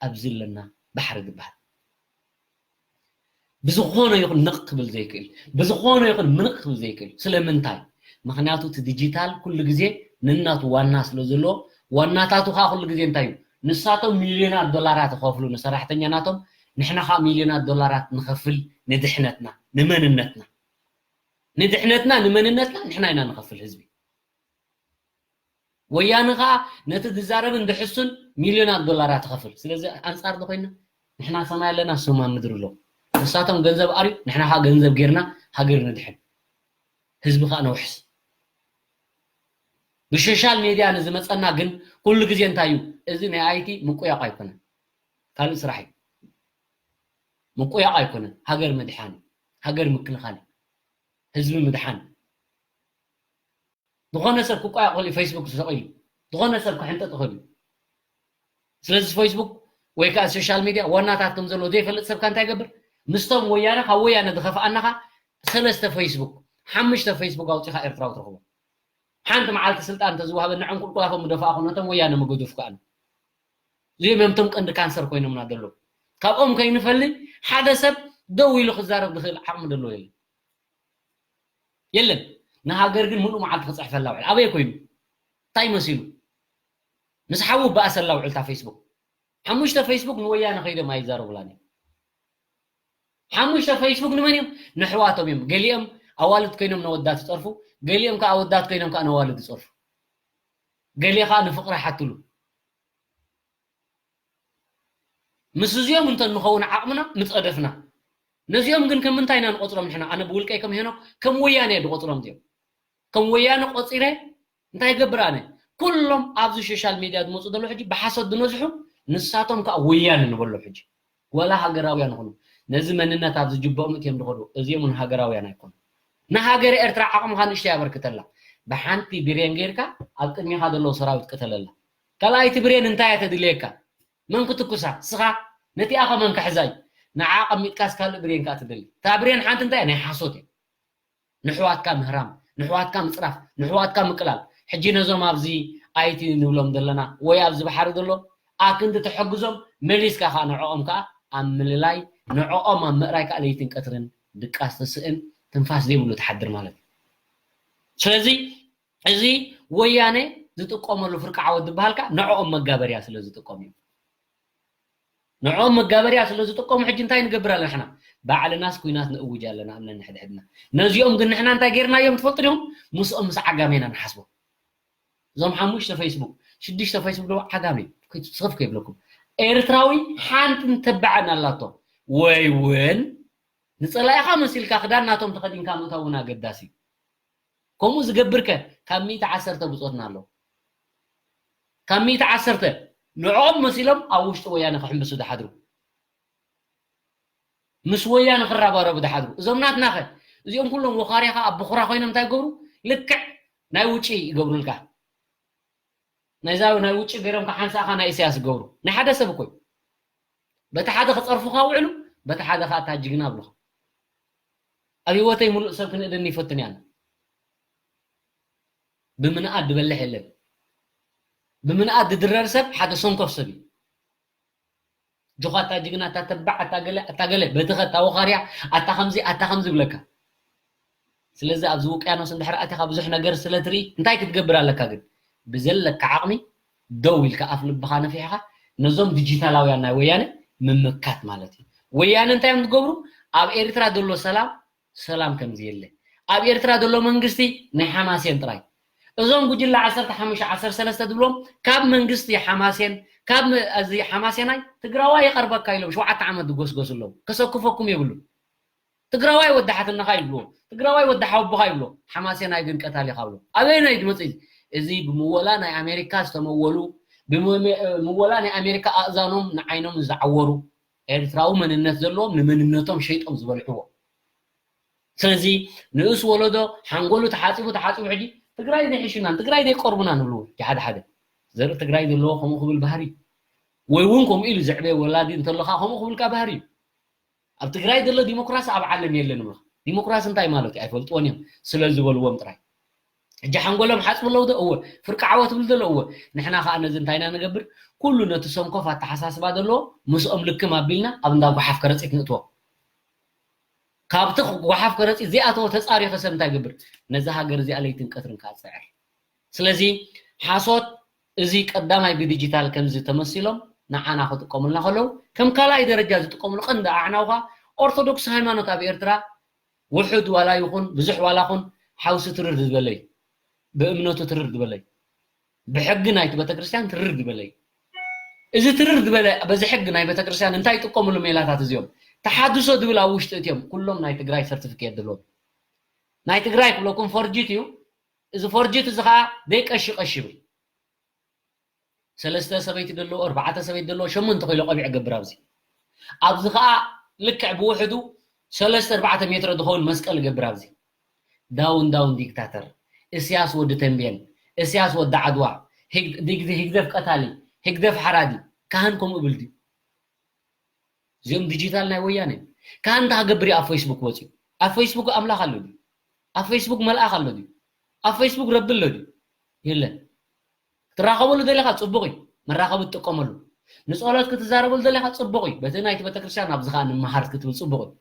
ኣብዚ ኣለና ባሕሪ ዝበሃል ብዝኾነ ይኹን ንቕ ክብል ዘይክእል፣ ብዝኾነ ይኹን ምንቕ ክብል ዘይክእል። ስለምንታይ? ምኽንያቱ እቲ ዲጂታል ኩሉ ግዜ ንናቱ ዋና ስለ ዘለዎ፣ ዋናታቱ ኸዓ ኩሉ ግዜ እንታይ እዩ? ንሳቶም ሚልዮናት ዶላራት ይኸፍሉ ንሰራሕተኛ ናቶም፣ ንሕና ኸዓ ሚልዮናት ዶላራት ንኸፍል ንድሕነትና፣ ንመንነትና። ንድሕነትና፣ ንመንነትና ንሕና ኢና ንኸፍል ህዝቢ። ወያነ ኸዓ ነቲ ዝዛረብን ዝሕሱን ሚልዮናት ዶላራት ይኸፍል። ስለዚ ኣንጻር ዶ ኮይና? ንሕና ሰማይ ኣለና፣ ንሶም ኣብ ምድሪ ኣለዉ። ንሳቶም ገንዘብ ኣርዩ፣ ንሕና ኸዓ ገንዘብ ጌርና ሃገር ንድሕን። ህዝቢ ኸዓ ነውሕስ። ብሶሻል ሜድያ ንዝመጸና ግን ኩሉ ግዜ እንታይ እዩ? እዚ ናይ ኣይቲ ምቁያቕ ኣይኮነን። ካልእ ስራሕ እዩ። ምቁያቕ ኣይኮነን። ሃገር ምድሓን እዩ። ሃገር ምክልኻል እዩ። ህዝቢ ምድሓን እዩ። ዝኾነ ሰብ ክቋየቕ ይኽእል እዩ፣ ፌስቡክ ተሰቒሉ። ዝኾነ ሰብ ክሕንጥጥ ይኽእል እዩ። ስለዚ ፌስቡክ ወይ ከዓ ሶሻል ሚድያ ዋናታት ከም ዘለዎ ዘይፈልጥ ሰብካ እንታይ ይገብር? ምስቶም ወያነ፣ ካብ ወያነ ዝኸፍኣናኻ ሰለስተ ፌስቡክ፣ ሓሙሽተ ፌስቡክ ኣውፂኻ ኤርትራዊ ትረኽቦ። ሓንቲ መዓልቲ ስልጣን እንተዝወሃበ ንዕንቁልቁላፎም ምደፋእኹ ነቶም ወያነ ምገደፍኩ ኣነ። እዚኦም እዮም እቶም ቀንዲ ካንሰር ኮይኖምና ዘለዉ። ካብኦም ከይንፈሊ ሓደ ሰብ ደው ኢሉ ክዛረብ ዝኽእል ዓቕሚ ዘለዎ የለን። የለን። ንሃገር ግን ምሉእ መዓልቲ ክጽሕፈላ ውዕል። ኣበይ ኮይኑ? እንታይ መሲሉ? ምስ ሓዉ በኣሰላ ውዕልታ ፌስቡክ። ሓሙሽተ ፌስቡክ ንወያነ ከይዶም ኣይዛረቡላን እዮም። ሓሙሽተ ፌስቡክ ንመን እዮም? ንሕዋቶም እዮም። ገሊኦም ኣዋልድ ኮይኖም ነወዳት ይጸርፉ፣ ገሊኦም ከኣ ኣወዳት ኮይኖም ከኣ ነዋልድ ይጸርፉ። ገሊኦም ከኣ ንፍቕሪ ሓትሉ። ምስ እዚኦም እንተ ንኸውን ዓቕምና ምጸደፍና። ነዚኦም ግን ከም ምንታይ ኢና ንቆጽሮም ንሕና? ኣነ ብውልቀይ ከም ሄኖክ ከም ወያነ እየ ዝቆጽሮም እዚኦም። ከም ወያነ ቆጺረ እንታይ ይገብር ኣነ? ኩሎም ኣብዚ ሶሻል ሚድያ ዝመጹ ዘለዉ ሕጂ ብሓሶት ዝነዝሑ ንሳቶም ከኣ ወያነ ንበሎ ሕጂ። ወላ ሃገራውያን ይኹኑ ነዚ መንነት ኣብ ዝጅበኦም እትዮም ዝኸዱ እዚኦም እውን ሃገራውያን ኣይኮኑ። ንሃገረ ኤርትራ ዓቕምኻ ንእሽተይ ኣበርክተላ። ብሓንቲ ብሬን ጌርካ ኣብ ቅድሚኻ ዘለዉ ሰራዊት ቅተለላ። ካልኣይቲ ብሬን እንታይ እያ ተድልየካ? መን ክትኩሳ? ስኻ። ነቲኣ ከ መን ክሕዛ እዩ? ንዓ ኣቐሚጥካስ ካልእ ብሬን ከኣ ትደሊ። እታ ብሬን ሓንቲ እንታይ እያ? ናይ ሓሶት እያ። ንሕዋትካ ምህራም፣ ንሕዋትካ ምጽራፍ፣ ንሕዋትካ ምቅላል። ሕጂ ነዞም ኣብዚ ኣይቲ ንብሎም ዘለና ወይ ኣብዚ ባሕሪ ዘሎ ኣክንዲ ትሕግዞም፣ መሊስካ ከኣ ንዕኦም ከኣ ኣብ ምልላይ፣ ንዕኦም ኣብ ምእራይ ከኣ ለይትን ቀትርን ድቃስ ትስእን ትንፋስ ዘይብሉ ትሓድር ማለት እዩ። ስለዚ እዚ ወያነ ዝጥቀመሉ ፍርቂ ዓወት ዝበሃል ከኣ ንዕኦም መጋበርያ ስለ ዝጥቀሙ እዩ። ንዕኦም መጋበርያ ስለ ዝጥቀሙ ሕጂ እንታይ ንገብር ኣለና ንሕና? ባዕልናስ ኲናት ንእውጅ ኣለና ኣብ ነንሕድሕድና። ነዚኦም ግን ንሕና እንታይ ጌርናዮም ትፈልጡ ዲኹም? ምስኦም ምስ ዓጋመ ኢና ንሓስቦም። እዞም ሓሙሽተ ፌስቡክ፣ ሽዱሽተ ፌስቡክ ዶ ዓጋመ እዩ። ከይትስኸፍ ከይብለኩም። ኤርትራዊ ሓንትን ተባዕን ኣላቶ። ወይ እውን ንጸላኢኻ መሲልካ ክዳን ናቶም ተኸዲንካ ምእታው እውን ኣገዳሲ እዩ። ከምኡ ዝገብር ከ ካብ ሚእቲ ዓሰርተ ብጾትና ኣለዉ። ካብ ሚእቲ ዓሰርተ ንዕኦም መሲሎም ኣብ ውሽጢ ወያነ ክሕምብሱ ዝሓድሩ፣ ምስ ወያነ ክረባረቡ ዝሓድሩ፣ እዞም ናትና ከ? እዚኦም ኩሎም ወኻርያ ከኣ ኣብ ብኹራ ኮይኖም እንታይ ይገብሩ? ልክዕ ናይ ውጪ ይገብሩልካ። ናይዛ ናይ ውጪ ገይሮም ከ ሓንሳእኻ ናይ ኢሳያስ ይገብሩ። ናይ ሓደ ሰብ እኮ እዩ። በቲ ሓደ ክጸርፉኻ ውዕሉ፣ በቲ ሓደ ከኣ እታ ጅግና ኣብሉኻ። ኣብ ህይወተይ ምሉእ ሰብ ክንእደኒ ይፈትን እየ ኣነ። ብምንኣድ ዝበልሕ የለን። ብምንኣድ ዝድረር ሰብ ሓደ ሰንኮፍ ሰብ እዩ። ጆኻ፣ ኣታ ጅግና፣ ኣታ ተባዕ፣ ኣታ ገለ፣ ኣታ ገለ፣ በቲ ኸ፣ ኣታ ወኻርያ፣ ኣታ ከምዚ፣ ኣታ ከምዚ ይብለካ። ስለዚ ኣብዚ ውቅያኖስ እንድሕር ኣቲኻ ብዙሕ ነገር ስለ ትርኢ እንታይ ክትገብር ኣለካ ግን? ብዘለካ ዓቕሚ ደው ኢልካ ኣፍ ልብኻ ነፊሕኻ ነዞም ዲጂታላውያን ናይ ወያነ ምምካት ማለት እዩ። ወያነ እንታይ እዮም ዝገብሩ? ኣብ ኤርትራ ዘሎ ሰላም፣ ሰላም ከምዚ የለ። ኣብ ኤርትራ ዘሎ መንግስቲ ናይ ሓማሴን ጥራይ። እዞም ጉጅለ ዓሰርተ ሓሙሽተ ዓሰርተ ሰለስተ ዝብሎም ካብ መንግስቲ ሓማሴን፣ ካብ ም- እዚ ሓማሴናይ ትግራዋይ ይቐርበካ ኢሎም ሸውዓተ ዓመት ዝጎስጎሱ ኣለዉ። ከሰክፈኩም የብሉ። ትግራዋይ ወዲ ሓትነኻ ይብልዎ፣ ትግራዋይ ወዲ ሓወቦኻ ይብልዎ። ሓማሴናይ ግን ቀታሊ ይኻብሎ። ኣበየናይ ዝመፅእ እዚ? እዚ ብምወላ ናይ ኣሜሪካ ዝተመወሉ፣ ብምወላ ናይ ኣሜሪካ ኣእዛኖም ንዓይኖም ዝዓወሩ ኤርትራዊ መንነት ዘለዎም ንመንነቶም ሸይጦም ዝበልዕዎ። ስለዚ ንእስ ወለዶ ሓንጎሉ ተሓፂቡ ተሓፂቡ ሕጂ ትግራይ ዘይሕሹናን ትግራይ ዘይቀርቡና ንብሉ ሓደ ሓደ ዘርኢ ትግራይ ዘለዎ ከምኡ ክብል ባህሪ ወይ እውን ከምኡ ኢሉ ዘዕበየ ወላዲ እንተለካ ከምኡ ክብልካ ባህሪ እዩ። ኣብ ትግራይ ዘሎ ዲሞክራሲ ኣብ ዓለም የለን ይብልካ። ዲሞክራሲ እንታይ ማለት እዩ ኣይፈልጥዎን እዮም ስለ ዝበልዎም ጥራይ። ሕጂ ሓንጎሎም ሓፅቡ ኣለዉ ዶ? እወ። ፍርቂ ዓወት ብል ዘሎ እወ። ንሕና ከዓ ነዚ እንታይ ኢና ንገብር? ኩሉ ነቲ ሰንኮፍ ኣተሓሳስባ ዘለዎ ምስኦም ልክም ኣቢልና ኣብ እንዳ ጓሓፍ ከረፂት ንእትዎ። ካብቲ ጓሓፍ ከረፂት ዘይኣተዎ ተፃሪዮ ከሰብ እንታይ ይገብር? ነዛ ሃገር እዚኣ ለይትን ቀትርን ከዓ ፀዕር። ስለዚ ሓሶት እዚ ቀዳማይ ብዲጂታል ከምዚ ተመሲሎም ንዓና ክጥቀሙልና ከለዉ ከም ካልኣይ ደረጃ ዝጥቀሙሉ ቀንዲ ኣዕናውኻ ኦርቶዶክስ ሃይማኖት ኣብ ኤርትራ ውሑድ ዋላ ይኹን ብዙሕ ዋላ ኹን ሓውሲ ትርር ዝበለይ ብእምነቱ ትርር ዝበለይ ብሕጊ ናይቲ ቤተክርስትያን ትርር ዝበለይ እዚ ትርር ዝበለ በዚ ሕጊ ናይ ቤተክርስትያን እንታይ ይጥቀሙሉ ሜላታት እዚኦም ተሓድሶ ድብል ኣብ ውሽጢ እትዮም ኩሎም ናይ ትግራይ ሰርቲፊኬት ዘለዎም ናይ ትግራይ ክብለኩም ፎርጅት እዩ እዚ ፎርጅት እዚ ከዓ ደይቀሺ ቀሺ ይብል ሰለስተ ሰበይቲ ደለዎ ኣርባዕተ ሰበይቲ ደለዎ ሸሞንተ ኮይሎ ቆቢዕ ገብር ኣብዚ ኣብዚ ከዓ ልክዕ ብውሕዱ ሰለስተ ኣርባዕተ ሜትሮ ዝኸውን መስቀል ገብር ኣብዚ ዳውን ዳውን ዲክታተር እስያስ ወዲ ተንቤን እስያስ ወዲ ዓድዋ ህግደፍ ቀታሊ ህግደፍ ሓራዲ ካህን ከምኡ ብል ድዩ እዚኦም ዲጂታል ናይ ወያነ ካህን እንታይ ክገብር እዩ ኣብ ፌስቡክ ወፂኡ ኣብ ፌስቡክ ኣምላኽ ኣሎ ድዩ ኣብ ፌስቡክ መልኣኽ ኣሎ ድዩ ኣብ ፌስቡክ ረቢ ኣሎ ድዩ የለን ክትራኸበሉ ደለኻ ፅቡቕ እዩ መራኸቢ ትጥቀመሉ ንፀሎት ክትዛረበሉ ደለኻ ፅቡቕ እዩ በቲ ናይቲ ቤተክርስትያን ኣብዚ ከዓ ንመሃር ክትብል ፅቡቕ እዩ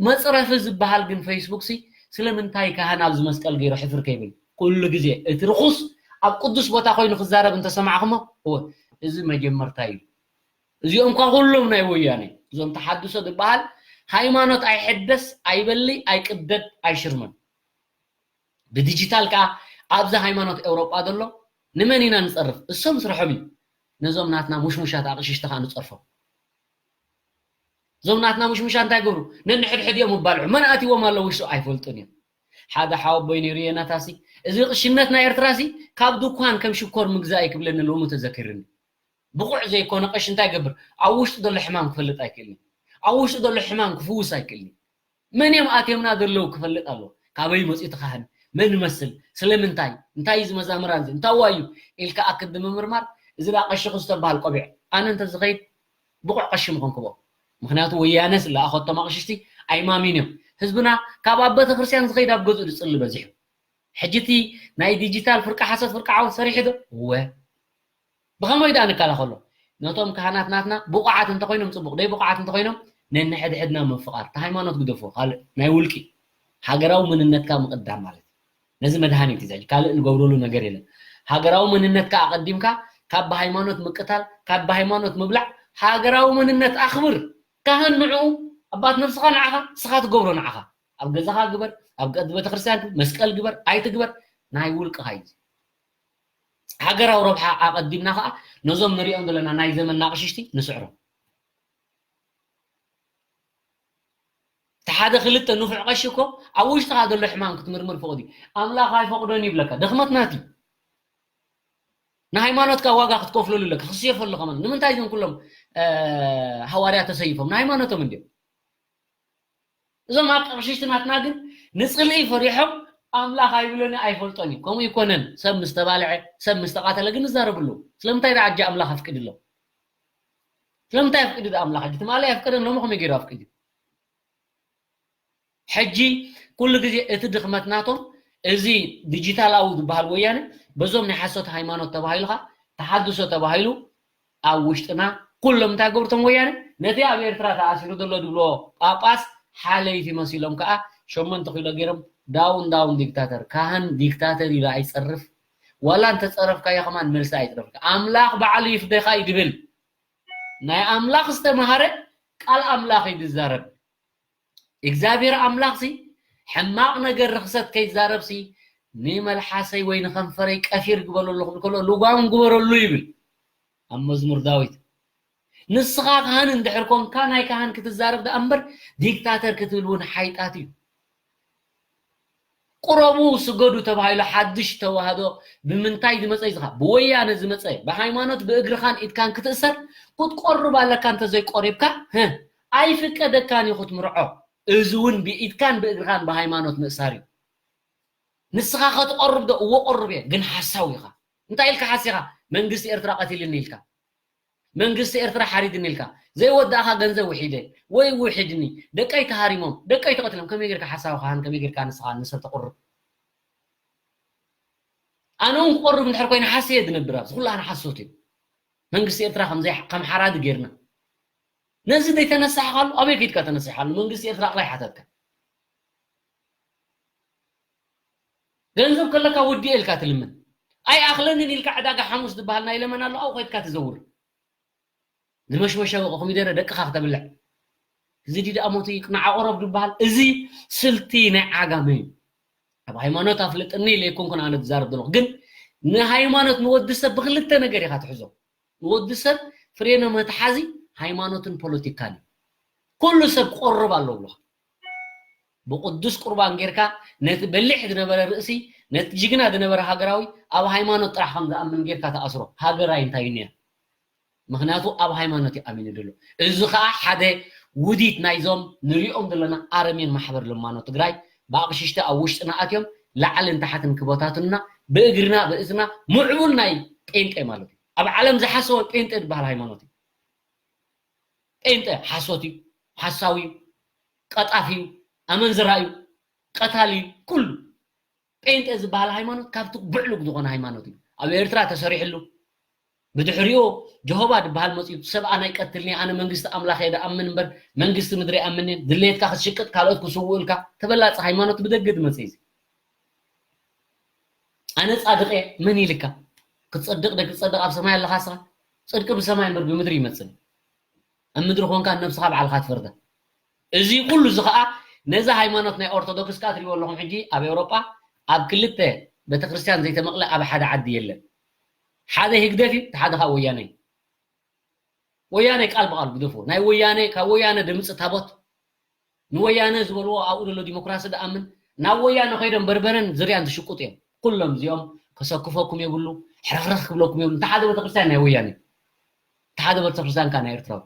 መፅረፊ ዝበሃል ግን ፌስቡክ ሲ ስለምንታይ ካህን ኣብዚ መስቀል ገይሩ ሕፍር ከይብል ኩሉ ግዜ እቲ ርኹስ ኣብ ቅዱስ ቦታ ኮይኑ ክዛረብ እንተሰማዕኹሞ እወ እዚ መጀመርታ እዩ እዚኦም ኳ ኩሎም ናይ ወያነ እዞም ተሓድሶ ዝበሃል ሃይማኖት ኣይሕደስ ኣይበሊ ኣይቅደድ ኣይሽርመን ብዲጂታል ከዓ ኣብዚ ሃይማኖት ኤውሮጳ ዘሎ ንመን ኢና ንፀርፍ እሶም ስርሖም እዩ ነዞም ናትና ሙሽሙሻት ኣቕሽሽቲ ከዓ ንፀርፎም እዞም ናትና ሙሽሙሻ እንታይ ገብሩ ነንሕድሕድ እዮም ይባልዑ መን ኣትዎም ኣሎ ውሽጡ ኣይፈልጡን እዮም ሓደ ሓወቦይ ነይሩ የናታሲ እዚ ቅሽነት ናይ ኤርትራሲ ካብ ድኳን ከም ሽኮር ምግዛእ ይክብለኒ ሎሚ ተዘኪርኒ ብቑዕ ዘይኮነ ቀሺ እንታይ ይገብር ኣብ ውሽጡ ዘሎ ሕማም ክፈልጥ ኣይክእልን ኣብ ውሽጡ ዘሎ ሕማም ክፍውስ ኣይክእልን መን እዮም ኣትዮምና ዘለዉ ክፈልጥ ኣለዎ ካበይ መፂኡ ትካህን መን ይመስል ስለምንታይ እንታይ እዩ ዝመዛምራን እንታይ ዋዩ ኢልካ ኣክድ ምምርማር እዚ ዳ ቀሺ ክዝተበሃል ቆቢዕ ኣነ እንተዝኸይድ ብቑዕ ቀሺ ምኾንክዎ ምክንያቱ ወያነ ስለኣኸቶም ኣቕሽሽቲ ኣይማሚን እዮም ህዝብና ካብ ኣብ ቤተክርስትያን ዝኸይድ ኣብ ገዝኡ ዝፅሊ በዚሑ ሕጂ እቲ ናይ ዲጂታል ፍርቂ ሓሶት ፍርቂ ዓወት ሰሪሑ ዶ? እወ። ብኸመይ ደኣ ንከላኸሎ? ነቶም ካህናት ናትና ብቑዓት እንተኾይኖም ጽቡቕ፣ ደይ ብቑዓት እንተኾይኖም ነንሕድሕድና ምፍቓር፣ እቲ ሃይማኖት ግደፎ፣ ካልእ ናይ ውልቂ፣ ሃገራዊ መንነትካ ምቕዳም ማለት እዩ። ነዚ መድሃኒት እዩ፣ ሕጂ ካልእ ንገብረሉ ነገር የለን። ሃገራዊ መንነትካ ኣቐዲምካ ካብ ብሃይማኖት ምቅታል፣ ካብ ብሃይማኖት ምብላዕ፣ ሃገራዊ መንነት ኣኽብር። ካህን ንዕኡ፣ ኣባት ነብስኻ ንዓኻ፣ ንስኻ ትገብሮ ንዓኻ። ኣብ ገዛኻ ግበር፣ ኣብ ቀዲ ቤተክርስትያን መስቀል ግበር ኣይትግበር ናይ ውልቅኻ እዩ። ሃገራዊ ረብሓ ኣቐዲምና ከዓ ነዞም ንሪኦም ዘለና ናይ ዘመንና ኣቕሽሽቲ ንስዕሮም። እቲ ሓደ ክልተ ንፉዕ ቀሺ እኮ ኣብ ውሽጥኻ ዘሎ ሕማም ክትምርምር ፍቕድ እዩ። ኣምላኽ ኣይፈቕዶን ይብለካ። ድኽመት ናት እዩ። ንሃይማኖትካ ዋጋ ክትከፍለሉ ኣለካ። ክስየፈሉ ከመን ንምንታይ እዞም ኩሎም ሃዋርያ ተሰይፎም ንሃይማኖቶም እንዲዮም። እዞም ኣቅሽሽቲ ናትና ግን ንፅልኢ ፈሪሖም ኣምላኽ ኣይብሎን ኣይፈልጦን እዩ። ከምኡ ይኮነን። ሰብ ምስ ተባልዐ፣ ሰብ ምስ ተቃተለ ግን ይዛረቡ ኣለዉ። ስለምንታይ ደኣ ኣጀ ኣምላኽ ኣፍቅድሎም? ስለምንታይ ኣፍቅዱ ደኣ ኣምላኽ? ሕጂ ትማሊ ኣፍቀደን ሎሚ ከመይ ገይሩ ኣፍቅዱ? ሕጂ ኩሉ ግዜ እቲ ድኽመት ናቶም እዚ ዲጂታላዊ ዝበሃል ወያነ በዞም ናይ ሓሶት ሃይማኖት ተባሂሉኻ ተሓድሶ ተባሂሉ ኣብ ውሽጥና ኩሎም እንታይ ገብርቶም ወያነ ነቲ ኣብ ኤርትራ ተኣሲሩ ዘሎ ዝብሎ ጳጳስ ሓለይቲ መሲሎም ከዓ ሸሞንተ ኪሎ ገይሮም ዳውን ዳውን ዲክታተር ካህን ዲክታተር ኢሉ ኣይፀርፍ ዋላ እንተፀረፍካዮ ከማን መልሲ ኣይፅረፍካ ኣምላኽ ባዕሉ ይፍደኻ እዩ ድብል ናይ ኣምላኽ ዝተምሃረ ቃል ኣምላኽ እዩ ዝዛረብ እግዚኣብሔር ኣምላኽሲ ሕማቕ ነገር ርኽሰት ከይዛረብሲ ንመልሓሰይ ወይ ንኸንፈረይ ቀፊር ግበረሉ ክብል ከሎ ልጓም ግበረሉ ይብል ኣብ መዝሙር ዳዊት። ንስኻ ካህን እንድሕር ኮንካ፣ ናይ ካህን ክትዛረብ ደኣ እምበር፣ ዲክታተር ክትብል እውን ሓይጣት እዩ። ቁረቡ ስገዱ ተባሂሉ ሓድሽ ተዋህዶ ብምንታይ ዝመጸ እዩ ዝኻ? ብወያነ ዝመጸ። ብሃይማኖት ብእግርኻን ኢድካን ክትእሰር ክትቆርብ ኣለካ። እንተዘይቆሪብካ፣ ህ፣ ኣይፍቀደካን እዩ ክትምርዖ። እዚ እውን ብኢድካን ብእግርኻን ብሃይማኖት ምእሳር እዩ። ንስኻ ክትቆርብ ዶ? እዎ ቆርብ እየ፣ ግን ሓሳዊ ኢኻ። እንታይ ኢልካ ሓሲኻ? መንግስቲ ኤርትራ ቀቲልኒ ኢልካ። መንግስቲ ኤርትራ ሓሪድኒ ኢልካ። ዘይወዳእኻ ገንዘብ ውሒደ ወይ ውሒድኒ፣ ደቀይ ተሃሪሞም፣ ደቀይ ተቐቲሎም። ከመይ ጌርካ ሓሳዊ ካህን፣ ከመይ ጌርካ ንስኻ ንሰብ ተቑርብ? ኣነ እውን ክቆርብ እንድሕር ኮይነ ሓስየ ዝነብር ኣብዚ ኩሉ ኣነ ሓሶት እዩ። መንግስቲ ኤርትራ ከም ዘይ-፣ ከም ሓራዲ ጌርና። ነዚ ዘይተነሳሕኻሉ ኣበይ ከይድካ ተነሲሓሉ? መንግስቲ ኤርትራ ጥራይ ሓተትካ። ገንዘብ ከለካ ወዲኤ ኢልካ ትልምን። ኣይ ኣኽለንን ኢልካ ዕዳጋ ሓሙስ ዝበሃል ናይ ለመን ኣሎ፣ ኣብኡ ከይድካ ትዘውር። ዝመሽመሸ ኮሚደረ ደቅኻ ክተብልዕ። እዚ ድዩ ደኣ ሞት እዩ? ቅናዕ ቆረብ ዝበሃል። እዚ ስልቲ ናይ ዓጋመ እዩ። ኣብ ሃይማኖት ኣፍልጥኒ ኢለ ኣይኮንኩን ኣነ ዝዛረብ ዘለኹ። ግን ንሃይማኖት ንወዲ ሰብ ብክልተ ነገር ኢኻ ትሕዞ። ንወዲ ሰብ ፍሬነ መትሓዚ ሃይማኖትን ፖለቲካን እዩ። ኩሉ ሰብ ቆርብ ኣለዎ ብለኻ። ብቅዱስ ቁርባን ጌርካ ነቲ በሊሕ ዝነበረ ርእሲ፣ ነቲ ጅግና ዝነበረ ሃገራዊ ኣብ ሃይማኖት ጥራሕ ከም ዝኣምን ጌርካ ተኣስሮ። ሃገራይ እንታይ እዩ ነያ? ምኽንያቱ ኣብ ሃይማኖት እዩ ኣሚኑ ዘሎ። እዚ ኸኣ ሓደ ውዲት ናይዞም ንሪኦም ዘለና ኣረሜን ማሕበር ለማኖ ትግራይ፣ ብኣቕሽሽቲ ኣብ ውሽጥና ኣትዮም ላዕልን ታሕትን ክበታትኑና፣ ብእግርና ብእዝና ምዕቡል ናይ ጴንጤ ማለት እዩ። ኣብ ዓለም ዝሓሰወ ጴንጤ ዝበሃል ሃይማኖት እዩ። ጴንጤ ሓሶት እዩ፣ ሓሳዊ እዩ፣ ቀጣፊ እዩ፣ ኣመንዝራ እዩ፣ ቀታሊ እዩ። ኩሉ ጴንጤ ዝበሃል ሃይማኖት ካብቲ ብዕሉግ ዝኾነ ሃይማኖት እዩ። ኣብ ኤርትራ ተሰሪሕሉ፣ ብድሕሪኡ ጀሆባ ዝበሃል መፅዩ፣ ሰብ ኣነ ኣይቀትልኒ፣ ኣነ መንግስቲ ኣምላኽ እየ ዝኣምን እምበር መንግስቲ ምድሪ ኣይኣምንን፣ ድሌትካ ክትሽቅጥ ካልኦት ክስውኡልካ። ተበላፂ ሃይማኖት ብደገ ዝመፅእ እዩ። ኣነ ጻድቕ እየ፣ መን ኢልካ? ክትጸድቕ ዶ ክትጸድቕ ኣብ ሰማይ ኣለኻ እስኻ? ጽድቂ ብሰማይ እምበር ብምድሪ ይመጽእ። ኣብ ምድሪ ኾንካ ነብስኻ ባዕልኻ ትፈርዳ። እዚ ኩሉ እዚ ኸኣ ነዚ ሃይማኖት ናይ ኦርቶዶክስ ከኣ ትሪእዎ ኣለኹም። ሕጂ ኣብ ኤውሮጳ ኣብ ክልተ ቤተክርስትያን ዘይተመቕለ ኣብ ሓደ ዓዲ የለን። ሓደ ህግደፍ እዩ፣ እቲ ሓደ ኸኣ ወያነ እዩ። ወያነ ቃል ብቓል ግደፍዎ። ናይ ወያነ፣ ካብ ወያነ ድምፂ ታቦት ንወያነ ዝበልዎ ኣብኡ ዘሎ ዲሞክራሲ ድኣምን ናብ ወያነ ከይዶም በርበረን ዝርያን ዝሽቁጡ እዮም። ኩሎም እዚኦም ከሰክፈኩም የብሉ፣ ሕርኽርኽ ክብለኩም የብሉ። እንተ ሓደ ቤተክርስትያን ናይ ወያነ፣ እንተ ሓደ ቤተክርስትያን ከኣ ናይ ኤርትራዊ።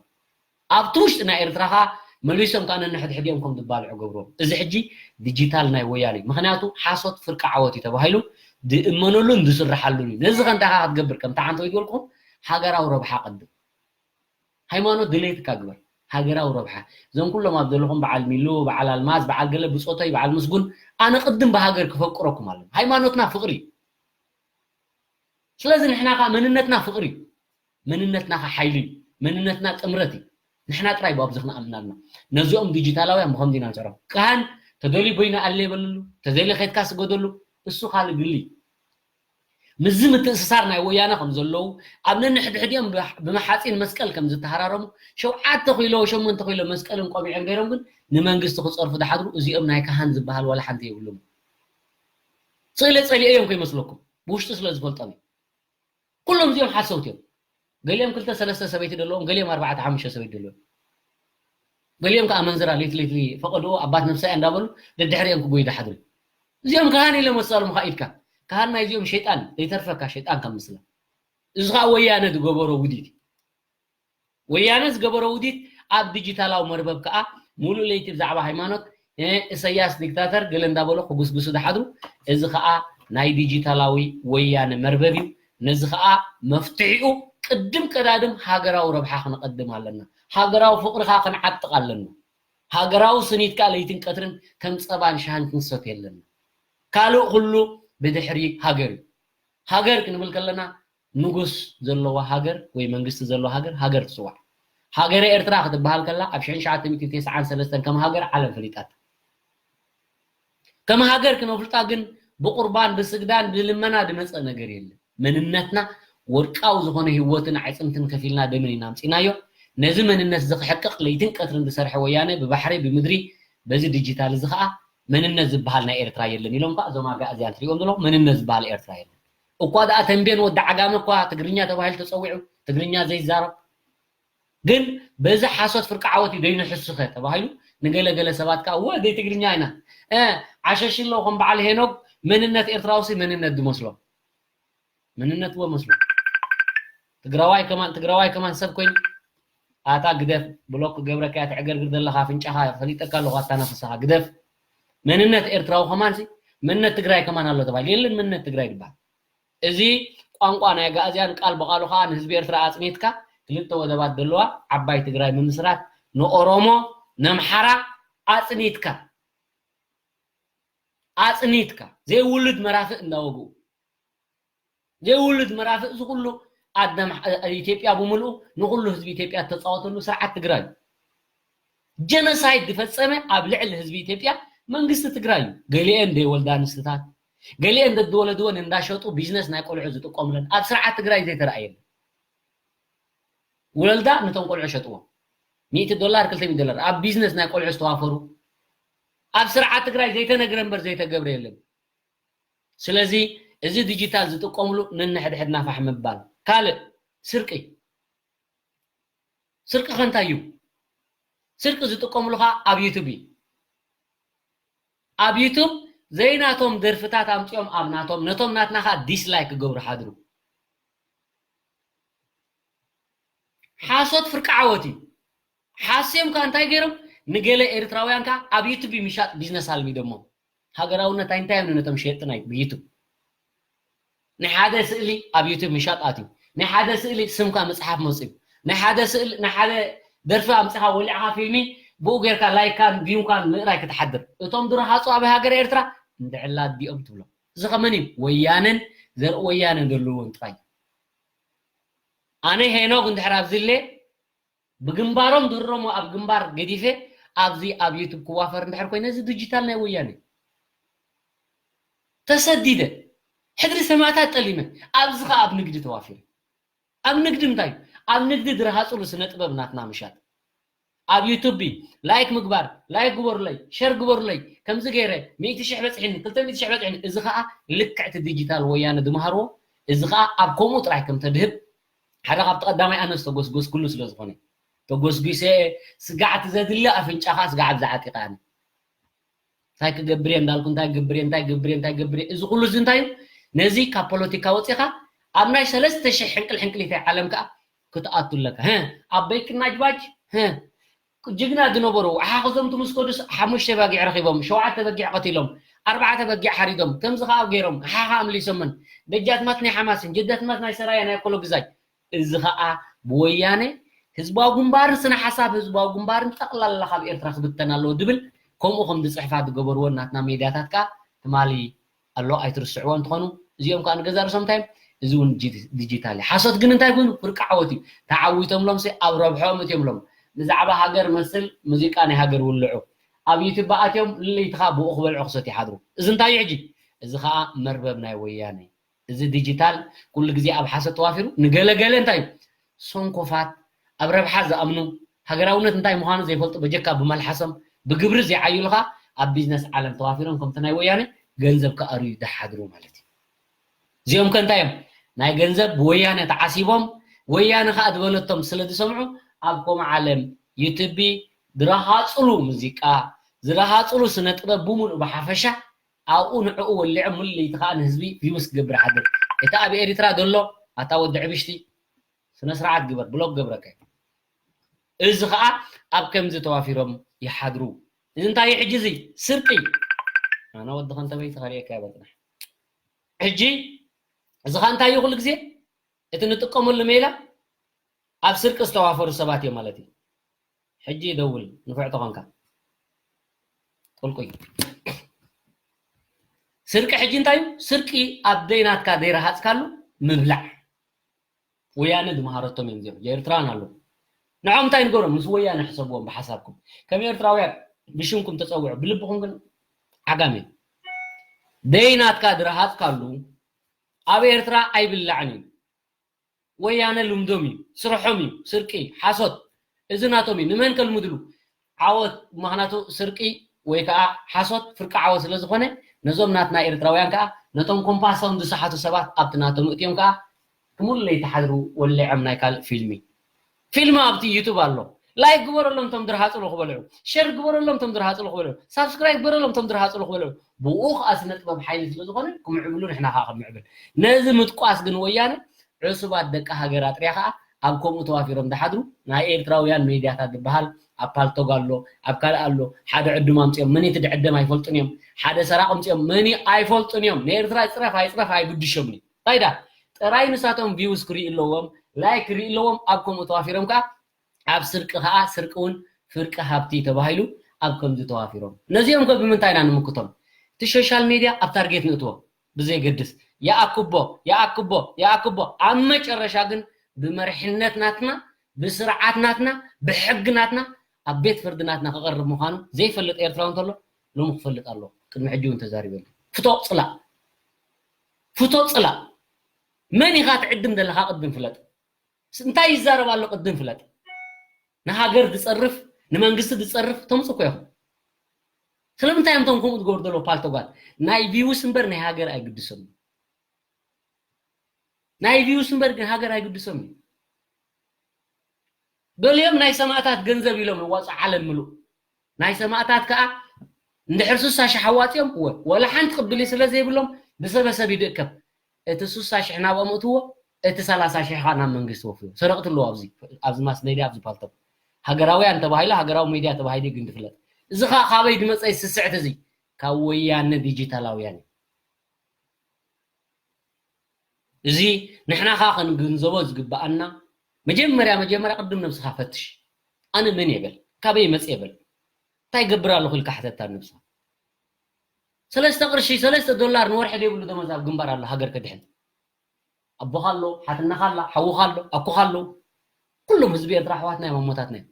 ኣብቲ ውሽጢ ናይ ኤርትራ ከኣ መሊሶም ከኣ ነንሕድሕዲኦም ከም ዝባልዑ ገብርዎም። እዚ ሕጂ ዲጂታል ናይ ወያነ እዩ። ምኽንያቱ ሓሶት ፍርቂ ዓወት እዩ ተባሂሉ ዝእመነሉን ዝስርሓሉን እዩ። ነዚ ከ እንታይ ከ ክትገብር ከም ተዓንተ ወይ ዝበልኩም ሃገራዊ ረብሓ ቅድም። ሃይማኖት ድሌትካ ግበር። ሃገራዊ ረብሓ። እዞም ኩሎም ኣብ ዘለኹም በዓል ሚሉ፣ በዓል ኣልማዝ፣ በዓል ገለ ብጾተይ፣ በዓል ምስጉን፣ ኣነ ቅድም ብሃገር ክፈቅረኩም ኣለኒ። ሃይማኖትና ፍቕሪ እዩ። ስለዚ ንሕና ከኣ መንነትና ፍቕሪ እዩ። መንነትና ከኣ ሓይሊ እዩ። መንነትና ጥምረት እዩ። ንሕና ጥራይ ብኣብዚ ክንኣምን ኣለና። ነዚኦም ዲጂታላውያን ብኸምዚ ኢና ንስዕሮም። ካህን ተደልዩ በይኑ ኣለ ይበልሉ፣ ተዘይለ ከድካ ስገደሉ፣ እሱ ካልእ ግሊ። ምስዚ ምትእስሳር ናይ ወያነ ከም ዘለዉ፣ ኣብ ነንሕድሕዲኦም ብሕ-፣ ብመሓጺን መስቀል ከም ዝተሃራረሙ፣ ሸውዓተ ኪሎ፣ ሸሞንተ ኪሎ መስቀልን ቆቢዕን ገይሮም ግን ንመንግስቲ ክጸርፉ ዝሓድሩ፣ እዚኦም ናይ ካህን ዝበሃል ዋላ ሓንቲ የብሎም። ስእለ ጸሊኤ እዮም ከይመስለኩም፣ ብውሽጢ ስለ ዝፈልጦም እዩ። ኩሎም እዚኦም ሓሰውቲ እዮም። ገሊኦም ክልተ ሰለስተ ሰበይቲ ዘለዎም፣ ገሊኦም ኣርባዕተ ሓሙሽተ ሰበይቲ ዘለዎም። ገሊኦም ከኣ ኣመንዝራ፣ ሌት ሌት ፈቐድኦ ኣባት ነብሳ እያ እንዳበሉ ደድሕሪኦም ክጎዩ ዝሓድሩ። እዚኦም ካህን ኢለ መሳሎም ከኣ ኢድካ። ካህን ናይ እዚኦም ሸይጣን፣ ዘይተርፈካ ሸይጣን ካብ ምስላ። እዚ ከኣ ወያነ ዝገበሮ ውዲት እዩ። ወያነ ዝገበሮ ውዲት ኣብ ዲጂታላዊ መርበብ ከኣ ሙሉእ ለይቲ ብዛዕባ ሃይማኖት፣ እ፣ እሰያስ ዲክታተር ገለ እንዳበሉ ክጉስጉሱ ዝሓድሩ። እዚ ከኣ ናይ ዲጂታላዊ ወያነ መርበብ እዩ። ነዚ ከኣ መፍትሒኡ ቅድም ቀዳድም ሃገራዊ ረብሓ ክንቐድም ኣለና። ሃገራዊ ፍቕሪ ከኣ ክንዓጥቕ ኣለና። ሃገራዊ ስኒት ከኣ ለይትን ቀትርን ከም ጸባን ሻህን ክንሰትዮ ኣለና። ካልእ ኩሉ ብድሕሪ ሃገር እዩ። ሃገር ክንብል ከለና ንጉስ ዘለዋ ሃገር ወይ መንግስቲ ዘለዋ ሃገር፣ ሃገር ትጽዋዕ። ሃገረ ኤርትራ ክትበሃል ከላ ኣብ ሽሕን ትሽዓተ ሚእትን ተስዓን ሰለስተን ከም ሃገር ዓለም ፈሊጣታ። ከም ሃገር ክነፍልጣ ግን ብቁርባን፣ ብስግዳን፣ ብልመና ዝመጸ ነገር የለን። መንነትና ወርቃዊ ዝኾነ ህይወትን ኣዕጽምትን ከፊልና ደምን ኢና ኣምጺናዮ። ነዚ መንነት እዚ ክሕቅቕ ለይትን ቀትርን ዝሰርሐ ወያነ ብባሕሪ፣ ብምድሪ፣ በዚ ዲጂታል እዚ ከኣ መንነት ዝበሃል ናይ ኤርትራ የለን ኢሎም ከኣ እዞም ኣጋእዝያን ትሪኦም ዘለኹም መንነት ዝበሃል ኤርትራ የለን። እኳ ደኣ ተንቤን ወዲ ዓጋመ እኳ ትግርኛ ተባሂሉ ተጸዊዑ፣ ትግርኛ ዘይዛረብ ግን በዚ ሓሶት ፍርቂ ዓወት እዩ ዘይንሕስኸ ተባሂሉ ንገለገለ ሰባት ከዓ እወ ዘይትግርኛ ኢና እ ዓሸሽ ኣለዉ ከም በዓል ሄኖግ መንነት ኤርትራውሲ መንነት ዝመስሎም መንነት እወ መስሎ ትግራዋይ ከማን ትግራዋይ ከማን ሰብ ኮይኑ ኣታ ግደፍ ብሎክ ገብረካ ትዕገርግር ዘለካ ኣፍንጫኻ ፈሊጠካ ኣለኹ ኣታናፍሳኻ ግደፍ መንነት ኤርትራዊ ከማን መንነት ትግራይ ከማን ኣሎ ተባሂሉ የለን መንነት ትግራይ ይባሃል እዚ ቋንቋ ናይ ኣጋእዝያን ቃል ብቓሉ ኸዓ ንህዝቢ ኤርትራ ኣጽኒትካ ክልተ ወደባት ዘለዋ ዓባይ ትግራይ ምምስራት ንኦሮሞ ነምሓራ ኣጽኒትካ ኣጽኒትካ ዘይውሉድ መራፍእ እንዳወግኡ ዘይውሉድ መራፍእ እዚ ኩሉ ኣደ ኢትዮጵያ ብምልኡ ንኩሉ ህዝቢ ኢትዮጵያ ተፃወተሉ ስርዓት ትግራይ ጀኖሳይድ ዝፈጸመ ኣብ ልዕሊ ህዝቢ ኢትዮጵያ መንግስቲ ትግራይ እዩ። ገሊአን ዘይወልዳ ኣንስትታት፣ ገሊአን ዘዝወለድወን እንዳሸጡ ቢዝነስ ናይ ቆልዑ ዝጥቀሙለን ኣብ ስርዓት ትግራይ ዘይተረኣየ የለን። ወለዳ ነቶም ቆልዑ ሸጥዎም። ሚእቲ ዶላር፣ ክልተ ሚእቲ ዶላር ኣብ ቢዝነስ ናይ ቆልዑ ዝተዋፈሩ ኣብ ስርዓት ትግራይ ዘይተነግረ እምበር ዘይተገብረ የለን። ስለዚ እዚ ዲጂታል ዝጥቀምሉ ነንሕድሕድና ፋሕ ምባል። ካልእ ስርቂ ስርቂ ከ እንታይ እዩ? ስርቂ ዝጥቀምሉ ኸዓ ኣብ ዩቱብ እዩ። ኣብ ዩቱብ ዘይናቶም ደርፍታት ኣምፂኦም ኣብ ናቶም ነቶም ናትና ኸዓ ዲስላይክ ክገብሩ ሓድሩ። ሓሶት ፍርቂ ዓወት እዩ። ሓስዮም ከ እንታይ ገይሮም? ንገለ ኤርትራውያን ከ ኣብ ዩቱብ ምሻጥ ቢዝነስ ኣልሚዶሞ። ሃገራውነት እንታይ እንታይ እዮም ነቶም ሸየጥቲ ናይ ብዩቱብ? ናይ ሓደ ስእሊ ኣብ ዩቱብ ምሻጥ ኣትዩ። ናይ ሓደ ስእሊ ስምካ ምጽሓፍ መጽዩ። ናይ ሓደ ስእሊ ናይ ሓደ ደርፊ ኣምጽኻ ወሊዕኻ ፊልሚ ብኡ ጌርካ ላይካን ቪውካን ምእራይ ክትሓድር። እቶም ድረሃጹ ኣብ ሃገር ኤርትራ እንድዕላ ኣዲኦም ትብሎም። እዚ ከመን እዩ? ወያነን ዘርኢ ወያነን ዘለዎም ጥራይ። ኣነ ሄኖግ እንድሕር ኣብዚለ ብግንባሮም ድሮሞ ኣብ ግንባር ገዲፈ ኣብዚ ኣብ ዩቱብ ክዋፈር እንድሕር ኮይነ እዚ ዲጂታል ናይ ወያነ ተሰዲደ ሕድሪ ሰማእታት ጠሊመ ኣብዚ ኸዓ ኣብ ንግዲ ተዋፊረ ኣብ ንግዲ እንታይ ኣብ ንግዲ ድረሃፅሉ ስነ ጥበብ ናትና ምሻጥ ኣብ ዩቱብ ላይክ ምግባር ላይክ ግበሩለይ ሸር ግበሩለይ ከምዚ ገይረ ሚእቲ ሽሕ በፅሒኒ ክልተ ሚእቲ ሽሕ በፅሒኒ እዚ ኸዓ ልክዕቲ ዲጂታል ወያነ ዝመሃርዎ እዚ ኸዓ ኣብ ከምኡ ጥራይ ከም ተድህብ ሓደ ካብቲ ቀዳማይ ኣነ ዝተጎስጎስኩሉ ስለ ዝኾነ ተጎስጒሰ ስጋዕቲ ዘድሊ ኣፍንጫኻ ስጋዕ ኣብዚ ዓጢቓ ኣነ እንታይ ክገብር እየ እንዳልኩ እንታይ ክገብር እየ እንታይ ክገብር እየ እንታይ ክገብር እየ እዚ ኩሉ እዚ እንታይ እዩ ነዚ ካብ ፖለቲካ ወፂኻ ኣብ ናይ ሰለስተ ሽሕ ሕንቅል ሕንቅሊተይ ዓለም ከዓ ክትኣቱ ኣለካ ኣበይ ክናጅባጅ ጅግና ዝነበሩ ሓሓኽዞም ትምስከዱስ ሓሙሽተ በጊዕ ረኺቦም ሸውዓተ በጊዕ ቀቲሎም ኣርባዕተ በጊዕ ሓሪዶም ከምዚ ከዓ ገይሮም ሓሓ ኣምሊሶምን ደጃትማት ናይ ሓማስን ጀዳትማት ናይ ሰራየ ናይ ኮሎ ግዛይ እዚ ከዓ ብወያነ ህዝባዊ ግንባርን ስነ ሓሳብ ህዝባዊ ግንባርን ጠቕላላ ካብ ኤርትራ ክብተን ኣለዎ ዝብል ከምኡ ከም ዝፅሕፋ ዝገበርዎን ናትና ሜድያታት ከዓ ትማሊ ኣሎ ኣይትርስዕዎ እንትኾኑ እዚኦም ከዓ ንገዛ ርእሶም እንታይ እዚ እውን ዲጂታል እዩ ሓሶት ግን እንታይ ኮይኑ ፍርቂ ዓወት እዩ ተዓዊቶምሎም ሲ ኣብ ረብሖም እትዮምሎም ብዛዕባ ሃገር መስል ሙዚቃ ናይ ሃገር ውልዑ ኣብ ዩቱብ ኣትዮም ልለይትኻ ብኡ ክበልዑ ክሰት ይሓድሩ እዚ እንታይ እዩ ሕጂ እዚ ከዓ መርበብ ናይ ወያነ እዩ እዚ ዲጂታል ኩሉ ግዜ ኣብ ሓሶት ተዋፊሩ ንገለገለ እንታይ እዩ ሰንኮፋት ኣብ ረብሓ ዝኣምኑ ሃገራውነት እንታይ ምዃኑ ዘይፈልጡ በጀካ ብመልሓሶም ብግብሪ ዘይዓይሉኻ ኣብ ቢዝነስ ዓለም ተዋፊሮም ከምቲ ናይ ወያነ ገንዘብ ክኣርዩ ዝሓድሩ ማለት እዩ። እዚኦም ከ እንታይ እዮም? ናይ ገንዘብ ብወያነ ተዓሲቦም ወያነ ከዓ ዝበለቶም ስለ ዝሰምዑ ኣብ ከምኡ ዓለም ዩቱቢ ዝረሃፅሉ ሙዚቃ ዝረሃፅሉ ስነ ጥበብ ብሙሉእ ብሓፈሻ ኣብኡ ንዕኡ ወሊዖም ሙሉ ለይቲ ከዓ ንህዝቢ ቪውስ ክገብር ሓድር እቲ ኣብ ኤሪትራ ዘሎ ኣታ ወዲ ዕብሽቲ ስነ ስርዓት ግበር ብሎክ ገብረከ እዚ ከዓ ኣብ ከምዚ ተዋፊሮም ይሓድሩ እዚ እንታይ እዩ ሕጂ እዚ ስርቂ ኣነ ወዲ ከንተበይቲ ከርእየካ ይበልጥና ሕጂ እዚ ከዓ እንታይ እዩ ኩሉ ግዜ እቲ ንጥቀመሉ ሜላ ኣብ ስርቂ ዝተዋፈሩ ሰባት እዮም ማለት እዩ ሕጂ ደውል ንፍዕ ተኾንካ ቁልቁይ ስርቂ ሕጂ እንታይ እዩ ስርቂ ኣብ ደይናትካ ዘይረሃፅካሉ ምብላዕ ወያነ ዝመሃረቶም እዮም እዚኦም ኤርትራን ኣለዉ ንዖም እንታይ ንገሮም ምስ ወያነ ሕሰብዎም ብሓሳብኩም ከም ኤርትራውያን ብሽምኩም ተፀውዑ ብልብኹም ግን ዓጋም እዮም ደይናትካ ዝረሃፅካሉ ኣብ ኤርትራ ኣይብላዕን እዩ ወያነ ልምዶም እዩ ስርሖም እዩ ስርቂ ሓሶት እዚ ናቶም እዩ ንመን ከልምድሉ ዓወት ምክንያቱ ስርቂ ወይ ከዓ ሓሶት ፍርቂ ዓወት ስለ ዝኾነ ነዞም ናትና ኤርትራውያን ከዓ ነቶም ኮምፓሶም ዝሰሓቱ ሰባት ኣብቲ ናቶም እትዮም ከዓ ክሙሉ ለይቲ ሓድሩ ወሊዖም ናይ ካልእ ፊልሚ። ፊልሚ ኣብቲ ዩቱብ ኣሎ። ላይክ ግበረሎም ቶም ድርሃጽሉ ክበልዑ፣ ሸር ግበረሎም ቶም ድርሃጽሉ ክበልዑ፣ ሳብስክራይብ ግበረሎም ቶም ድርሃጽሉ ክበልዑ። ብኡ ከዓ ስነ ጥበብ ሓይሊ ስለ ዝኾነ ክምዕብሉ ንሕና ከዓ ክንምዕብል። ነዚ ምጥቋስ ግን ወያነ ዕሱባት ደቂ ሃገር ኣጥርያ ከዓ ኣብ ከምኡ ተዋፊሮም ዝሓድሩ ናይ ኤርትራውያን ሜድያታት ዝበሃል ኣብ ፓልቶግ ኣሎ፣ ኣብ ካልእ ኣሎ። ሓደ ዕዱም ኣምፅኦም መን እቲ ድዕደም ኣይፈልጡን እዮም። ሓደ ሰራቕ ኣምፅኦም መን ኣይፈልጡን እዮም። ንኤርትራ ይፅረፍ ኣይፅረፍ ኣይግድሾምን እዩ። እንታይ ዳ ጥራይ ንሳቶም ቪውስ ክርኢ ኣለዎም፣ ላይክ ክርኢ ኣለዎም። ኣብ ከምኡ ተዋፊሮም ከዓ ኣብ ስርቂ ከዓ ስርቂ እውን ፍርቂ ሃብቲ ተባሂሉ ኣብ ከምዚ ተዋፊሮም። ነዚኦም ከ ብምንታይ ኢና ንምክቶም? እቲ ሶሻል ሜድያ ኣብ ታርጌት ንእትዎ ብዘይገድስ ይኣክቦ ይኣክቦ ይኣክቦ። ኣብ መጨረሻ ግን ብመርሕነት ናትና፣ ብስርዓት ናትና፣ ብሕጊ ናትና ኣብ ቤት ፍርዲ ናትና ክቐርብ ምዃኑ ዘይፈልጥ ኤርትራዊ እንተሎ ሎሚ ክፈልጥ ኣለዎ። ቅድሚ ሕጂ እውን ተዛሪበሉ። ፍቶ ፅላእ ፍቶ ፅላእ። መን ኢኻ ትዕድም ዘለኻ ቅድም ፍለጥ። እንታይ ይዛረብ ኣሎ ቅድም ፍለጥ። ንሃገር ዝፀርፍ ንመንግስቲ ዝፀርፍ ተምፅእ እኮ ኢኹም። ስለምንታይ እዮም እቶም ከምኡ ዝገብሩ ዘለዉ ፓልቶጋት? ናይ ቪውስ እምበር ናይ ሃገር ኣይግድሶም። ናይ ቪውስ እምበር ግን ሃገር ኣይግድሶም እዩ። ገሊኦም ናይ ሰማእታት ገንዘብ ኢሎም ይዋፁ ዓለም ምሉእ። ናይ ሰማእታት ከዓ እንድሕር ስሳ ሽሕ ኣዋፂኦም እወ ወላ ሓንቲ ቅብሊ ስለ ዘይብሎም ብሰበሰብ ይድእከብ። እቲ ስሳ ሽሕ ናብኦም እትዎ እቲ ሰላሳ ሽሕ ከዓ ናብ መንግስቲ ወፍዮ። ሰረቕቲ ኣለዎ ኣብዚ ኣብዚ ማስ ሜድያ ኣብዚ ፓልቶክ ሃገራውያን ተባሂሉ ሃገራዊ ሜድያ ተባሂሉ ግን ድፍለጥ። እዚ ከዓ ካበይ ድመፀ ስስዕት እዚ ካብ ወያነ ዲጂታላውያን እዩ። እዚ ንሕና ኸዓ ክንግንዘቦ ዝግብኣና መጀመርያ መጀመርያ ቅድም ነብስኻ ፈትሽ። ኣነ መን እየ በል፣ ካበይ መፅእ እየ በል፣ እንታይ ገብር ኣለኹ ኢልካ ሕተታ ንነብስኻ። ሰለስተ ቅርሺ ሰለስተ ዶላር ንወርሒ ዘይብሉ ደሞዝ ኣብ ግንባር ኣሎ ሃገር ከድሕን። ኣቦኻ ኣሎ፣ ሓትነኻ ኣላ፣ ሓውኻ ኣሎ፣ ኣኮኻ ኣሎ። ኩሎም ህዝቢ ኤርትራ ኣሕዋትና እዮም ኣሞታትና እዮም።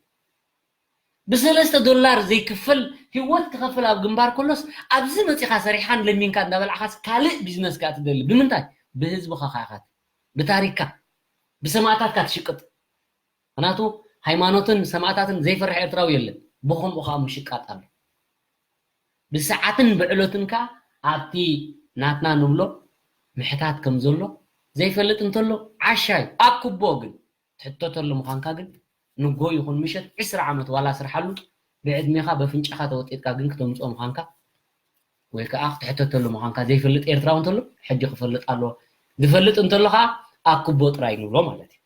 ብሰለስተ ዶላር ዘይክፈል ህይወት ክኸፍል ኣብ ግንባር ከሎስ ኣብዚ መፂኻ ሰሪሕኻን ለሚንካ እንዳበላዕኻስ ካልእ ቢዝነስ ከኣ ትደሊ ብምንታይ? ብህዝብኻ ከኣ ኢኻ ብታሪክካ ብሰማእታትካ ትሽቅጥ። ምክንያቱ ሃይማኖትን ሰማእታትን ዘይፈርሕ ኤርትራዊ የለን። ብኸምኡ ከኣ ምሽቃጥ ኣሎ። ብሰዓትን ብዕለትን ከኣ ኣብቲ ናትና ንብሎ ምሕታት ከም ዘሎ ዘይፈልጥ እንተሎ ዓሻ እዩ። ኣክቦ ግን ትሕተተሉ ምዃንካ ግን ንጎ ይኹን ምሸት ዕስራ ዓመት ዋላ ስርሓሉ ብዕድሜኻ በፍንጫኻ ተወጢጥካ ግን ክተምፅኦ ምዃንካ ወይ ከዓ ክትሕተተሉ ምዃንካ ዘይፈልጥ ኤርትራዊ እንተሎ ሕጂ ክፈልጥ ኣለዎ። ዝፈልጥ እንተሎ ከዓ ኣክቦ ጥራይ ንብሎ ማለት እዩ።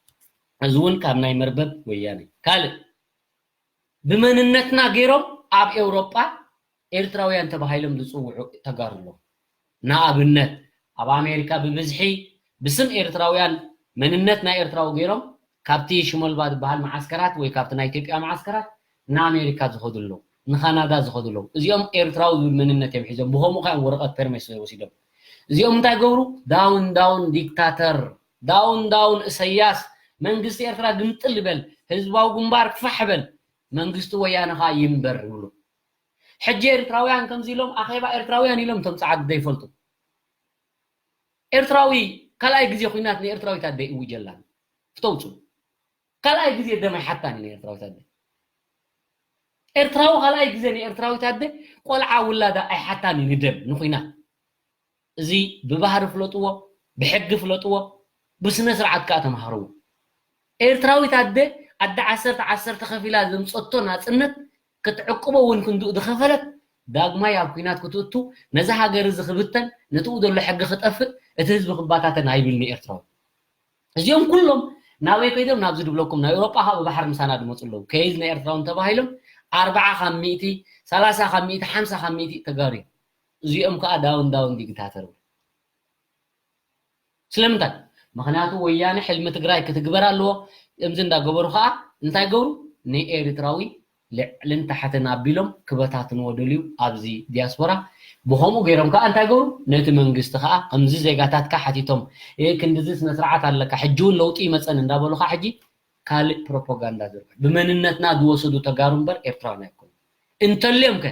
እዚ እውን ካብ ናይ መርበብ ወያነ ካልእ ብመንነትና ገይሮም ኣብ ኤውሮጳ ኤርትራውያን ተባሂሎም ዝፅውዑ ተጋሩ ኣለዉ። ንኣብነት ኣብ ኣሜሪካ ብብዝሒ ብስም ኤርትራውያን መንነት ናይ ኤርትራዊ ገይሮም ካብቲ ሽመልባ ዝበሃል መዓስከራት ወይ ካብቲ ናይ ኢትዮጵያ መዓስከራት ንኣሜሪካ ዝኸዱ ኣለዉ፣ ንካናዳ ዝኸዱ ኣለዉ። እዚኦም ኤርትራዊ ዝብል መንነት እዮም ሒዞም፣ ብኸምኡ ከ እዮም ወረቐት ፐርሜት ወሲዶም። እዚኦም እንታይ ገብሩ? ዳውን ዳውን ዲክታተር፣ ዳውን ዳውን እሰያስ፣ መንግስቲ ኤርትራ ግምጥል ይበል፣ ህዝባዊ ግንባር ፋሕ በል፣ መንግስቲ ወያነ ኸዓ ይንበር ይብሉ። ሕጂ ኤርትራውያን ከምዚ ኢሎም ኣኼባ ኤርትራውያን ኢሎም እቶም ጸዓዱ ዘይፈልጡ። ኤርትራዊ ካልኣይ ግዜ ኹናት ንኤርትራዊት ኣደ እዩ ጀላን ፍተውፁ። ካልኣይ ግዜ ደም ኣይሓታን እዩ ንኤርትራዊት ኣደ። ኤርትራዊ ካልኣይ ግዜ ንኤርትራዊት ኣደ ቆልዓ ውላዳ ኣይሓታን እዩ ንደም ንኹናት። እዚ ብባህሪ ፍለጥዎ፣ ብሕጊ ፍለጥዎ፣ ብስነ ስርዓት ከኣ ተማሃርዎ። ኤርትራዊት ኣደ ኣደ ዓሰርተ ዓሰርተ ከፊላ ዘምጸቶ ናጽነት ክትዕቅቦ እውን ክንድኡ ዝኸፈለት ዳግማይ ኣብ ኲናት ክትእቱ ነዚ ሃገር እዚ ክብተን ነትኡ ዘሎ ሕጊ ክጠፍእ እቲ ህዝቢ ክባታተን ኣይብልኒ ኤርትራዊ። እዚኦም ኩሎም ናበይ ከይዶም ናብዚ ድብለኩም ናይ ኤውሮጳ ካብ ብባሕሪ ምሳና ድመፁ ኣለዉ ከይድ ናይ ኤርትራውን ተባሂሎም ኣርባዓ ካብ ሚእቲ ሰላሳ ካብ ሚእቲ ሓምሳ ካብ ሚእቲ ተጋሩ እዮም። እዚኦም ከዓ ዳውን ዳውን ዲክታተር ስለምንታይ? ምክንያቱ ወያነ ሕልሚ ትግራይ ክትግበር ኣለዎ። እምዚ እንዳገበሩ ከዓ እንታይ ገብሩ? ንኤርትራዊ ልዕልን ታሕትን ኣቢሎም ክበታትንዎ ደልዩ ኣብዚ ዲያስፖራ። ብኸምኡ ገይሮም ከዓ እንታይ ገብሩ? ነቲ መንግስቲ ከዓ ከምዚ ዜጋታትካ ሓቲቶም፣ እ፣ ክንድዚ ስነ ስርዓት ኣለካ፣ ሕጂ እውን ለውጢ ይመፀን እንዳበሉ ከዓ ሕጂ ካልእ ፕሮፓጋንዳ ዝርግሑ። ብመንነትና ዝወሰዱ ተጋሩ እምበር ኤርትራውያን ኣይኮኑ። እንተልዮም ከ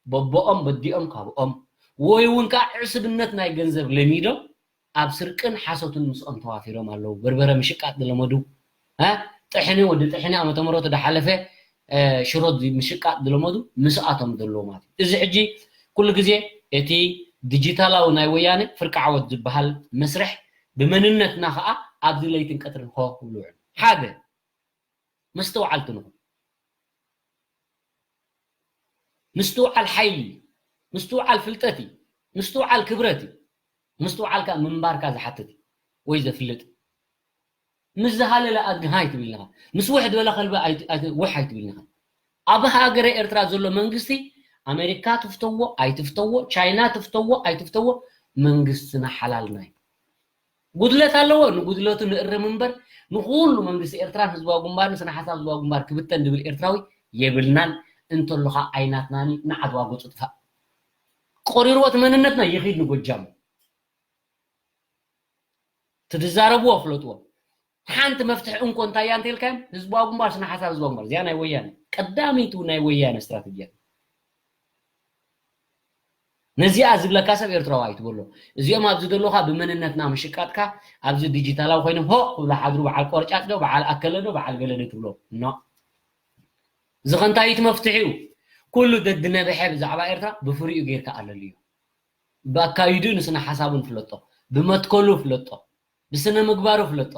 በቦኦም በዲኦም ካብኦም ወይ እውን ከዓ ዕስብነት ናይ ገንዘብ ለሚዶም ኣብ ስርቅን ሓሶትን ምስኦም ተዋፊሮም ኣለዉ። በርበረ ምሽቃጥ ዝለመዱ፣ እ፣ ጥሕኒ ወዲ ጥሕኒ ዓመተ ምህረቱ ዝሓለፈ፣ እ፣ ሽሮ ምሽቃጥ ዝለመዱ ምስኣቶም ዘለዉ ማለት እዩ። እዚ ሕጂ ኩሉ ግዜ እቲ ዲጂታላዊ ናይ ወያነ ፍርቂ ዓወት ዝበሃል መስርሕ ብመንነትና ከዓ ኣብዚ ለይትን ቀትርን ሆ ክብሉ ይውዕሉ። ሓደ፣ ምስትውዓል ትንኹ። ምስትውዓል ሓይሊ እዩ። ምስትውዓል ፍልጠት እዩ። ምስትውዓል ክብረት እዩ። ምስትውዓል ከዓ ምንባርካ ዝሓትት እዩ ወይ ዘፍልጥ። ምስ ዝሃለለ ኣድጊ ሃይ ትብልንኻ። ምስ ውሕ ዝበለ ከልቢ ኣይ-፣ ኣይ-፣ ውሕ ኣይትብልንኻ። ኣብ ሃገረ ኤርትራ ዘሎ መንግስቲ ኣሜሪካ ትፍተዎ ኣይትፍተዎ፣ ቻይና ትፍተዎ ኣይትፍተዎ፣ መንግስትና ሓላልና እዩ። ጉድለት ኣለዎ፣ ንጉድለቱ ንእርም እምበር፣ ንኹሉ መንግስቲ ኤርትራን ህዝባዊ ግንባርን ስነ ሓሳብ ህዝባዊ ግንባር ክብተን ዝብል ኤርትራዊ የብልናን። እንተሎኻ ኣይናትናን እዩ፣ ንዓድዋ ገጹ ጥፋእ። ቆሪርዎ እቲ መንነትና ይኺድ ንጎጃም። ትዛረብዎ ፍለጥዎ። ሓንቲ መፍትሒ እንኮ እንታይ እያ እንተልካዮም፣ ህዝባዊ ግንባር ስነ ሓሳብ ህዝባዊ ግንባር፣ እዚኣ ናይ ወያነ፣ ቀዳመይቲ ናይ ወያነ ስትራተጂ እያ። ነዚኣ ዝብለካ ሰብ ኤርትራዊ ኣይትበሎ። እዚኦም ኣብዚ ዘለኻ ብመንነትና ምሽቃጥካ፣ ኣብዚ ዲጂታላዊ ኮይኖም ሆ ክብሉ ሓድሩ፣ በዓል ቆርጫጭ ዶ፣ በዓል ኣከለ ዶ፣ በዓል ገለ ዶ ትብሎ። ኖ። እዚ ከ እንታይ እዩ እቲ መፍትሒኡ? ኩሉ ደድነበሐ ብዛዕባ ኤርትራ ብፍሪኡ ጌርካ ኣለልዮ። ብኣካይድኡ ንስነ ሓሳቡ ንፍለጦ፣ ብመትከሉ ፍለጦ፣ ብስነ ምግባሩ ፍለጦ።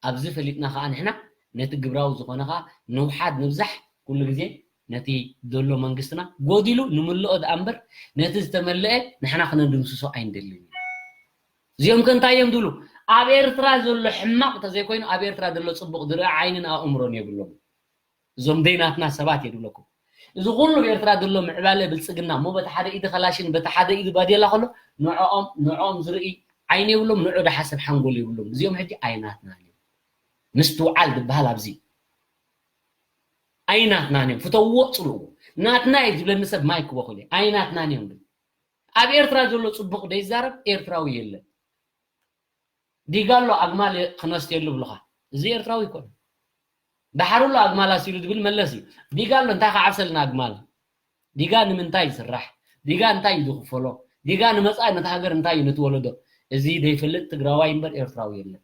ኣብዚ ፈሊጥና ኸዓ ንሕና ነቲ ግብራዊ ዝኾነ ኸዓ ንውሓድ ንብዛሕ ኩሉ ግዜ ነቲ ዘሎ መንግስትና ጎዲሉ ንምልኦ ደኣ እምበር ነቲ ዝተመልአ ንሕና ክነድምስሶ ኣይንደልን ኢና። እዚኦም ከ እንታይ እዮም ዝብሉ? ኣብ ኤርትራ ዘሎ ሕማቕ እንተዘይኮይኑ ኣብ ኤርትራ ዘሎ ጽቡቕ ዝርኢ ዓይንን ኣእምሮን የብሎም። እዞም ደይ ናትና ሰባት እየ ዝብለኩም። እዚ ኩሉ ኣብ ኤርትራ ዘሎ ምዕባለ ብልጽግና እሞ በቲ ሓደ ኢድ ኸላሽን በቲ ሓደ ኢድ ባዴላ ከሎ ንዕኦም ንዕኦም ዝርኢ ዓይኒ የብሎም፣ ንዑ ዝሓስብ ሓንጎል የብሎም። እዚኦም ሕጂ ኣይናትናን እዮም። ምስትውዓል ዝበሃል ኣብዚ ኣይናትናን እዮም። ፍተውዎ፣ ጽልእዎ። ናትና እዩ ዝብለኒ ሰብ ማይክ ክበኹል እየ። ኣይናትናን እዮም ግን ኣብ ኤርትራ ዘሎ ጽቡቕ ዘይዛረብ ኤርትራዊ የለን። ዲጋ ኣሎ ኣግማል ክነስትየሉ ብልኻ። እዚ ኤርትራዊ ይኮነ። ባሕሪ ኣሎ ኣግማል ኣስይሉ ዝብል መለስ እዩ። ዲጋ ኣሎ እንታይ ክዓብሰልና ኣግማል? ዲጋ ንምንታይ ይስራሕ? ዲጋ እንታይ እዩ ዝኽፈሎ? ዲጋ ንመጻኢ ነቲ ሃገር እንታይ እዩ ነቲ ወለዶ? እዚ ዘይፈልጥ ትግራዋይ እምበር ኤርትራዊ የለን።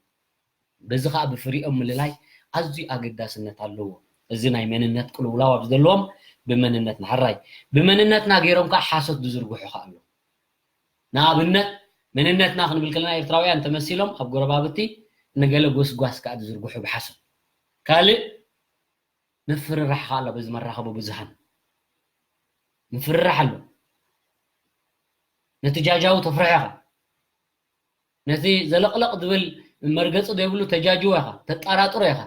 በዚ ኸኣ ብፍሪኦም ምልላይ ኣዝዩ ኣገዳስነት ኣለዎ። እዚ ናይ መንነት ቅልውላው ኣብ ዘለዎም ብመንነትና ሕራይ ብመንነትና ገይሮም ከኣ ሓሶት ዝዝርግሑ ከኣ ኣለዉ። ንኣብነት መንነትና ክንብል ከለና ኤርትራውያን ተመሲሎም ኣብ ጎረባብቲ ንገለ ጎስጓስ ከኣ ዝዝርግሑ ብሓሶት። ካልእ ምፍርራሕ ከኣ ኣሎ። በዚ መራኸቢ ብዙሃን ምፍርራሕ ኣሎ። ነቲ ጃጃዊ ተፍርሖ ኢኻ። ነቲ ዘለቕለቕ ዝብል መርገጺ ዘይብሉ ተጃጅዎ ኢኻ፣ ተጠራጥሮ ኢኻ።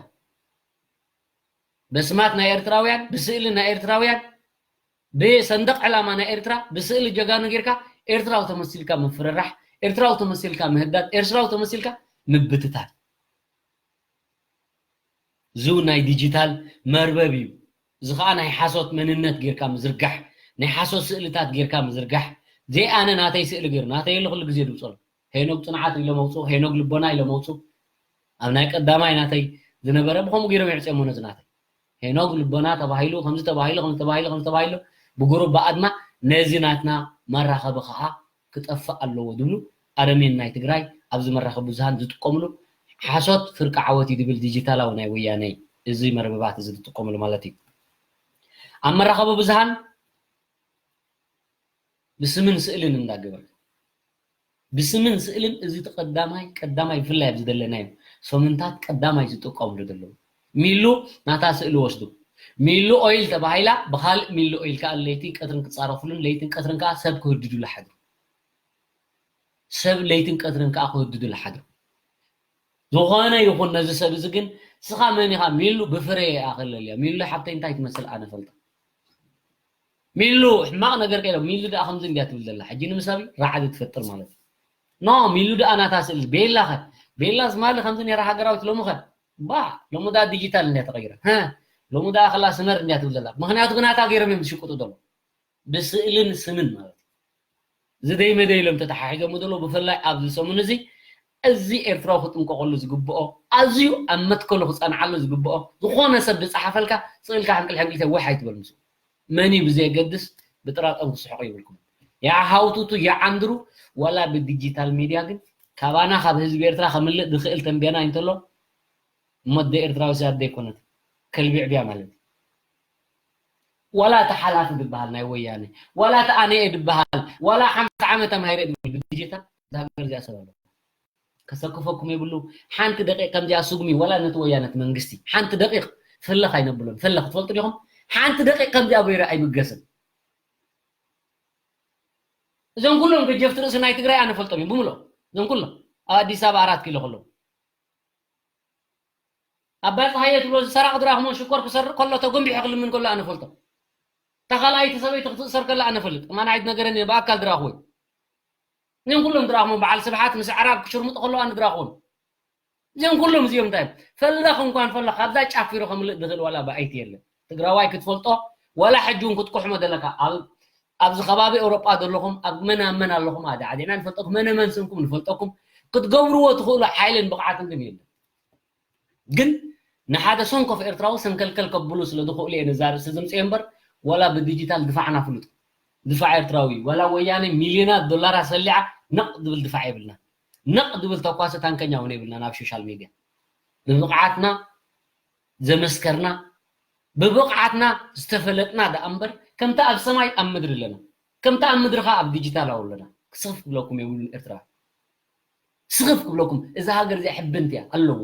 በስማት ናይ ኤርትራውያን፣ ብስእሊ ናይ ኤርትራውያን፣ ብሰንደቕ ዕላማ ናይ ኤርትራ፣ ብስእሊ ጀጋኑ ጌርካ ኤርትራዊ ተመሲልካ ምፍርራሕ፣ ኤርትራዊ ተመሲልካ ምህዳድ፣ ኤርትራዊ ተመሲልካ ምብትታን። እዚ እውን ናይ ዲጂታል መርበብ እዩ። እዚ ኸዓ ናይ ሓሶት መንነት ጌርካ ምዝርጋሕ፣ ናይ ሓሶት ስእልታት ጌርካ ምዝርጋሕ። ዘይኣነ ናተይ ስእሊ ገይሩ፣ ናተይ የለ ኩሉ ግዜ ድምፆ ኣሎ። ሄኖግ ፅንዓት ኢሎም ኣውፅኡ፣ ሄኖግ ልቦና ኢሎም ኣውፅኡ። ኣብ ናይ ቀዳማይ ናተይ ዝነበረ ብኸምኡ ገይሮም የዕፅዮሞ ነዚ ናተይ። ሄኖግ ልቦና ተባሂሉ፣ ከምዚ ተባሂሉ፣ ከምዚ ተባሂሉ፣ ከምዚ ተባሂሉ፣ ብጉሩብ ብኣድማ ነዚ ናትና መራኸቢ ኸዓ ክጠፍእ ኣለዎ ዝብሉ ኣረሜን ናይ ትግራይ ኣብዚ መራኸቢ ብዙሃን ዝጥቀምሉ ሓሶት ፍርቂ ዓወት እዩ ዝብል ዲጂታላዊ ናይ ወያነ እዚ መርበባት እዚ ዝጥቀምሉ ማለት እዩ። ኣብ መራኸቢ ብዙሃን ብስምን ስእልን እንዳገበርካ ብስምን ስእልን እዚ እቲ ቀዳማይ ቀዳማይ ብፍላይ ኣብዚ ዘለናዮ ሰሙንታት ቀዳማይ ዝጥቀምሉ ዘለዉ ሚሉ ናታ ስእሊ ወስዱ ሚሉ ኦይል ተባሂላ ብኻልእ ሚሉ ኦይል ከዓ ለይቲ ቀትርን ክፃረፉሉን ለይትን ቀትርን ከዓ ሰብ ክህድዱሉ ሓድሩ ሰብ ለይትን ቀትርን ከዓ ክህድዱሉ ሓድሩ ዝኾነ ይኹን ነዚ ሰብ እዚ ግን ስኻ መን ኢኻ ሚሉ ብፍረ ኣኸለልያ ሚሉ ሓብተይ እንታይ ትመስል ኣነ ፈልጣ ሚሉ ሕማቕ ነገር ከይሎም ሚሉ ደኣ ከምዚ እንድያ ትብል ዘላ ሕጂ ንምሳብ ራዕዲ ትፈጥር ማለት እዩ ኖ ሚሉ ደኣ ናታ ስእል ቤላ ኸ ቤላ ዝማሊ ከምዚ ነራ ሃገራዊት ሎሚ ኸ ባ ሎሚ ደኣ ዲጂታል እንድያ ተቐይረ ሀ ሎሚ ደኣ ከላ ስመር እንድያ ትብል ዘላ ምኽንያቱ ግናታ ገይሮም እዮም ዝሽቅጡ ዘሎ ብስእልን ስምን ማለት እዩ ዝደይ መደይ ኢሎም ተተሓሒዞም ዘሎ ብፍላይ ኣብዚ ሰሙን እዚ እዚ ኤርትራዊ ክጥንቀቐሉ ዝግብኦ ኣዝዩ ኣብ መትከሉ ክፀንዓሉ ዝግብኦ ዝኾነ ሰብ ዝፀሓፈልካ ስእልካ ሕንቅል ሕንቅል ወሕ ኣይትበል ምስ መን እዩ ብዘየገድስ ብጥራጠም ክስሕቑ ይብልኩም ይሓውትቱ ይዓንድሩ ዋላ ብዲጂታል ሚድያ ግን ካባና ካብ ህዝቢ ኤርትራ ከምልእ ዝኽእል ተንቤና እንተሎ እሞ ኣደ ኤርትራዊ ስያደ ኣይኮነት ከልቢ ዕብያ ማለት እዩ ዋላ እቲ ሓላፊ ዝበሃል ናይ ወያነ ዋላ እቲ ኣነ እየ ዝበሃል ዋላ ሓምሳ ዓመት ተማሂረ ዝብል ብዲጂታል እዛ ሃገር እዚኣ ሰብ ኣለዎ ከሰክፈኩም የብሉ። ሓንቲ ደቂቕ ከምዚኣ ስጉሚ፣ ወላ ነቲ ወያነት መንግስቲ ሓንቲ ደቂቕ ፍልኽ ኣይነብሉን። ፍልኽ ትፈልጡ ዲኹም? ሓንቲ ደቂቕ ከምዚኣ በይሩ ኣይብገስን። እዞም ኩሎም ገጀፍቲ ርእሲ ናይ ትግራይ ኣነ ፈልጦም እዩ ብምሎ። እዞም ኩሎም ኣብ ኣዲስ ኣበባ ኣራት ኪሎ ከለዉ ኣባይ ፀሃየ ትብሎ ዝሰራቕ ድራኽሞ ሽኮር ክሰርቕ ከሎ ተጎንቢሑ ክልምን ከሎ ኣነ ፈልጦ። እታ ካልኣይቲ ሰበይቲ ክትእሰር ከላ ኣነ ፈልጥ። እማን ኣይትነገረኒ ብኣካል ድራኽዎ። እዚኦም ኩሎም ድራኽሞ በዓል ስብሓት ምስ ኣዕራብ ክሽርምጡ ከለዉ ኣነ ድራኽዎም። እዚኦም ኩሎም እዚኦም እንታይ እዮም? ፈለኽ እንኳን ፈለኽ ካብዛ ጫፍ ፊሮ ከምልእ ዝኽእል ዋላ ብኣይቲ የለን። ትግራዋይ ክትፈልጦ ዋላ ሕጂ እውን ክትቁሕሞ ዘለካ ኣብ ኣብዚ ከባቢ ኤውሮጳ ዘለኹም ኣብ መን ኣብ መን ኣለኹም ኣዳዕዲዕና ንፈልጠኩም መነ መን ስምኩም ንፈልጠኩም ክትገብርዎ ትኽእሉ ሓይልን ብቕዓትን ግን የለን። ግን ንሓደ ሰንኮፍ ኤርትራዊ ሰንከልከል ከብሉ ስለ ዝኽእሉ እየ ነዛ ርእሲ ዝምፅእ እምበር ዋላ ብዲጂታል ድፋዕና ፍሉጥ ድፋዕ ኤርትራዊ ዋላ ወያነ ሚልዮናት ዶላራት ሰሊዓ ነቕ ዝብል ድፋዕ የብልና። ነቕ ዝብል ተኳሲ ታንከኛ እውን የብልና ናብ ሶሻል ሚድያ ብብቕዓትና ዘመስከርና ብብቕዓትና ዝተፈለጥና ደኣ እምበር ከምቲ ኣብ ሰማይ ኣብ ምድሪ ኣለና ከምቲ ኣብ ምድሪ ኸዓ ኣብ ዲጂታል ኣለና ክስኽፍ ክብለኩም የብሉን ኤርትራ ስኽፍ ክብለኩም እዛ ሃገር እዚኣ ሕብንቲ እያ ኣለዋ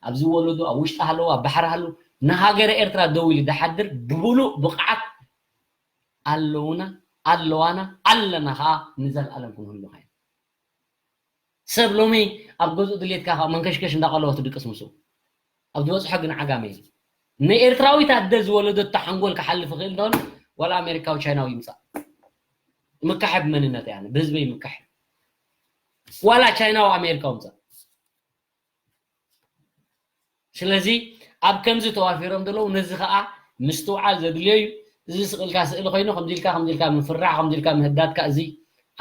ኣብዚ ወለዶ ኣብ ውሽጢ ሃለዋ ኣብ ባሕሪ ሃሉ ንሃገረ ኤርትራ ደው ኢሉ ዝሓድር ብብሉእ ብቕዓት ኣለውና ኣለዋና ኣለና ኸዓ ንዘልኣለም ክንህሉ ኸዓ ሰብ ሎሚ ኣብ ገዝኡ ድሌትካ ካብ መንከሽከሽ እንዳቐለወ ትድቅስ ምስኡ ኣብ ዝበፅሖ ግን ዓጋመ እዩ ንኤርትራዊት ኣደ ዝወለደቶ ሓንጎል ክሓልፍ ይኽእል እንደሆነ ዋላ ኣሜሪካዊ ቻይናዊ ይምፃእ ምካሐ ብመንነት እያ ብህዝበይ ምካሐ ዋላ ቻይናዊ ኣሜሪካዊ ምፃእ ስለዚ ኣብ ከምዚ ተዋፊሮም ዘለዉ ነዚ ከዓ ምስትውዓል ዘድልዮ እዩ እዚ ስቕልካ ስእሊ ኮይኑ ከምዚልካ ከምዚልካ ምፍራሕ ከምዚልካ ምህዳድካ እዚ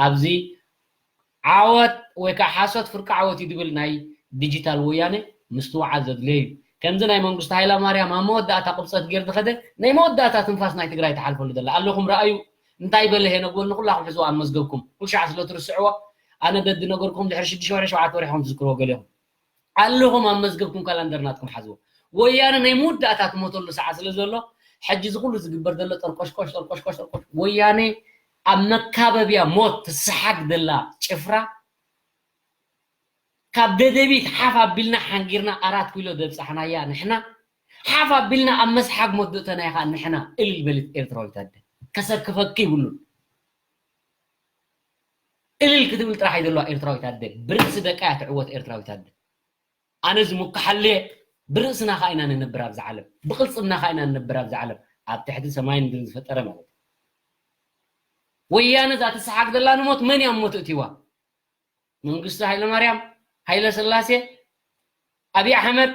ኣብዚ ዓወት ወይ ከዓ ሓሶት ፍርቂ ዓወት እዩ ዝብል ናይ ዲጂታል ወያነ ምስትውዓል ዘድልዮ እዩ ከምዚ ናይ መንግስቱ ሃይለ ማርያም ኣብ መወዳእታ ቅብፀት ጌር ዝኸደ ናይ መወዳእታ ትንፋስ ናይ ትግራይ ተሓልፈሉ ዘላ ኣለኹም ረኣዩ እንታይ በለ ሄነግወል ንኩላኹም ሕዝዋ ኣብ መዝገብኩም ኩልሻዕ ስለ ትርስዕዎ ኣነ በዲ ነገርኩም ድሕሪ ሽዱሽተ ወርሒ ሸውዓተ ወርሒ ከም ትዝክርዎ ገሊኹም ኣለኹም ኣብ መዝገብኩም ካላንደር ናትኩም ሓዝዎ ወያነ ናይ መወዳእታ ትሞተሉ ሰዓት ስለ ዘሎ ሕጂ እዚ ኩሉ ዝግበር ዘሎ ጠርቆሽቆሽ ጠርቆሽቆሽ ጠርቆሽ ወያነ ኣብ መካበብያ ሞት ትሰሓግ ዘላ ጭፍራ ካብ ደደቢት ሓፍ ኣቢልና ሓንጊርና ኣራት ኪሎ ዘብፃሕናያ ንሕና ሓፍ ኣቢልና ኣብ መስሓግ ሞት ዘእተናያ ከዓ ንሕና እልል በልት ኤርትራዊት ኣደ ከሰክፈኪ ይብሉን እልል ክትብል ጥራሕ እዩ ዘለዋ ኤርትራዊት ኣደ ብርእሲ ደቃ እያ ትዕወት ኤርትራዊት ኣደ ኣነ ዝምክሓሉ እየ ብርእስና ከዓ ኢና ንነብር ኣብዚ ዓለም ብቅልፅምና ከዓ ኢና ንነብር ኣብዚ ዓለም ኣብ ትሕቲ ሰማይን ምድርን ዝፈጠረ ማለት እዩ ወያነ እዛ ትሰሓግ ዘላ ንሞት መን እያ ሞት እትዋ መንግስቱ ሃይለማርያም ሃይለ ስላሴ ኣብይ ኣሕመድ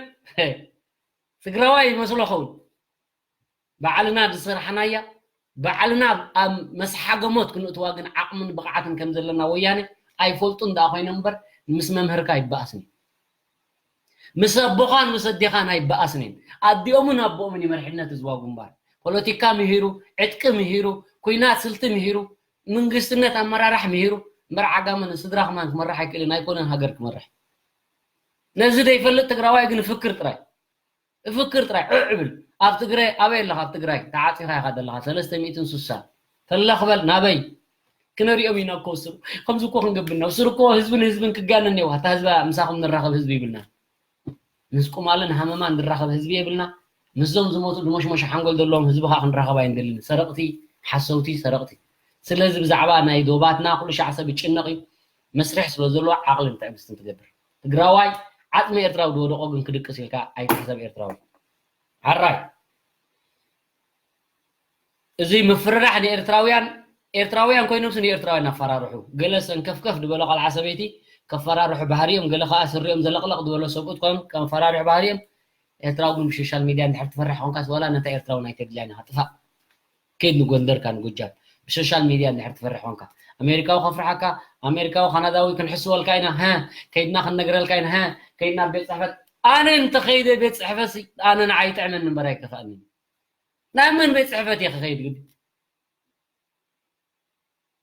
ትግራዋይ ይመስሎ ኸውን ባዕልና ዝሰራሕናያ ባዕልና ኣብ መስሓገ ሞት ክንእትዋ ግን ዓቕምን ብቕዓትን ከም ዘለና ወያነ ኣይፈልጡን ደኣ ኮይኖም እምበር ምስ መምህርካ ኣይበኣስን እዩ። ምስ ኣቦኻን ምስ ኣዴኻን ኣይበኣስን እየን። ኣዲኦምን ኣቦኦምን እዩ መሪሕነት ህዝባዊ ግንባር። ፖለቲካ ምሂሩ፣ ዕጥቂ ምሂሩ፣ ኲናት ስልቲ ምሂሩ፣ መንግስትነት ኣመራራሕ ምሂሩ እምበር ዓጋመ ንስድራ ከማን ክመርሕ ኣይክእልን ኣይኮነን ሃገር ክመርሕ። ነዚ ዘይፈልጥ ትግራዋይ ግን ፍክር ጥራይ። እፍክር ጥራይ ዕዕ ብል ኣብ ትግራይ ኣበይ ኣለኻ ኣብ ትግራይ ተዓፂኻ ኢኻ ዘለኻ ሰለስተ ሚእትን ስሳን ፈለኽ በል ናበይ ክነሪኦም ኢና እኮ እሱ ከምዚ እኮ ክንገብር ኢና እሱር እኮ ህዝብን ህዝብን ክጋነን እኒዋ እታ ህዝባ ምሳኹም ንራኸብ ህዝቢ ይብልና ምስ ቁማልን ሃመማን ንራኸብ ህዝቢ የብልና ምስዞም ዝሞቱ ድሞሽሞሽ ሓንጎል ዘለዎም ህዝቢ ከዓ ክንራኸብ ኣይንደልን ሰረቕቲ ሓሰውቲ ሰረቕቲ ስለዚ ብዛዕባ ናይ ዶባትና ኩሉ ሻዕ ሰብ ይጭነቕ እዩ መስርሕ ስለ ዘለዎ ዓቕልን ትዕግስትን ትገብር ትግራዋይ ዓፅሚ ኤርትራዊ ዝወደቆ ግን ክድቅስ ኢልካ ኣይትሕሰብ ኤርትራዊ ሓራይ እዚ ምፍርራሕ ንኤርትራውያን ኤርትራውያን ኮይኖምስ ንኤርትራውያን ኣፈራርሑ ገለ ሰንከፍከፍ ዝበለ ቆልዓ ሰበይቲ ከፈራርሑ ባህርዮም ገለ ከዓ ስሪኦም ዘለቕለቕ ዝበሎ ሰብኡት ኮይኖም ከፈራርሑ ባህርዮም ኤርትራዊ ግን ብሶሻል ሚድያ እንድሕር ትፈርሕ ኮንካስ ዋላ ነታ ኤርትራዊ ናይ ተድልያን ኢኻ ጥፋእ ከይድ ንጎንደር ካን ጎጃም ብሶሻል ሚድያ እንድሕር ትፈርሕ ኮንካ ኣሜሪካዊ ከፍርሓካ ኣሜሪካዊ ካናዳዊ ክንሕስወልካ ኢና ሀ ከይድና ክንነግረልካ ኢና ሀ ከይድና ቤት ፅሕፈት ኣነ እንተኸይደ ቤት ፅሕፈት ኣነ ንዓይ ይጥዕመኒ እምበር ኣይከፍኣኒ ናብ መን ቤት ፅሕፈት እየ ክኸይድ ግዲ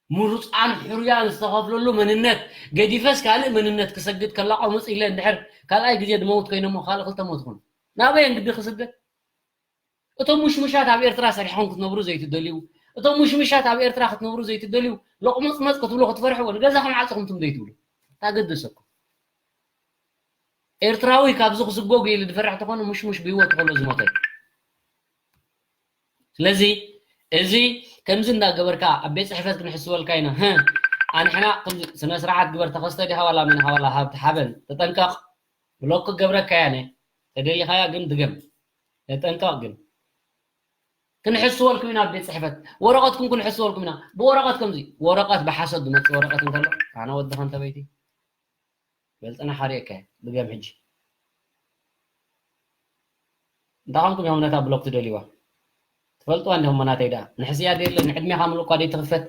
ምሩፃን ሕሩያን ዝተኸፍለሉ መንነት ገዲፈስ ካልእ መንነት ክሰግድ ከላቆምፅ ኢለ እንድሕር ካልኣይ ግዜ ድመውት ኮይነ እሞ ካልእ ክልተ ሞት ኹን ናበየን ግዲ ክስደድ እቶም ሙሽሙሻት ኣብ ኤርትራ ሰሪሕኹም ክትነብሩ ዘይትደልዩ እቶም ሙሽሙሻት ኣብ ኤርትራ ክትነብሩ ዘይትደልዩ ሎቕመፅመፅ ክትብሉ ክትፈርሕዎ ንገዛኹም ዓፅኹም ትም ዘይትብሉ ታገደሰኩም ኤርትራዊ ካብዚ ክስጎግ ኢሉ ዝፈርሕ ተኾነ፣ ሙሽ ሙሽ ብህይወት ከሎ ዝሞተ። ስለዚ እዚ ከምዚ እንዳገበርካ ኣብ ቤት ጽሕፈት ክንሕስበልካ ኢና። ኣንሕና ከምዚ ስነ ስርዓት ግበር። ተኸስተ ዲኻ ዋላ መን ኢኻ ዋላ ሃብቲ ሓበን፣ ተጠንቀቕ። ብሎክ ክገብረካ እያ። ተደሊኻያ ግን ድገም። ተጠንቀቕ ግን። ክንሕስበልኩም ኢና ኣብ ቤት ጽሕፈት። ወረቐትኩም ክንሕስበልኩም ኢና። ብወረቐት ከምዚ፣ ወረቐት ብሓሶት ዝመጽእ ወረቐት እንከሎ፣ ኣነ ወድኻ እንተበይቲ በልጽና ሓሪእካ። ድገም ሕጂ። እንታይ ከምኩም እዮም ነታ ብሎክ ትደልይዋ? ትፈልጥዋ እንዲኹም ናተይ ደኣ። ንሕስያ ደየለ፣ ንዕድሜኻ ምሉእ እኳ ደይትኽፈት።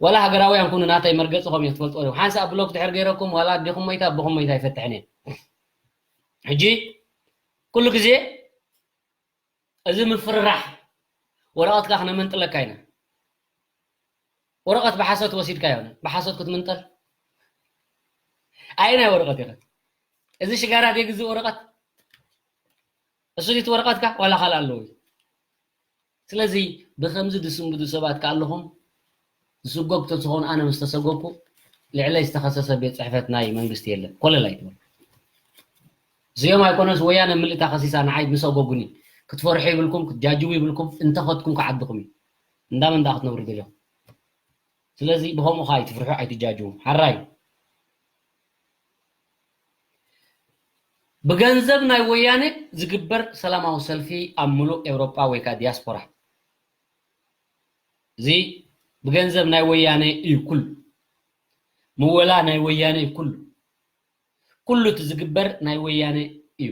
ዋላ ሃገራውያን ኩኑ ናተይ መርገጽኹም እዮም ትፈልጥዎ ዲኹም። ሓንሳእ ብሎክ ድሕር ገይረኩም፣ ዋላ ኣዴኹም ሞይታ፣ ኣቦኹም ሞይታ ኣይፈትሕን እየ። ሕጂ ኩሉ ግዜ እዚ ምፍርራሕ ወረቐትካ ክነመንጥለካ ኢና። ወረቐት ብሓሶት ወሲድካ ይሆነ፣ ብሓሶት ክትምንጠል። ኣየናይ ወረቐት ኢኸ? እዚ ሽጋራ ደይ ግዝእ ወረቐት? እሱ ድዩ እቲ ወረቐትካ? ዋላ ካልእ ኣለዎ እዩ? ስለዚ ብኸምዚ ዝስንብዱ ሰባት ከ ኣለኹም? ዝስጎግ ተዝኾኑ ኣነ ምስ ተሰጎግኩ ልዕለይ ዝተኸሰሰ ቤት ጽሕፈት ናይ መንግስቲ የለን። ኮለል ኣይትበሉ። እዚኦም ኣይኮነስ ወያነ ምልእታ ከሲሳ ንዓይ ምሰጎጉኒ። ክትፈርሑ ይብልኩም፣ ክትጃጅዉ ይብልኩም፣ እንተኸድኩም ከዓድኹም እዩ። እንዳመን ደኣ ክትነብሩ ደሊኹም? ስለዚ ብኸምኡ ኸዓ ኣይትፍርሑ፣ ኣይትጃጅዉ። ሓራይ። ብገንዘብ ናይ ወያነ ዝግበር ሰላማዊ ሰልፊ ኣብ ምሉእ ኤውሮጳ ወይ ከዓ ዲያስፖራ። እዚ ብገንዘብ ናይ ወያነ እዩ ኩሉ። ምወላ ናይ ወያነ እዩ ኩሉ። ኩሉ እቲ ዝግበር ናይ ወያነ እዩ።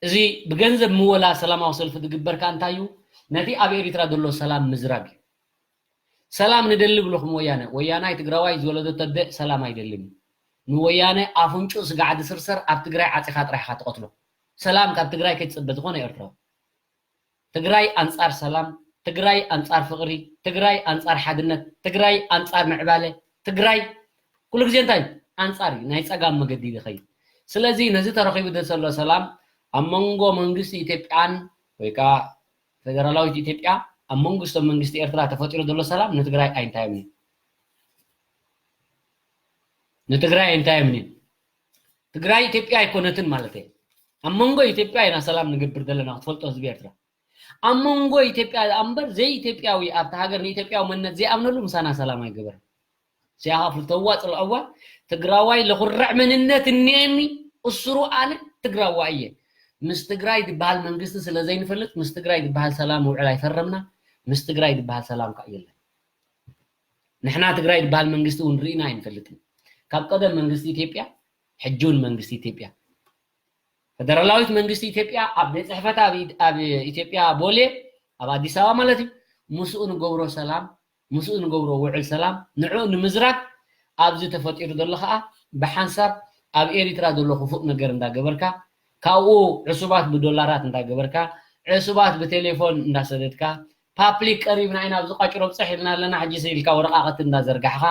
እዚ ብገንዘብ ምወላ ሰላማዊ ሰልፊ ዝግበር ከኣ እንታይ እዩ? ነቲ ኣብ ኤሪትራ ዘሎ ሰላም ምዝራግ እዩ። ሰላም ንደሊ ብለኹም ወያነ። ወያናይ ትግራዋይ ዝወለደቶ ኣደ ሰላም ኣይደልን እዩ። ንወያነ ኣፍንጭኡ ስጋዕ ዝስርሰር ኣብ ትግራይ ዓጺኻ ጥራሕ ኢኻ ትቐትሎ። ሰላም ካብ ትግራይ ከይትጽበ ዝኾነ ኤርትራዊ። ትግራይ ኣንጻር ሰላም፣ ትግራይ ኣንጻር ፍቕሪ፣ ትግራይ ኣንጻር ሓድነት፣ ትግራይ ኣንጻር ምዕባለ፣ ትግራይ ኩሉ ግዜ እንታይ ኣንጻር እዩ፣ ናይ ጸጋም መገዲ እዩ ዝኸይድ። ስለዚ ነዚ ተረኺቡ ዘሎ ሰላም ኣብ መንጎ መንግስቲ ኢትዮጵያን ወይ ከዓ ፌደራላዊት ኢትዮጵያ ኣብ መንግስቶም መንግስቲ ኤርትራ ተፈጢሩ ዘሎ ሰላም ንትግራይ ኣይንታዮም እዩ። ንትግራይ ኣይንታዮም እዩ። ትግራይ ኢትዮጵያ ኣይኮነትን ማለት እየ። ኣብ መንጎ ኢትዮጵያ ኢና ሰላም ንገብር ዘለና ክትፈልጦ ህዝቢ ኤርትራ። ኣብ መንጎ ኢትዮጵያ እምበር ዘይኢትዮጵያዊ ኣብቲ ሃገር ንኢትዮጵያዊ መንነት ዘይኣምነሉ ምሳና ሰላም ኣይገበረን። ሲያኻ ፍልተዋ ጽልኣዋ ትግራዋይ ለኹርዕ መንነት እኒአኒ እስሩ ኣነ ትግራዋይ እየ። ምስ ትግራይ ዝበሃል መንግስቲ ስለ ዘይንፈልጥ ምስ ትግራይ ዝበሃል ሰላም ውዕል ኣይፈረምና። ምስ ትግራይ ዝበሃል ሰላም ከዓ የለን። ንሕና ትግራይ ዝበሃል መንግስቲ እውን ርኢና ኣይንፈልጥን። ካብ ቀደም መንግስቲ ኢትዮጵያ ሕጂ እውን መንግስቲ ኢትዮጵያ። ፈደራላዊት መንግስቲ ኢትዮጵያ ኣብ ቤት ጽሕፈት ኣብ ኢድ- ኣብ ኢትዮጵያ ቦሌ ኣብ ኣዲስ ኣበባ ማለት እዩ። ምስኡ ንገብሮ ሰላም ምስኡ ንገብሮ ውዕል ሰላም ንዕኡ ንምዝራግ ኣብዚ ተፈጢሩ ዘሎ ከዓ ብሓንሳብ ኣብ ኤሪትራ ዘሎ ክፉእ ነገር እንዳገበርካ ካብኡ ዕሱባት ብዶላራት እንዳገበርካ ዕሱባት ብቴሌፎን እንዳሰደድካ ፓፕሊክ ቀሪብና ኢና ኣብዚ ቋጭሮ ብፅሕ ኢልና ኣለና ሕጂ ኢልካ ወረቃቅቲ እንዳዘርጋሕካ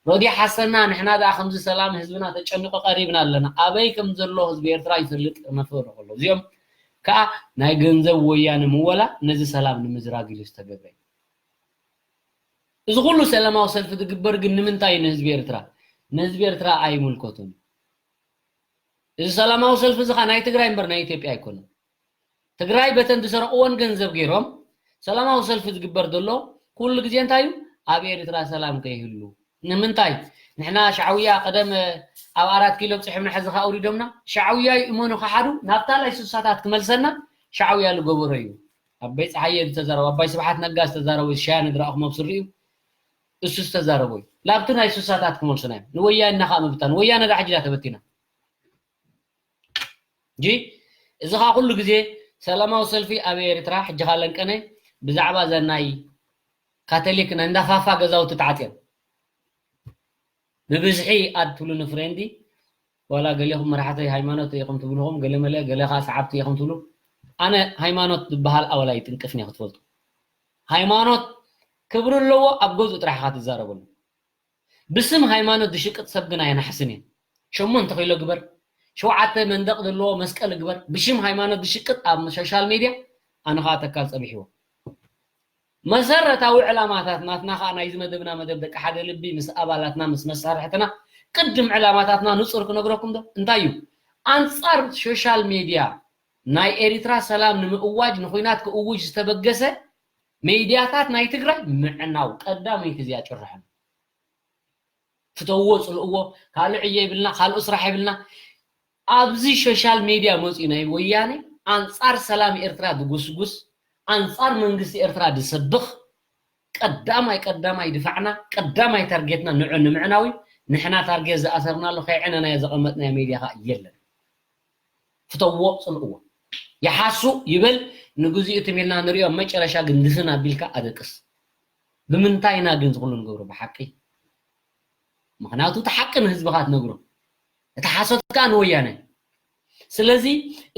ሮዲ ሓሰና ንሕና ደኣ ከምዚ ሰላም ህዝብና ተጨኒቁ ቀሪብና ኣለና ኣበይ ከም ዘሎ ህዝቢ ኤርትራ ይፈልጥ መፍረ ከሎ እዚኦም ከዓ ናይ ገንዘብ ወያነ ምወላ ነዚ ሰላም ንምዝራግ ኢሉ ዝተገብረ እዚ ኩሉ ሰላማዊ ሰልፊ ዝግበር ግን ንምንታይ ንህዝቢ ኤርትራ ንህዝቢ ኤርትራ ኣይምልከቱን እዚ ሰላማዊ ሰልፊ እዚ ናይ ትግራይ እምበር ናይ ኢትዮጵያ ኣይኮነን ትግራይ በተን ዝሰረቅዎን ገንዘብ ገይሮም ሰላማዊ ሰልፊ ዝግበር ዘሎ ኩሉ ግዜ እንታይ እዩ ኣብ ኤርትራ ሰላም ከይህሉ ንምንታይ ንሕና ሻዕውያ ቀደም ኣብ ኣራት ኪሎ ብፅሕምና ሕዚ ከ ኣውሪዶምና ሻዕውያ እዩ እመኑ ከሓዱ ናብታ ላይ ስሳታት ክመልሰና ሻዕውያ ዝገበሮ እዩ ኣባይ ፀሓየ ዝተዛረቡ ኣባይ ስብሓት ነጋ ዝተዛረቡ ሻያ ንድራእኹም ኣብ ስሪኡ እሱ ዝተዛረቡ እዩ ናብቲ ናይ ስሳታት ክመልሱና እዮም ንወያነ እናካ ምብታን ወያነ ዳ ሕጂ ዳ ተበቲና ጂ እዚ ኻ ኩሉ ግዜ ሰላማዊ ሰልፊ ኣብ ኤርትራ ሕጂ ኻ ለንቀነ ብዛዕባ ዘናይ ካቶሊክ ናይ እንዳፋፋ ገዛውቲ ተዓፅዮም ብብዝሒ ኣድ ትብሉ ንፍሬንዲ ዋላ ገሌኹም መራሕቲ ሃይማኖት ኢኹም ትብልኹም ገለ መለ ገለ ኻ ሰዓብቲ ኢኹም ትብሉ ኣነ ሃይማኖት ዝበሃል ኣወላ ይጥንቅፍኒ ክትፈልጡ ሃይማኖት ክብሪ ኣለዎ ኣብ ገዝኡ ጥራሕ ኢኻ ትዛረበሉ ብስም ሃይማኖት ዝሽቅጥ ሰብ ግን ኣየናሕስን እየ ሸሞንተ ኪሎ ግበር ሸውዓተ መንደቕ ዘለዎ መስቀል ግበር ብሽም ሃይማኖት ዝሽቅጥ ኣብ ሶሻል ሜድያ ኣነ ከዓ ተካል ፀቢሕዎ መሰረታዊ ዕላማታት ናትና ከዓ ናይዚ መደብና መደብ ደቂ ሓደ ልቢ ምስ ኣባላትና ምስ መሳርሕትና ቅድም ዕላማታትና ንጹር ክነግረኩም ዶ እንታይ እዩ? ኣንጻር ሶሻል ሜድያ ናይ ኤሪትራ ሰላም ንምእዋጅ ንኹናት ክእውጅ ዝተበገሰ ሜድያታት ናይ ትግራይ ምዕናው ቀዳመይቲ እዚኣ ጭርሖም። ፍተዎ ጽልእዎ ካልእ ዕዮ ይብልና ካልኡ ስራሕ ይብልና። ኣብዚ ሶሻል ሜድያ መጽኡ ናይ ወያነ ኣንጻር ሰላም ኤርትራ ድጉስጉስ፣ ኣንጻር መንግስቲ ኤርትራ ድሰብኽ፣ ቀዳማይ ቀዳማይ ድፋዕና ቀዳማይ ታርጌትና ንዑ ንምዕናዊ። ንሕና ታርጌት ዝኣሰርናሉ ከይዕነናዮ ዘቐመጥናዮ ሜድያ ኸኣ የለን። ፍተዎ ጽልእዎ። ይሓሱ ይበል ንግዚኡ ትም ኢልና ንሪኦ፣ መጨረሻ ግን ድፍን ኣቢልካ ኣደቅስ። ብምንታይ ኢና ግን ዝኹሉ ንገብሮ ብሓቂ? ምኽንያቱ እቲ ሓቂ ንህዝብኻ ትነግሮ፣ እቲ ሓሶት ከዓ ንወያነ። ስለዚ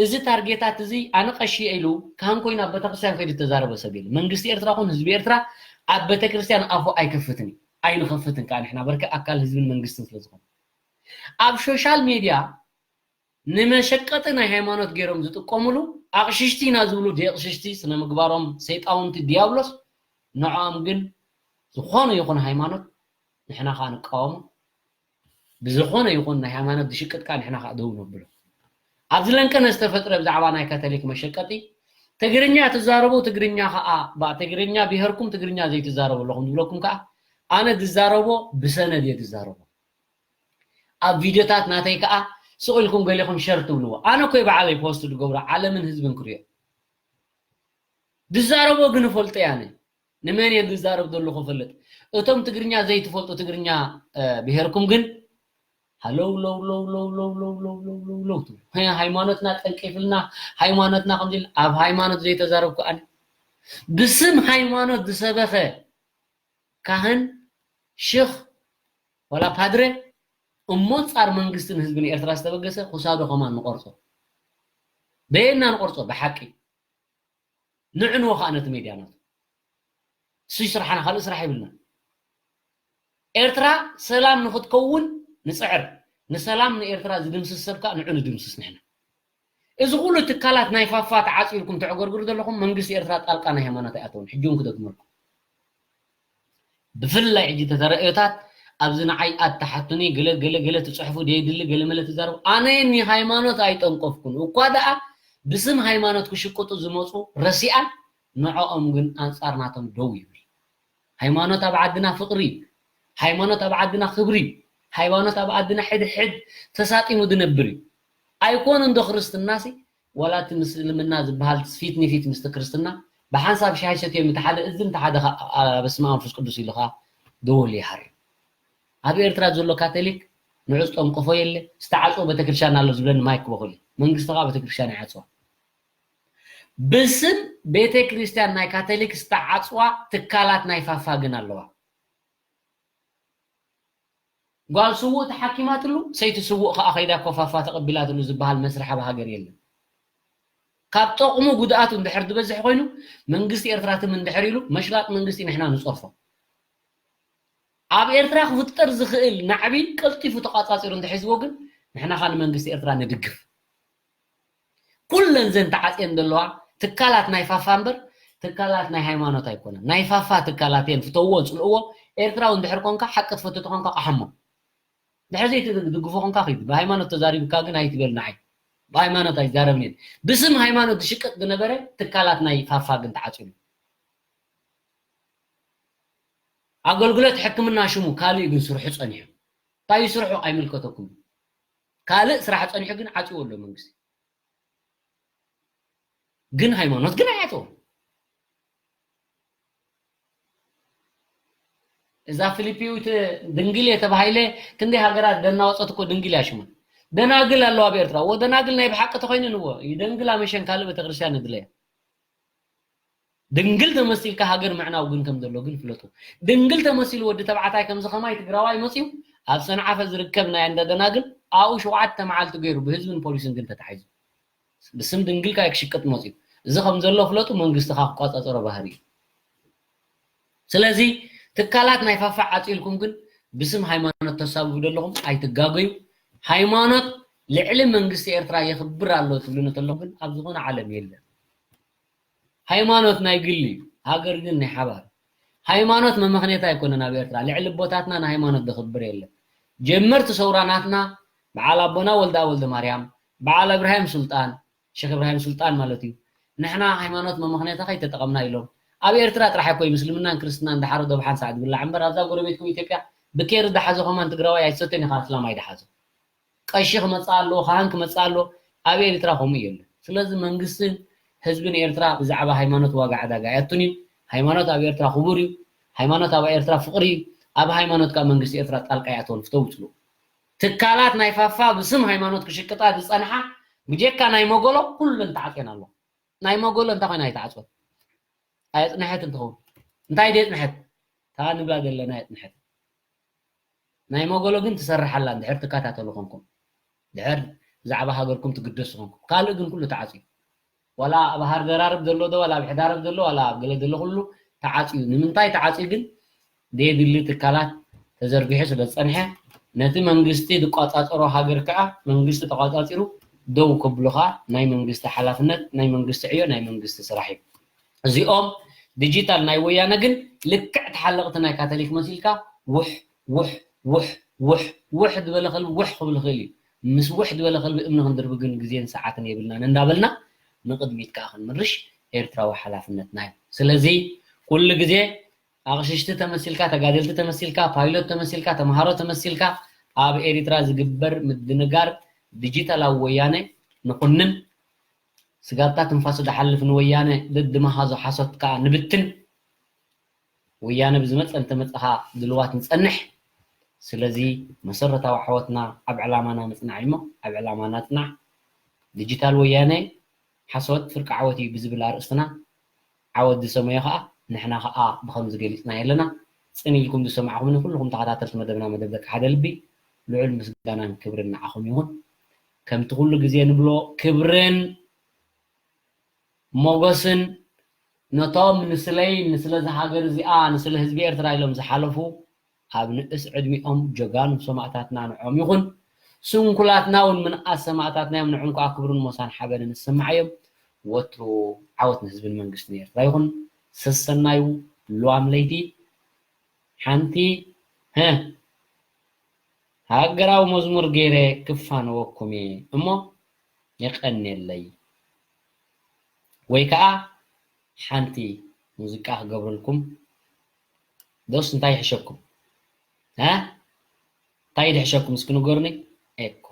እዚ ታርጌታት እዚ ኣነ ቀሺ ኢሉ ካህን ኮይኑ ኣብ ቤተክርስትያን ከይዱ ተዛረበ ሰብ የለ። መንግስቲ ኤርትራ ኹን ህዝቢ ኤርትራ ኣብ ቤተክርስትያን ኣፉ ኣይከፍትን እዩ። ኣይንኸፍትን ከዓ ንሕና በርከ ኣካል ህዝብን መንግስትን ስለ ዝኾነ ኣብ ሶሻል ሜድያ ንመሸቀጢ ናይ ሃይማኖት ገይሮም ዝጥቀምሉ ኣቕሽሽቲ ኢና ዝብሉ ደየቕሽሽቲ ስነ ምግባሮም ሰይጣውንቲ ዲያብሎስ ንዕኦም ግን ዝኾነ ይኹን ሃይማኖት ንሕና ከዓ ንቃወሞ። ብዝኾነ ይኹን ናይ ሃይማኖት ዝሽቅጥ ከዓ ንሕና ከዓ ደው ነብሎ። ኣብዚ ለንቀነ ዝተፈጥረ ብዛዕባ ናይ ካቶሊክ መሸቀጢ ትግርኛ ትዛረቡ ትግርኛ ከዓ ትግርኛ ብሄርኩም ትግርኛ ዘይትዛረቡ ኣለኹም ዝብለኩም ከዓ ኣነ ዝዛረቦ ብሰነድ እየ ዝዛረቦ። ኣብ ቪድዮታት ናተይ ከዓ ስቕ ኢልኩም ገሊኹም ሸር ትብልዎ። ኣነ ኮይ በዓለይ ፖስት ዝገብሮ ዓለምን ህዝብን ክሪኦ ድዛረቦ ግን እፈልጦ እየ። ኣነ ንመን እየ ዝዛረብ ዘለኹ እፈልጥ። እቶም ትግርኛ ዘይትፈልጡ ትግርኛ ብሄርኩም ግን ሃለው ለው ለው ለው ለው ለው ለው ለው ለው ለው ትብሉ። ሃይማኖትና ጠንቂፍልና፣ ሃይማኖትና ከምዚ ኢልና፣ ኣብ ሃይማኖት ዘይተዛረብኩ ኣነ ብስም ሃይማኖት ዝሰበኸ ካህን ሽኽ ዋላ ፓድረ እሞ ጻር መንግስትን ህዝብን ኤርትራ ዝተበገሰ ክሳዶ ከማን ንቆርጾ። በየና ንቆርጾ ብሓቂ ንዕንዎ ከዓ ነቲ ሜድያ ናቱ እሱ ስራሕና ካልእ ስራሕ ይብልና። ኤርትራ ሰላም ንክትከውን ንጽዕር። ንሰላም ንኤርትራ ዝድምስስ ሰብ ከዓ ንዑ ንድምስስ ንሕና። እዚ ኩሉ ትካላት ናይ ፋፋ ተዓጽዩ ኢልኩም ተዕገርግሩ ዘለኹም መንግስቲ ኤርትራ ጣልቃ ናይ ሃይማኖት ኣይኣተውን። ሕጂ እውን ክደግመልኩም። ብፍላይ ሕጂ ተተረእዮታት ኣብዚ ንዓይ ኣተሓቱኒ ገለ ገለ ገለ ትጽሕፉ ደየድሊ ገለ መለ ትዛረቡ ኣነ ኒ ሃይማኖት ኣይጠንቀፍኩን እኳ ደኣ ብስም ሃይማኖት ክሽቅጡ ዝመፁ ረሲኣን ንዕኦም ግን ኣንፃር ናቶም ደው ይብል። ሃይማኖት ኣብ ዓድና ፍቕሪ እዩ። ሃይማኖት ኣብ ዓድና ክብሪ እዩ። ሃይማኖት ኣብ ዓድና ሕድሕድ ተሳጢሙ ዝነብር እዩ። ኣይኮነ እንዶ ክርስትናሲ ወላ እቲ ምስልምና ዝበሃል ፊት ንፊት ምስቲ ክርስትና ብሓንሳብ ሻሂ ሰትዮም እቲ ሓደ እዝን እቲ ሓደ በስመ ኣብ መንፈስ ቅዱስ ኢሉ ከዓ ደወል ይሃር እዩ። ኣብ ኤርትራ ዘሎ ካቶሊክ ንዑ ዝጠንቀፎ የለ ዝተዓፅወ ቤተክርስትያን ኣሎ ዝብለኒ ማይክ በኩል እዩ። መንግስቲ ከዓ ቤተክርስትያን ይዓፅዋ። ብስም ቤተክርስትያን ናይ ካቶሊክ ዝተዓፅዋ ትካላት ናይ ፋፋ ግን ኣለዋ። ጓል ስዉእ ተሓኪማትሉ ሰይቲ ስዉእ ከዓ ከይዳ ኮፋፋ ተቐቢላትሉ ዝበሃል መስርሕ ኣብ ሃገር የለን። ካብ ጠቕሙ ጉድኣቱ እንድሕር ዝበዝሕ ኮይኑ መንግስቲ ኤርትራ ትም እንድሕር ኢሉ መሽላጥ መንግስቲ ንሕና ንፀርፎ። ኣብ ኤርትራ ክፍጠር ዝኽእል ናዕቢ ቀልጢፉ ተቋፃፂሩ እንተሒዝዎ ግን ንሕና ከዓ ንመንግስቲ ኤርትራ ንድግፍ። ኩለን ዘን ተዓፅየን ዘለዋ ትካላት ናይ ፋፋ እምበር ትካላት ናይ ሃይማኖት ኣይኮነን። ናይ ፋፋ ትካላት እየን ፍተውዎ ፅልእዎ። ኤርትራዊ እንድሕር ኮንካ ሓቂ ትፈቱ ተኾንካ ቃሕሞ። ድሕር ዘይትድግፎ ኮንካ ኪድ ብሃይማኖት ተዛሪብካ ግን ኣይትበል ንዓይ ብሃይማኖት ኣይዛረብን እየ። ብስም ሃይማኖት ዝሽቅጥ ዝነበረ ትካላት ናይ ፋፋ ግን ተዓፂሉ። ኣገልግሎት ሕክምና ሽሙ ካልእ ግን ስርሑ ፀኒሑ። እንታይ ስርሑ ኣይምልከተኩም። ካልእ ስራሕ ፀኒሑ ግን ዓፅዎ ኣሎ መንግስቲ። ግን ሃይማኖት ግን ኣይዓፅዎ። እዛ ፊሊፒዊት ድንግል የተባሃይለ ክንደይ ሃገራት ደናወፀት እኮ ድንግል እያ ሽማ። ደናግል ኣለዋ ኣብ ኤርትራ። እዎ ደናግል ናይ ብሓቂ ተኮይነን እዎ ይደንግላ መሸን ካልእ ቤተክርስትያን ንድለያ። ድንግል ተመሲልካ ሃገር ምዕናው ግን ከም ዘሎ ግን ፍለጡ። ድንግል ተመሲሉ ወዲ ተባዕታይ ከምዚ ከማይ ትግራዋይ መፅዩ ኣብ ሰንዓፈ ዝርከብ ናይ እንዳ ደናግል ኣብኡ ሸውዓተ መዓልቲ ገይሩ ብህዝብን ፖሊስን ግን ተታሒዙ። ብስም ድንግል ካይ ክሽቅጥ መፅዩ። እዚ ከም ዘሎ ፍለጡ መንግስቲ ከዓ ክቋፃፀሮ ባህሪ እዩ። ስለዚ ትካላት ናይ ፋፋ ዓፂልኩም ግን ብስም ሃይማኖት ተሳብቡ ዘለኹም ኣይትጋገዩ። ሃይማኖት ልዕሊ መንግስቲ ኤርትራ የኽብር ኣሎ ትብሉ እንተለኹም ግን ኣብ ዝኾነ ዓለም የለን። ሃይማኖት ናይ ግሊ እዩ፣ ሃገር ግን ናይ ሓባር። ሃይማኖት መመኽኔታ ኣይኮነን ኣብ ኤርትራ። ልዕሊ ኣቦታትና ንሃይማኖት ዘኽብር የለን። ጀመርቲ ሰውራ ናትና በዓል ኣቦና ወልዳ ወልደ ማርያም፣ በዓል እብራሂም ሱልጣን፣ ሸኽ እብራሂም ሱልጣን ማለት እዩ። ንሕና ሃይማኖት መመኽነያታ ከይተጠቐምና ኢሎም። ኣብ ኤርትራ ጥራሕ እኮ እዩ ምስልምናን ክርስትናን ድሓር ዶብ ሓንሳዕ ዝብላዕ እምበር፣ ኣብዛ ጎረቤትኩም ኢትዮጵያ ብኬር ዝሓዞ ከማን ትግራዋይ ኣይትሰትን ኢኻ፣ ኣስላማይ ድሓዞ። ቀሺ ክመጽእ ኣለዎ፣ ካህን ክመጽእ ኣለዎ። ኣብ ኤርትራ ከምኡ የለን። ስለዚ መንግስትን ህዝብን ኤርትራ ብዛዕባ ሃይማኖት ዋጋ ዕዳጋ ኣየእቱን እዩ። ሃይማኖት ኣብ ኤርትራ ክቡር እዩ። ሃይማኖት ኣብ ኤርትራ ፍቕሪ እዩ። ኣብ ሃይማኖት ከኣ መንግስቲ ኤርትራ ጣልቃ ይኣትወን ፍተው ይጽልኡ። ትካላት ናይ ፋፋ ብስም ሃይማኖት ክሽቅጣ ዝጸንሓ ብጀካ ናይ መጎሎ ኩለን ተዓጽየን ኣለዋ። ናይ መጎሎ እንታይ ኮይና ኣይተዓጽወን? ኣየጽንሐት እንትኸውን እንታይ ደየጽንሐት? እታ ንብላ ዘለና ኣየጽንሐት። ናይ መጎሎ ግን ትሰርሕ ኣላ፣ እንድሕር ትከታተሉ ኮንኩም፣ ድሕር ብዛዕባ ሃገርኩም ትግደሱ ኮንኩም። ካልእ ግን ኩሉ ተዓጽዩ። ዋላ ኣብ ሃርደራርብ ዘሎ ዶ፣ ዋላ ኣብ ሕዳርብ ዘሎ፣ ዋላ ኣብ ገለ ዘሎ ኩሉ ተዓጽዩ። ንምንታይ ተዓጽዩ ግን? ደየድሊ ትካላት ተዘርጊሑ ስለ ዝጸንሐ፣ ነቲ መንግስቲ ዝቋጻጸሮ ሃገር ከኣ መንግስቲ ተቋጻጺሩ ደው ከብሎ ከኣ ናይ መንግስቲ ሓላፍነት፣ ናይ መንግስቲ ዕዮ፣ ናይ መንግስቲ ስራሕ እዩ። እዚኦም ዲጂታል ናይ ወያነ ግን ልክዕ ተሓለቕቲ ናይ ካቶሊክ መሲልካ ውሕ፣ ውሕ፣ ውሕ፣ ውሕ፣ ውሕ ዝበለ ከልቢ ውሕ ክብል ይኽእል እዩ። ምስ ውሕ ዝበለ ከልቢ እምኒ ክንድርቢ ግን ግዜን ሰዓትን የብልናን እንዳበልና ንቕድሚት ከኣ ክንምርሽ ኤርትራዊ ሓላፍነትና እዩ። ስለዚ ኩሉ ግዜ ኣቕሽሽቲ ተመሲልካ፣ ተጋደልቲ ተመሲልካ፣ ፓይሎት ተመሲልካ፣ ተምሃሮ ተመሲልካ ኣብ ኤሪትራ ዝግበር ምድንጋር ዲጂታላዊ ወያነ ንኹንን፣ ስጋብታ ትንፋሱ ዝሓልፍ ንወያነ ደድመሃዞ ሓሶት ከኣ ንብትን። ወያነ ብዝመጸ እንተመጸኻ ድልዋት ንጸንሕ። ስለዚ መሰረታዊ ዓወትና ኣብ ዕላማና ምጽናዕ እዩ እሞ ኣብ ዕላማና ጽናዕ። ዲጂታል ወያነ ሓሶት ፍርቂ ዓወት እዩ ብዝብል ኣርእስትና ዓወት ዝሰመዮ ከኣ ንሕና ከኣ ብኸምዚ ገሊጽና ኣለና። ጽን ኢልኩም ዝሰማዕኹምኒ ኩልኹም ተኸታተልቲ መደብና መደብ ደቂ ሓደ ልቢ ልዑል ምስጋናን ክብርን ንዓኹም ይኹን። ከምቲ ኩሉ ግዜ ንብሎ ክብርን ሞጎስን ነቶም ንስለይ ንስለ እዛ ሃገር እዚኣ ንስለ ህዝቢ ኤርትራ ኢሎም ዝሓለፉ ኣብ ንእስ ዕድሚኦም ጀጋኑ ሰማእታትና ንዖም ይኹን። ስንኩላትና እውን ምንኣስ ሰማእታትና እዮም፣ ንዖም ከኣ ክብርን ሞሳን ሓበንን ዝስምዓዮም። ወትሩ ዓወት ንህዝብን መንግስትን ኤርትራ ይኹን። ሰሰናዩ ሉዋም ለይቲ ሓንቲ ሀ ሃገራዊ መዝሙር ገይረ ክፋነወኩም እየ እሞ የቐንየለይ። ወይ ከኣ ሓንቲ ሙዚቃ ክገብረልኩም ዶስ እንታይ ይሕሸኩም? እ? እንታይ ይድሕሸኩም እስኪ ንገሩኒ። ኤኮ፣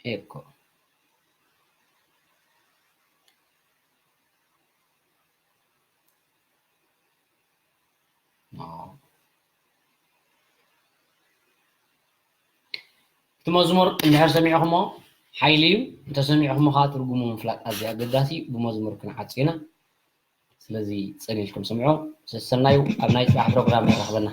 ኤኮ። እቲ መዝሙር እንድሕር ሰሚዕኹሞ ሓይሊ እዩ። እንተሰሚዕኹሞ ከዓ ትርጉሙ ምፍላጥ ኣዝዩ ኣገዳሲ እዩ። ብመዝሙር ክንዓጹ ኢና። ስለዚ ጽን ኢልኩም ስምዑ። ሰሰናዩ ኣብ ናይ ጽባሕ ፕሮግራም የራኽበና።